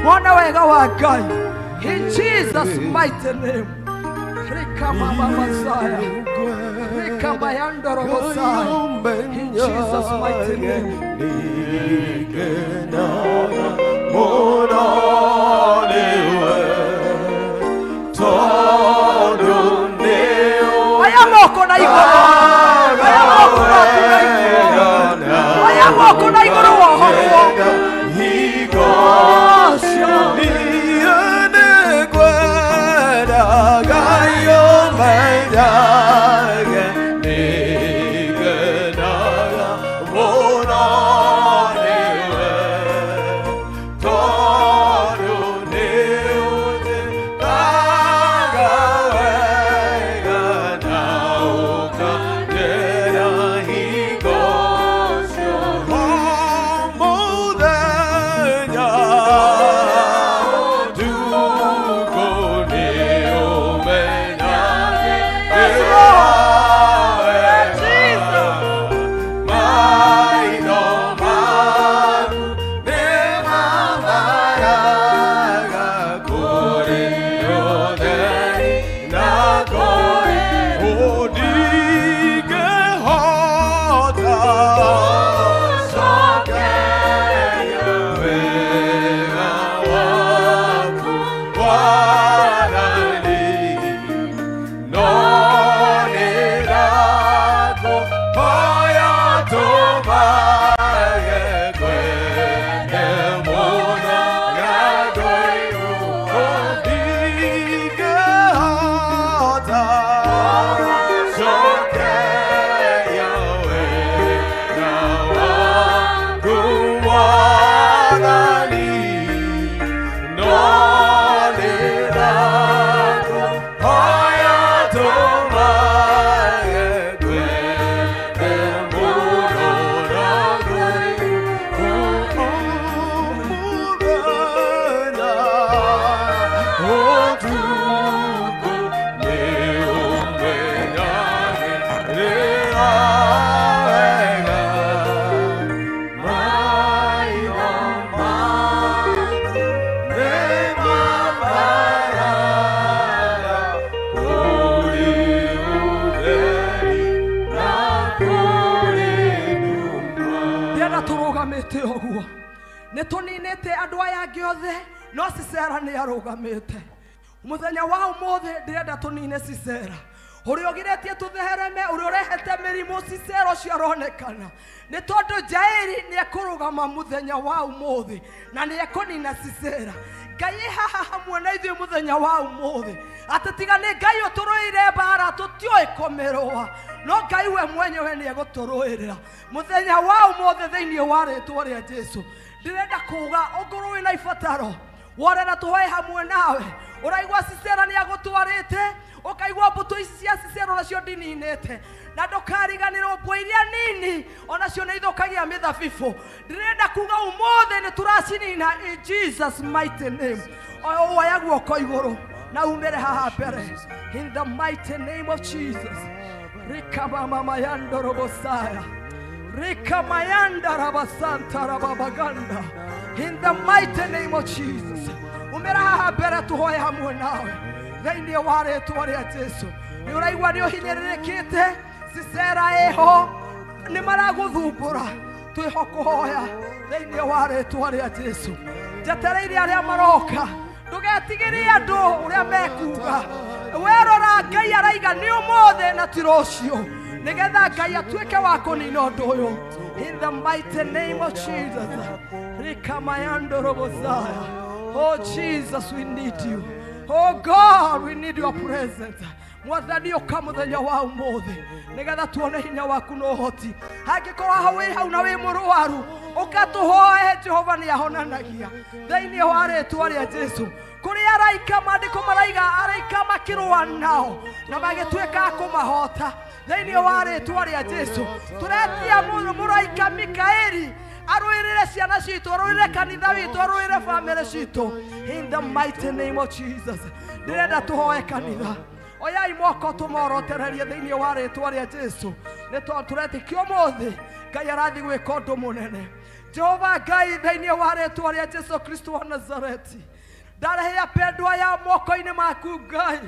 Mone wega wa Ngai. In Jesus' mighty name. Rika mama Masaya. Rika mayandoro Mosaya. In Jesus' mighty name. Aya moko na igũrũ, aya moko maku na igũrũ, aya moko na igũrũ wohorwo. Oh, arũgamĩte ũguo. Nĩ tũninĩte andũ aya angĩ othe, no Sisera nĩ arũgamĩte. Mũthenya wa ũmũthĩ ndĩrenda tũnine Sisera. Ũrĩa ũgiretie tũthereme, ũrĩa ũrehete mĩrimũ, Sisera ũcio aronekana. Nĩ tondũ Jaeli nĩ ekũrũgama mũthenya wa ũmũthĩ na nĩ ekũnina Sisera. Ngai ĩ haha hamwe na ithuĩ mũthenya wa ũmũthĩ. Atĩ tiga nĩ Ngai ũtũrũĩire mbara tũtiũĩ kũmĩrũa, no Ngai we mwenyewe nĩ egũtũrũĩrĩra mũthenya wa ũmũthĩ thĩinĩ wa rĩtwa rĩa Jesu. Ndĩrenda kuga ũngorwo wĩna ibataro worera tũhoe hamwe nawe. Ũraigua Sisera nĩ agũtwarĩte, ũkaigua mbũtũ ici cia Sisera onacio ndininĩte, na ndũkariganĩrwo mbwe iria nini onacio nĩ ithũkagia mĩthabibũ. Ndĩrenda kuga ũmũthĩ nĩ tũracinina in Jesus mighty name. Oya guoko igũrũ na umĩre haha mbere in the mighty name of Jesus. Rikamamamayandorobosaya rikamayanda rabasanta rababaganda in the mighty name of Jesus. Umĩra haha mbere tũhoe hamwe nawe thĩinĩ wa rĩtwa rĩa Jesu. Nĩ ũraigua nĩ ũhinyĩrĩrĩkĩte, Sisera ĩho, nĩ maragũthumbũra, twĩho kũhoya thĩinĩ wa rĩtwa rĩa Jesu. Njetereire arĩa maroka, ndũgetigĩrie andũ ũrĩa mekuga. Werora Ngai araiga nĩ ũmũthĩ na ti rũciũ, nĩgetha Ngai atuĩke wa kũnina ũndũ ũyũ in the mighty name of Jesus. Rikamayandorobosaya. Oh Jesus, we need you. Oh God, we need your presence. Mwathani ũka mũthenya wa ũmũthĩ nĩgetha tuone hinya waku na ũhoti. Hangĩkorwo hau wĩ hau na wĩ mũrwaru, ũka tũhoe. Jehova nĩ ahonanagia thĩinĩ wa rĩtwa rĩa Jesu. Kũrĩ araika, maandĩko maraiga araika makĩrũa nao na magĩtuĩka a kũmahota thĩinĩ wa rĩtwa rĩa Jesu. Tũretia mũraika Mikaeli arũĩrĩre ciana citũ, arũĩrĩre kanitha witũ, arũĩrĩre bamĩrĩ citũ in the mighty name of Jesus. Ndĩrenda tũhoe kanitha. Oyai moko tũmorotererie thĩinĩ wa rĩtwa rĩa Jesu, nĩ tondũ tũretĩkia ũmũthĩ Ngai arathiĩ gwĩka ũndũ mũnene. Jehova Ngai, thĩinĩ wa rĩtwa rĩa Jesu Kristo wa Nazareti, ndarehe apendwa ya moko-inĩ maku Ngai,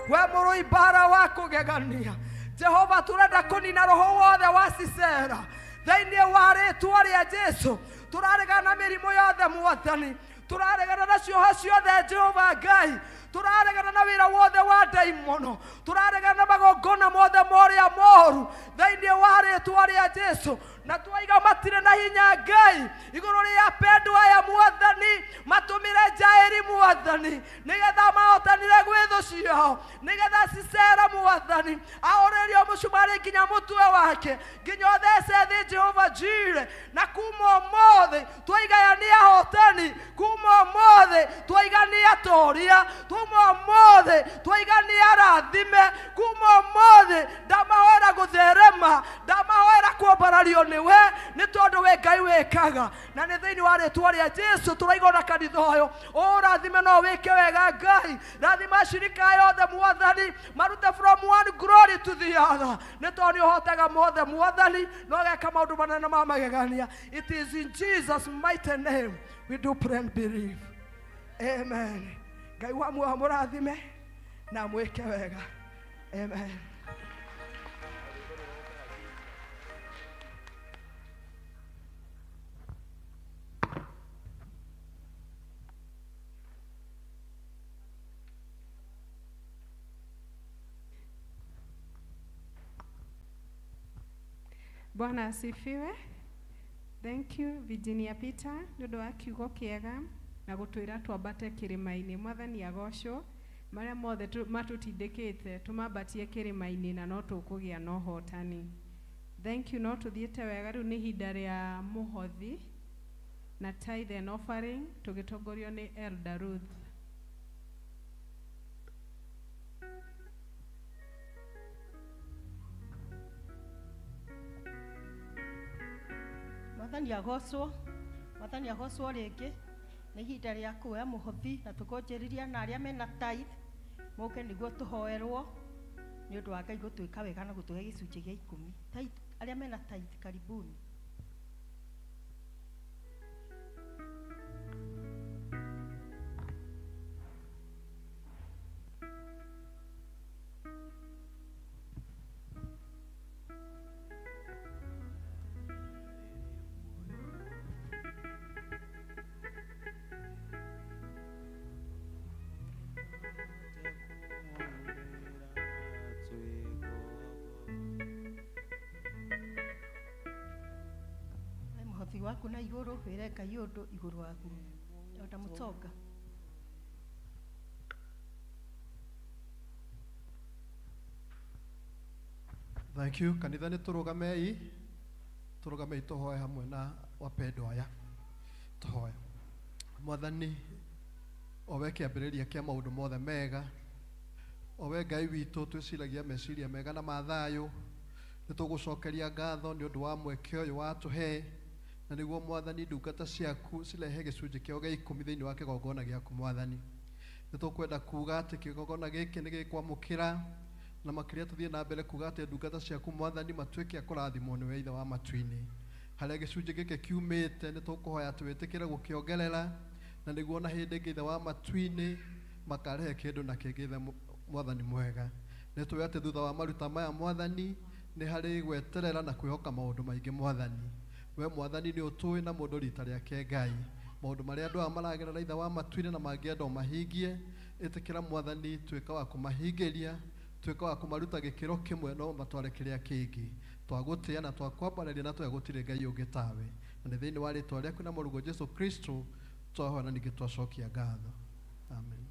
we mũrũi mbara wa kũgegania. Jehova, tũrenda kũnina roho wothe wa Sisera thĩinĩ wa rĩtwa rĩa Jesu. Tũraregana na mĩrimũ yothe Mwathani, tũraregana na cioha ciothe Jehova Ngai, tũraregana na wĩra wothe wa ndaimono, tũraregana na magongona mothe morĩa moru thĩinĩ wa rĩtwa rĩa Jesu. Na twaiga matirĩ na hinya Ngai igũrũ rĩa apendwa aya Mwathani, matũmĩre Jaeli Mwathani nĩgetha mahotanire gwĩ thũ ciao, nĩgetha Sisera Mwathani ahũrĩrio mũcumarĩ nginya mũtwe wake, nginya ũthece thĩ Jehova Jire. Na kuma ũmũthĩ twaiga nĩ ahotani, kuma ũmũthĩ twaiga nĩ atoria, kuma ũmũthĩ twaiga nĩ arathime, kuma ũmũthĩ ndamahoera gũtherema, ndamahoera kwambarario nĩ we, nĩ tondũ we Ngai wĩkaga. Na nĩ thĩinĩ wa rĩtwa rĩa Jesu tũraiga ona kanitha ũyũ ũrathime no wĩke wega Ngai. Rathima ashirika yothe Mwathani, marute from one glory to the other, nĩ tondũ nĩ ũhotaga mothe Mwathani, na ũgeka maũndũ manene ma magegania. It is in Jesus mighty name we do pray and believe. Amen. Ngai wa muoyo mũrathime na mwĩke wega. Amen. Bwana asifiwe. Thank you Virginia Peter nĩ ũndũ wa kiugo kĩega na gũtwĩra twambate kĩrĩma-inĩ. Mwathani agocwo, marĩa mothe matũtindĩkĩte tũmambatie kĩrĩma-inĩ na no tũkũgĩa na ũhotani. Thank you. No tũthiĩte wega. Rĩu nĩ ihinda rĩa mũhothi na tithe and offering tũgĩtongorio nĩ Elder Ruth. Mwathani agocwo, Mwathani agocwo rĩngĩ. Nĩ ihinda rĩa kuoya mũhothi na tũkonjĩrĩria na arĩa mena tithe moke nĩguo tũhoerwo nĩ ũndũ wa Ngai gũtwĩka wega na gũtũhe gĩcunjĩ gĩa 10. Tithe, arĩa mena tithe karibuni. waku na igũrũ wĩre Ngai ũndũ igũrũ waku. Elder Mutoga. Thank you. Kanitha nĩ tũrũgamei, tũrũgamei tũhoe hamwe na wapendwa aya. Tũhoe. Mwathani, o we kĩambĩrĩria kĩa maũndũ mothe mega, o we Ngai witũ twĩciragia meciria mega na ma thayũ, nĩ tũgũcokeria ngatho nĩ ũndũ wa mweke ũyũ watũhe, na nĩguo Mwathani ndungata ciaku cirehe gĩcunjĩ kĩao gĩa ikũmi thĩinĩ wa kĩgongona gĩaku Mwathani. Nĩ tũkwenda kuga atĩ kĩgongona gĩkĩ nĩ gĩkwamũkĩra, na makĩria tũthiĩ na mbere kuga atĩ ndungata ciaku Mwathani matuĩke a kũrathimwo nĩwe Ithe wa matu-inĩ. Harĩa gĩcunjĩ gĩkĩ kiumĩte nĩ tũkũhoya atĩ wĩtĩkĩre gũkĩongerera, na nĩguo na hĩndĩ ĩngĩ Ithe wa matu-inĩ makarehe kĩndũ na kĩngĩ Ithe Mwathani mwega. Nĩ tũĩ atĩ thutha wa maruta maya Mwathani nĩ harĩ gweterera na kwĩhoka maũndũ maingĩ Mwathani. We Mwathani nĩ ũtũĩ na mũndũ rita rĩake Ngai. Maũndũ marĩa andũ aya maragerera Ithe wa matu-inĩ na mangĩenda ũmahingie, ĩtĩkĩra Mwathani tuĩka wa kũmahingĩria, tuĩka wa kũmaruta gĩkĩro kĩmwe no matware kĩrĩa kĩngĩ. Twagũtĩĩa na twakwambarĩria na tũĩ gũtirĩ Ngai ũngĩ tawe. Na nĩ thĩinĩ wa rĩtwa rĩaku na mũrũguo Jesũ Kristo twahoya na ningĩ twacokia ngatho. Amen.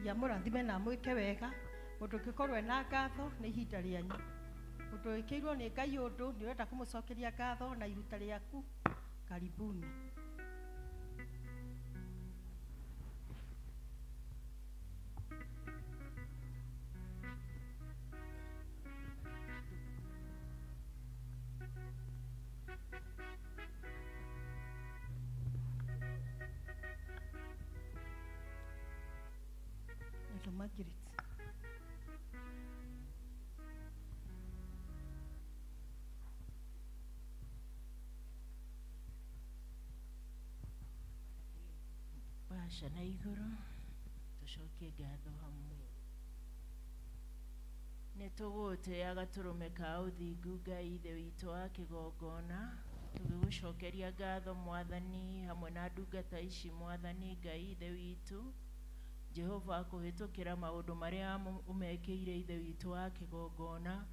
Ya mũrathime na mwĩke wega. Mũndũ ũngĩkorwo ena ngatho nĩ ihinda rĩanyu. Mũndũ wĩkĩirwo nĩ Ngai ũndũ nĩ ũrenda kũmũcokeria ngatho na iruta rĩaku, karibuni. Margaret. Basha na igũrũ tũcokie ngatho hamwe. Nĩ tũgũtĩĩa gatũrũme ka ũthingu Ngai Ithe witũ wa kĩgongona, tũgĩgũcokeria ngatho Mwathani hamwe na ndungata ici Mwathani Ngai Ithe witũ. Jehova kũhĩtũkĩra maũndũ marĩa ũmekĩire Ithe witũ wa kĩgongona.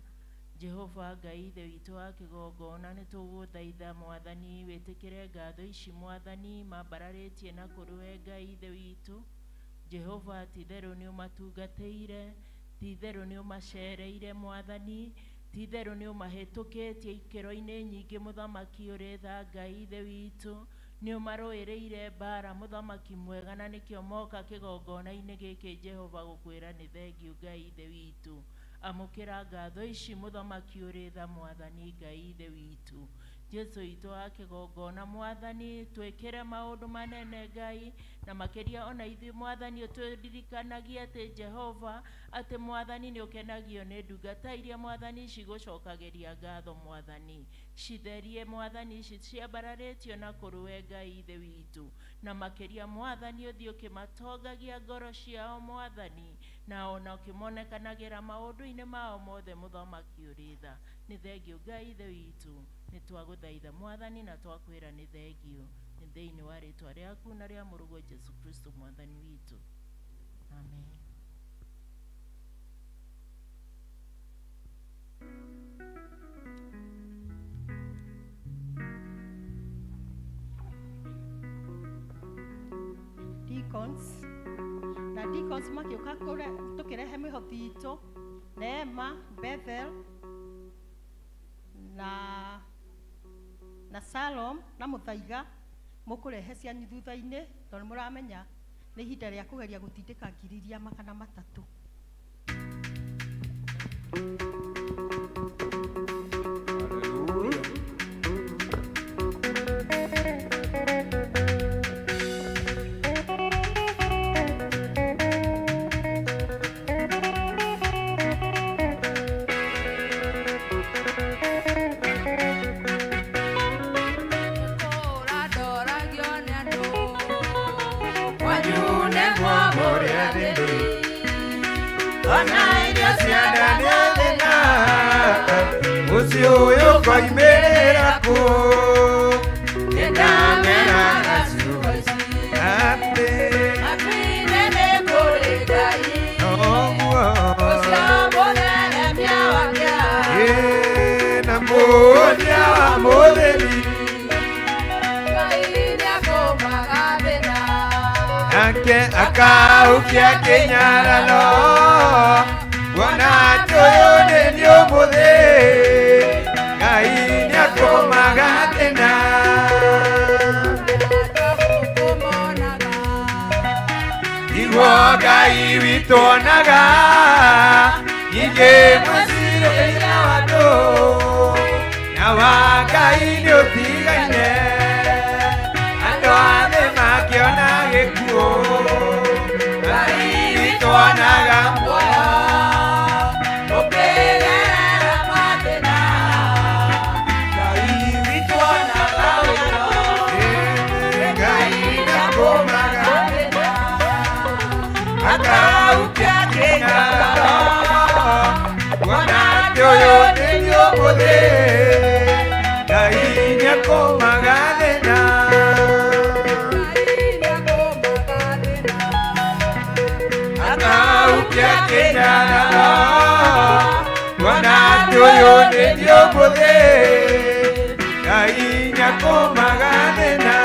Jehova Ngai Ithe witũ wa kĩgongona nĩ tũgũthaitha Mwathani wĩtĩkĩre ngatho ici Mwathani mambararĩtie na kũrĩ we Ngai Ithe witũ. Jehova ti-itherũ nĩ ũmatungatĩire, ti-itherũ nĩ ũmacereire Mwathani, ti-itherũ nĩ ũmahĩtũkĩtie ikĩro-inĩ nyingĩ Mũthamaki ũrĩ tha Ngai Ithe witũ. Nĩ ũmarũĩrĩire mbara Mũthamaki mwega na nĩkĩo moka kĩgongona-inĩ gĩkĩ Jehova gũkwĩra nĩ thengiũ Ngai Ithe witũ. Amũkĩra ngatho ici Mũthamaki ũrĩ tha Mwathani Ngai Ithe witũ. Jesu witũ wa kĩgongona Mwathani twĩkĩre maũndũ manene Ngai, na makĩria ona ithuĩ Mwathani ũtũririkanagie atĩ Jehova atĩ Mwathani nĩ ũkenagio nĩ ndungata iria Mwathani cigũcokagĩria ngatho Mwathani. Citherie Mwathani ici ciambararĩtio na kũrĩ we Ngai Ithe witũ, na makĩria Mwathani ũthiĩ ũkĩmatongagia ngoro ciao Mwathani, na ona ũkĩmonekanagĩra maũndũ-inĩ mao mothe Mũthamaki ũrĩ tha. Nĩ thengiũ Ngai Ithe witũ, nĩ twagũthaitha Mwathani na twakwĩra nĩ thengiũ. Nĩ thĩinĩ wa rĩtwa rĩaku na rĩa mũrũguo Jesũ Kristo Mwathani witũ. Amen. Deacons na deacons makĩũka tũkĩrehe mĩhothi itũ, Neema, Bethel na Salom na Mũthaiga, mũkũrehe cianyu thutha-inĩ tondũ mũramenya nĩ ihinda rĩa kũgeria gũtindĩka 300,000. Hallelujah. Mũciĩ ũyũ ũkoimĩrĩra kũ nĩndamenaga ciugo ici atĩ matu-inĩ nĩ kũrĩ Ngai noguo ũcio mũtheremia wa kĩeha na mũũria wa mũthĩni Ngai nĩakũmaga thĩna nake akaukia kĩnyararo kuona atĩ ũyũ nĩ niĩ ũmũthĩ Ngai nĩakũmaga thĩna Iguo Ngai witũ onaga ningĩ mwĩcirĩria wa andũ na wa Ngai nĩũtigaine andũ a thĩ makĩona gĩkuũ Ngai witũ onaga muoyo ũkĩgerera mathĩna Ngai witũ onaga muoyo Ngai nĩakũmaga thĩna akaukia kĩnyararo kuona atĩ ũyũ nĩ niĩ ũmũthĩ Ngai nĩakũmaga thĩna akaukia kĩnyararo kuona atĩ ũyũ nĩ niĩ ũmũthĩ Ngai nĩakũmaga thĩna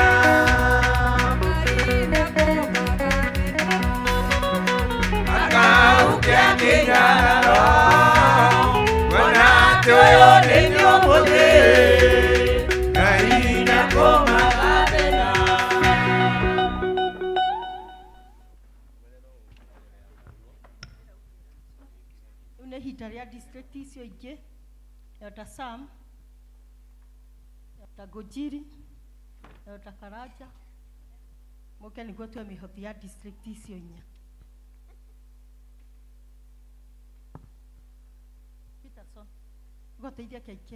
akaukia kĩnyararo kuona atĩ ũyũ nĩ niĩ ũmũthĩ Ngai nĩakũmaga thĩna. Rĩu nĩ ihinda rĩa district icio ingĩ Elder Sam, Elder Ngũnjiri, Elder Karanja mũke nĩguo tue mĩhothi ya district icio inya. Peterson, ũgũteithia KK.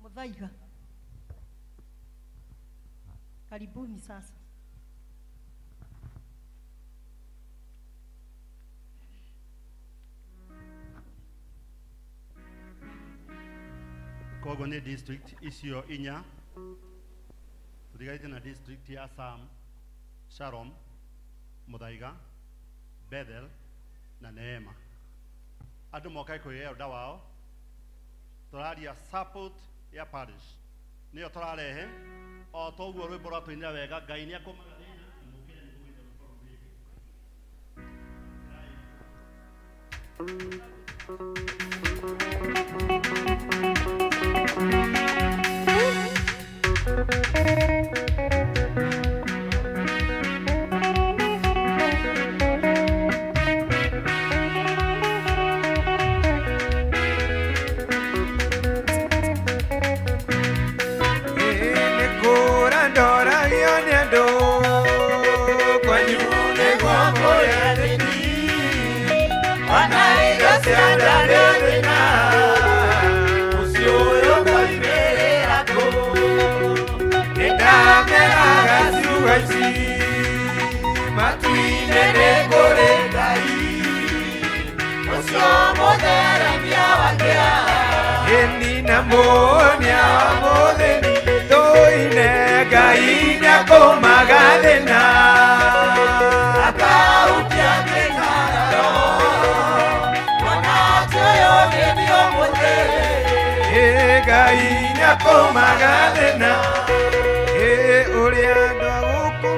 Muthaiga, karibuni sasa. Koguo nĩ district icio inya tũtigarĩte na district ya Sam, Sharon, Muthaiga, Bethel na Neema. Andũ mokae kwĩ elder wao tũraria support ya parish nĩyo tũrarehe o toguo rwĩmbo rwatũinĩra wega Ngai nĩakũmaga thĩna na mũkĩre nĩguo wĩte rwĩmbo rũu rĩngĩ. Nĩkũra ndoragio nĩ andũ kwanyu nĩguo kũrĩa thĩni ona irio cia nda nĩ thĩna mũciĩ ũyũ ũkoimĩrĩra kũ nĩndameraga ciugo ici matu-inĩ nĩ kũrĩ Ngai ũcio mũtheremia wa kĩeha ĩni na mũũnia wa mũthĩni tũine Ngai nĩakũmaga thĩna akaukia kĩnyararo kuona atĩ ũyũ nĩ niĩ ũmũthĩ Ngai nĩakũmaga thĩna ũrĩa andũ a gũkũ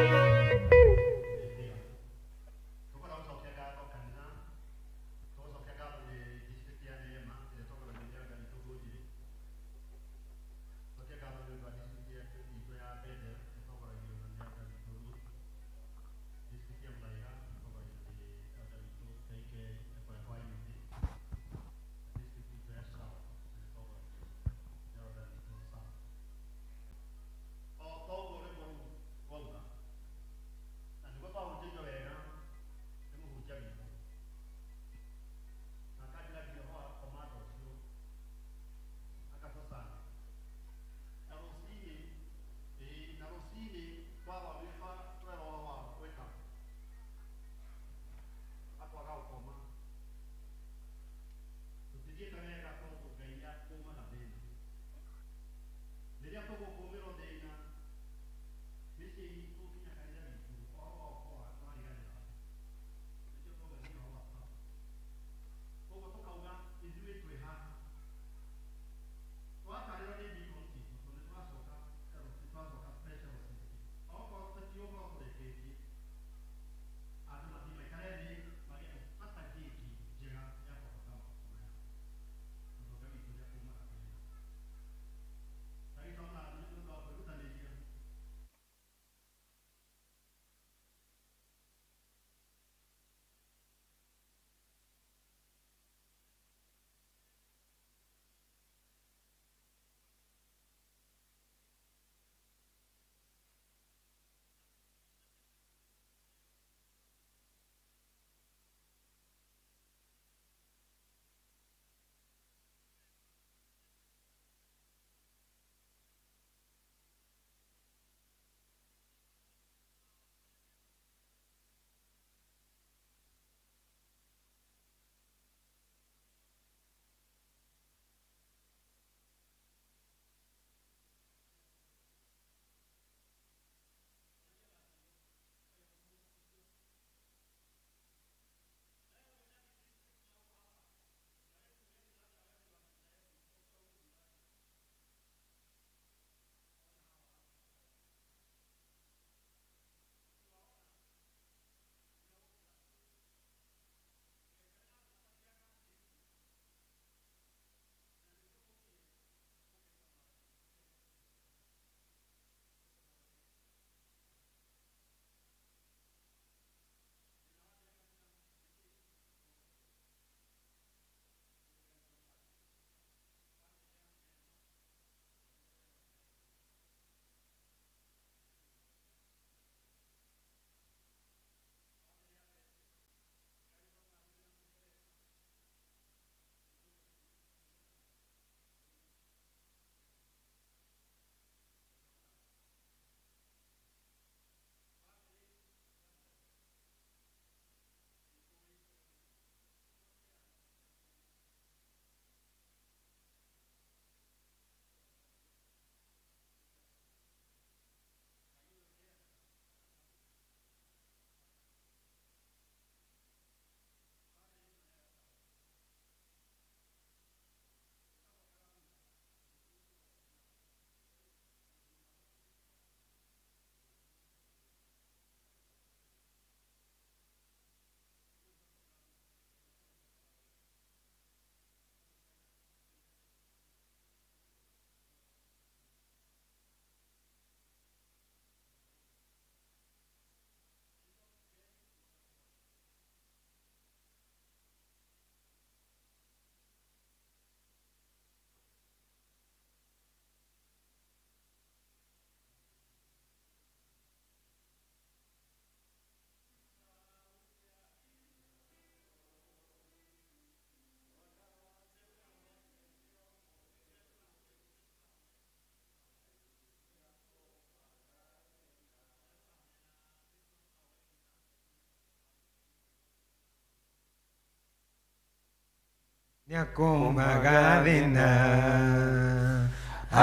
Nĩakũmaga thĩna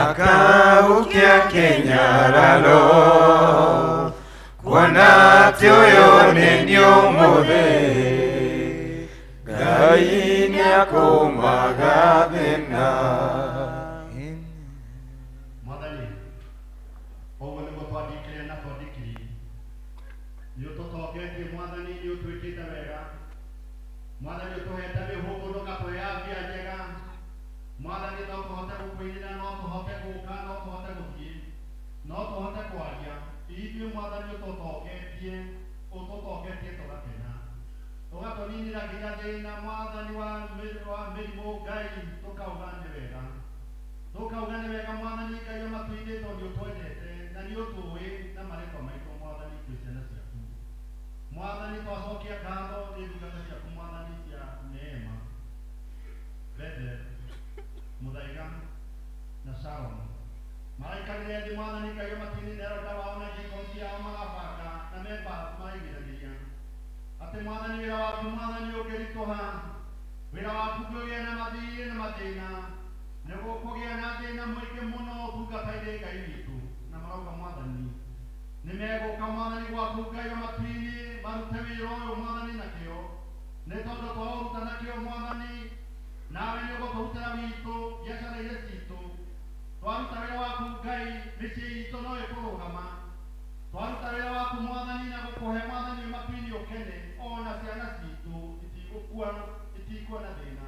akaukia kĩnyararo kuona atĩ ũyũ nĩ niĩ ũmũthĩ Ngai nĩakũmaga thĩna. Mwathani, ũguo nĩguo twandĩkire na twandĩkirie. Nĩ ũtũtongetie Mwathani, nĩ ũtwĩkĩte wega. Mwathani ũtũhete mĩhũmũ na ũgatũhe afya njega. Mwathani no tũhote gũkũinĩra, no tũhote gũka, no tũhote gũthiĩ, no tũhote kwaria. Ithuĩ Mwathani ũtũtongetie, ũtũtongetie tũgakena. Ũgatũninĩra nginya thĩna Mwathani wa mĩrimũ Ngai, tũkauga nĩ wega. Tũkauga nĩ wega Mwathani Ngai wa matu-inĩ tondũ nĩ ũtwendete na nĩ ũtũĩ na marĩtwa maitũ Mwathani twĩ ciana ciaku. Mwathani twacokia ngatho nĩ ndungata ciaku Mwathani cia Neema, Bethel, Muthaiga na Sharon. Maraikarire thĩ Mwathani Ngai wa matu-inĩ na eroda wao na njiko ciao marabanga na memba maraiguithanĩria atĩ Mwathani wĩra waku Mwathani ũngĩritũha, wĩra waku ũngĩgĩa na mathirĩ na mathĩna, nĩgũkũgĩa na thĩna mũingĩ mũno ũtungata-inĩ Ngai witũ. Na marauga Mwathani nĩmegũka Mwathani gwaku Ngai wa matu-inĩ marute wĩra ũyũ Mwathani na kĩo, nĩ tondũ twaũruta na kĩo Mwathani, nawe nĩũgũtũrutĩra witũ biacara-inĩ citũ. Twaruta wĩra waku Ngai, mĩciĩ itũ no ĩkũrũgama. Twaruta wĩra waku Mwathani na gũkũhe Mwathani wa matu-inĩ ũkene, ona ciana citũ itigũkua, itikuona thĩna.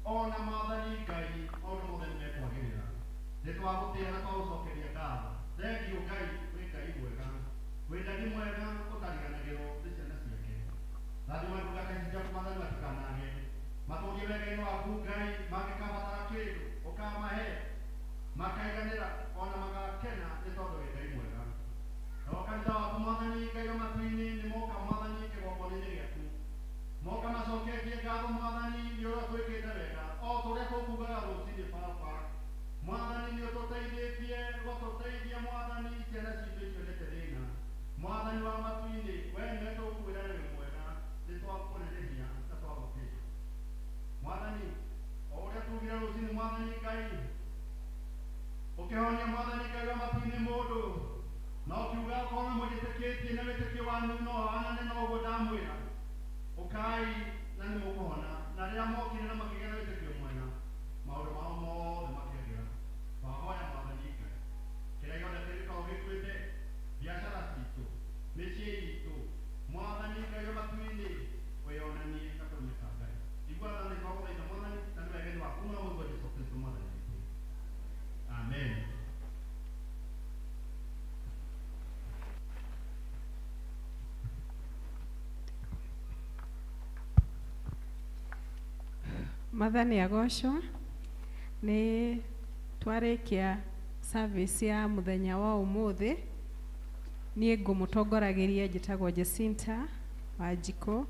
Ona Mwathani Ngai maũndũ mothe nĩmekwagĩrĩra. Nĩtwagũtĩĩa na twagũcokeria ngatho. Thengiũ Ngai, wĩ Ngai mwega, wendani mwega ũtariganagĩrwo nĩ ciana ciake. Rathima ndungata ici ciaku Mwathani matikanage, matũrie wega-inĩ waku Ngai, mangĩkabatara kĩndũ ũkamahe, makaiganĩra ona magakena nĩ tondũ wĩ Ngai mwega. Nao kanitha waku Mwathani Ngai wa matu-inĩ nĩmoka Mwathani kĩgongona-inĩ gĩaku, moka macoketie ngatho Mwathani nĩ ũrĩa twĩkĩte wega, o ta ũrĩa tũkugaga rũcinĩ Baba. Mwathani nĩ ũtũteithĩtie, ũgatũteithia Mwathani ciana citũ itionete thĩna. Mwathani wa matu-inĩ, we nĩwe tũkwĩra nĩ wĩ mwega, nĩ twakũneneria na twagũtĩĩa. Mwathani, o ũrĩa tugire rũcinĩ Mwathani Ngai, ũkĩhonia Mwathani Ngai wa matu-inĩ mũndũ, na ũkiuga okorwo nĩmwĩtĩkĩtie na wĩtĩkio wanyu no ũhanane na ũguo ndamwĩra, ũkai na nĩmũkũhona. Na rĩrĩa mokire na makĩgĩa na wĩtĩkio mwega, maũndũ mao mothe makĩagĩra. Twahoya Mwathani Ngai, kĩrĩa gĩothe kĩngĩkorwo gĩkuĩte, biacara citũ, mĩciĩ itũ, Mwathani Ngai wa matu-inĩ, wĩyonanie gatũrũme ka Ngai. Igua tha na twagũthaitha Mwathani, na nĩ wega-inĩ waku na Mũrũ wa Jesũ Kristũ Mwathani witũ. Amen. Mwathani agocwo. Nĩ twarĩkia service ya mũthenya wa ũmũthĩ. Niĩ ngũmũtongoragĩria njĩtagwo Jacinta Wanjikũ,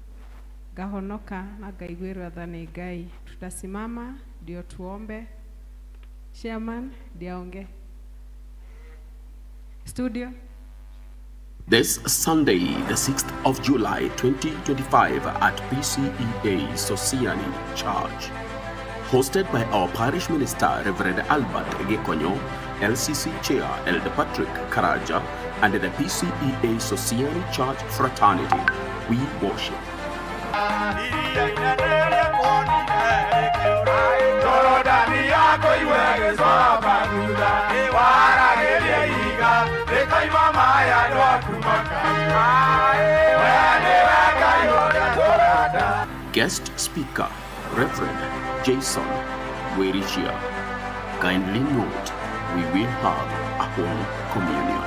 ngahonoka na ngaiguĩrwo tha nĩ Ngai. Tutasimama ndio tuombe. Chairman ndio aongee. Studio. This Sunday, the 6th of July 2025 at PCEA Sosiani Church. Hosted by our parish minister, Reverend Albert Gikonyo, LCC Chair Elder Patrick Karaja, and the PCEA Sosiani Church Fraternity, we worship. Guest speaker, Reverend Jason Werishia. Kindly note, we will have a Holy Communion.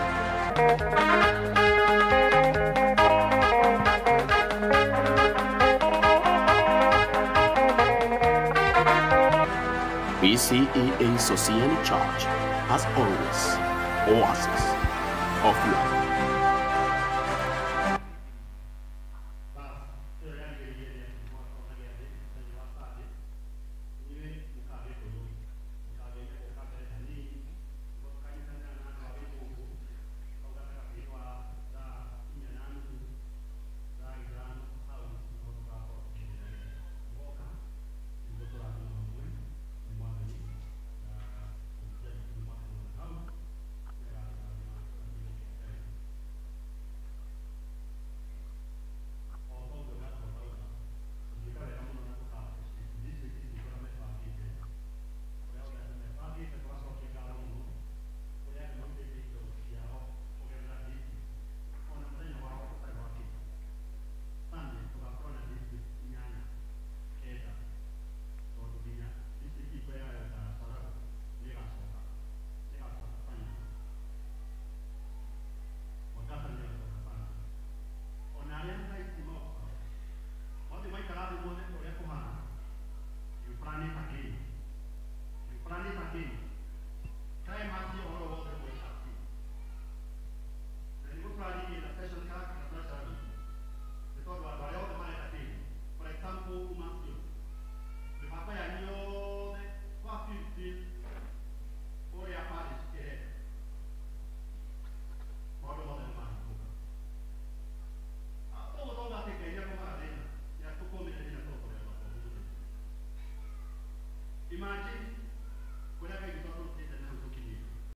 PCEA Sosiani Church, as always, oasis of love. Imagine kũrĩa Ngai witũ atũrutĩte.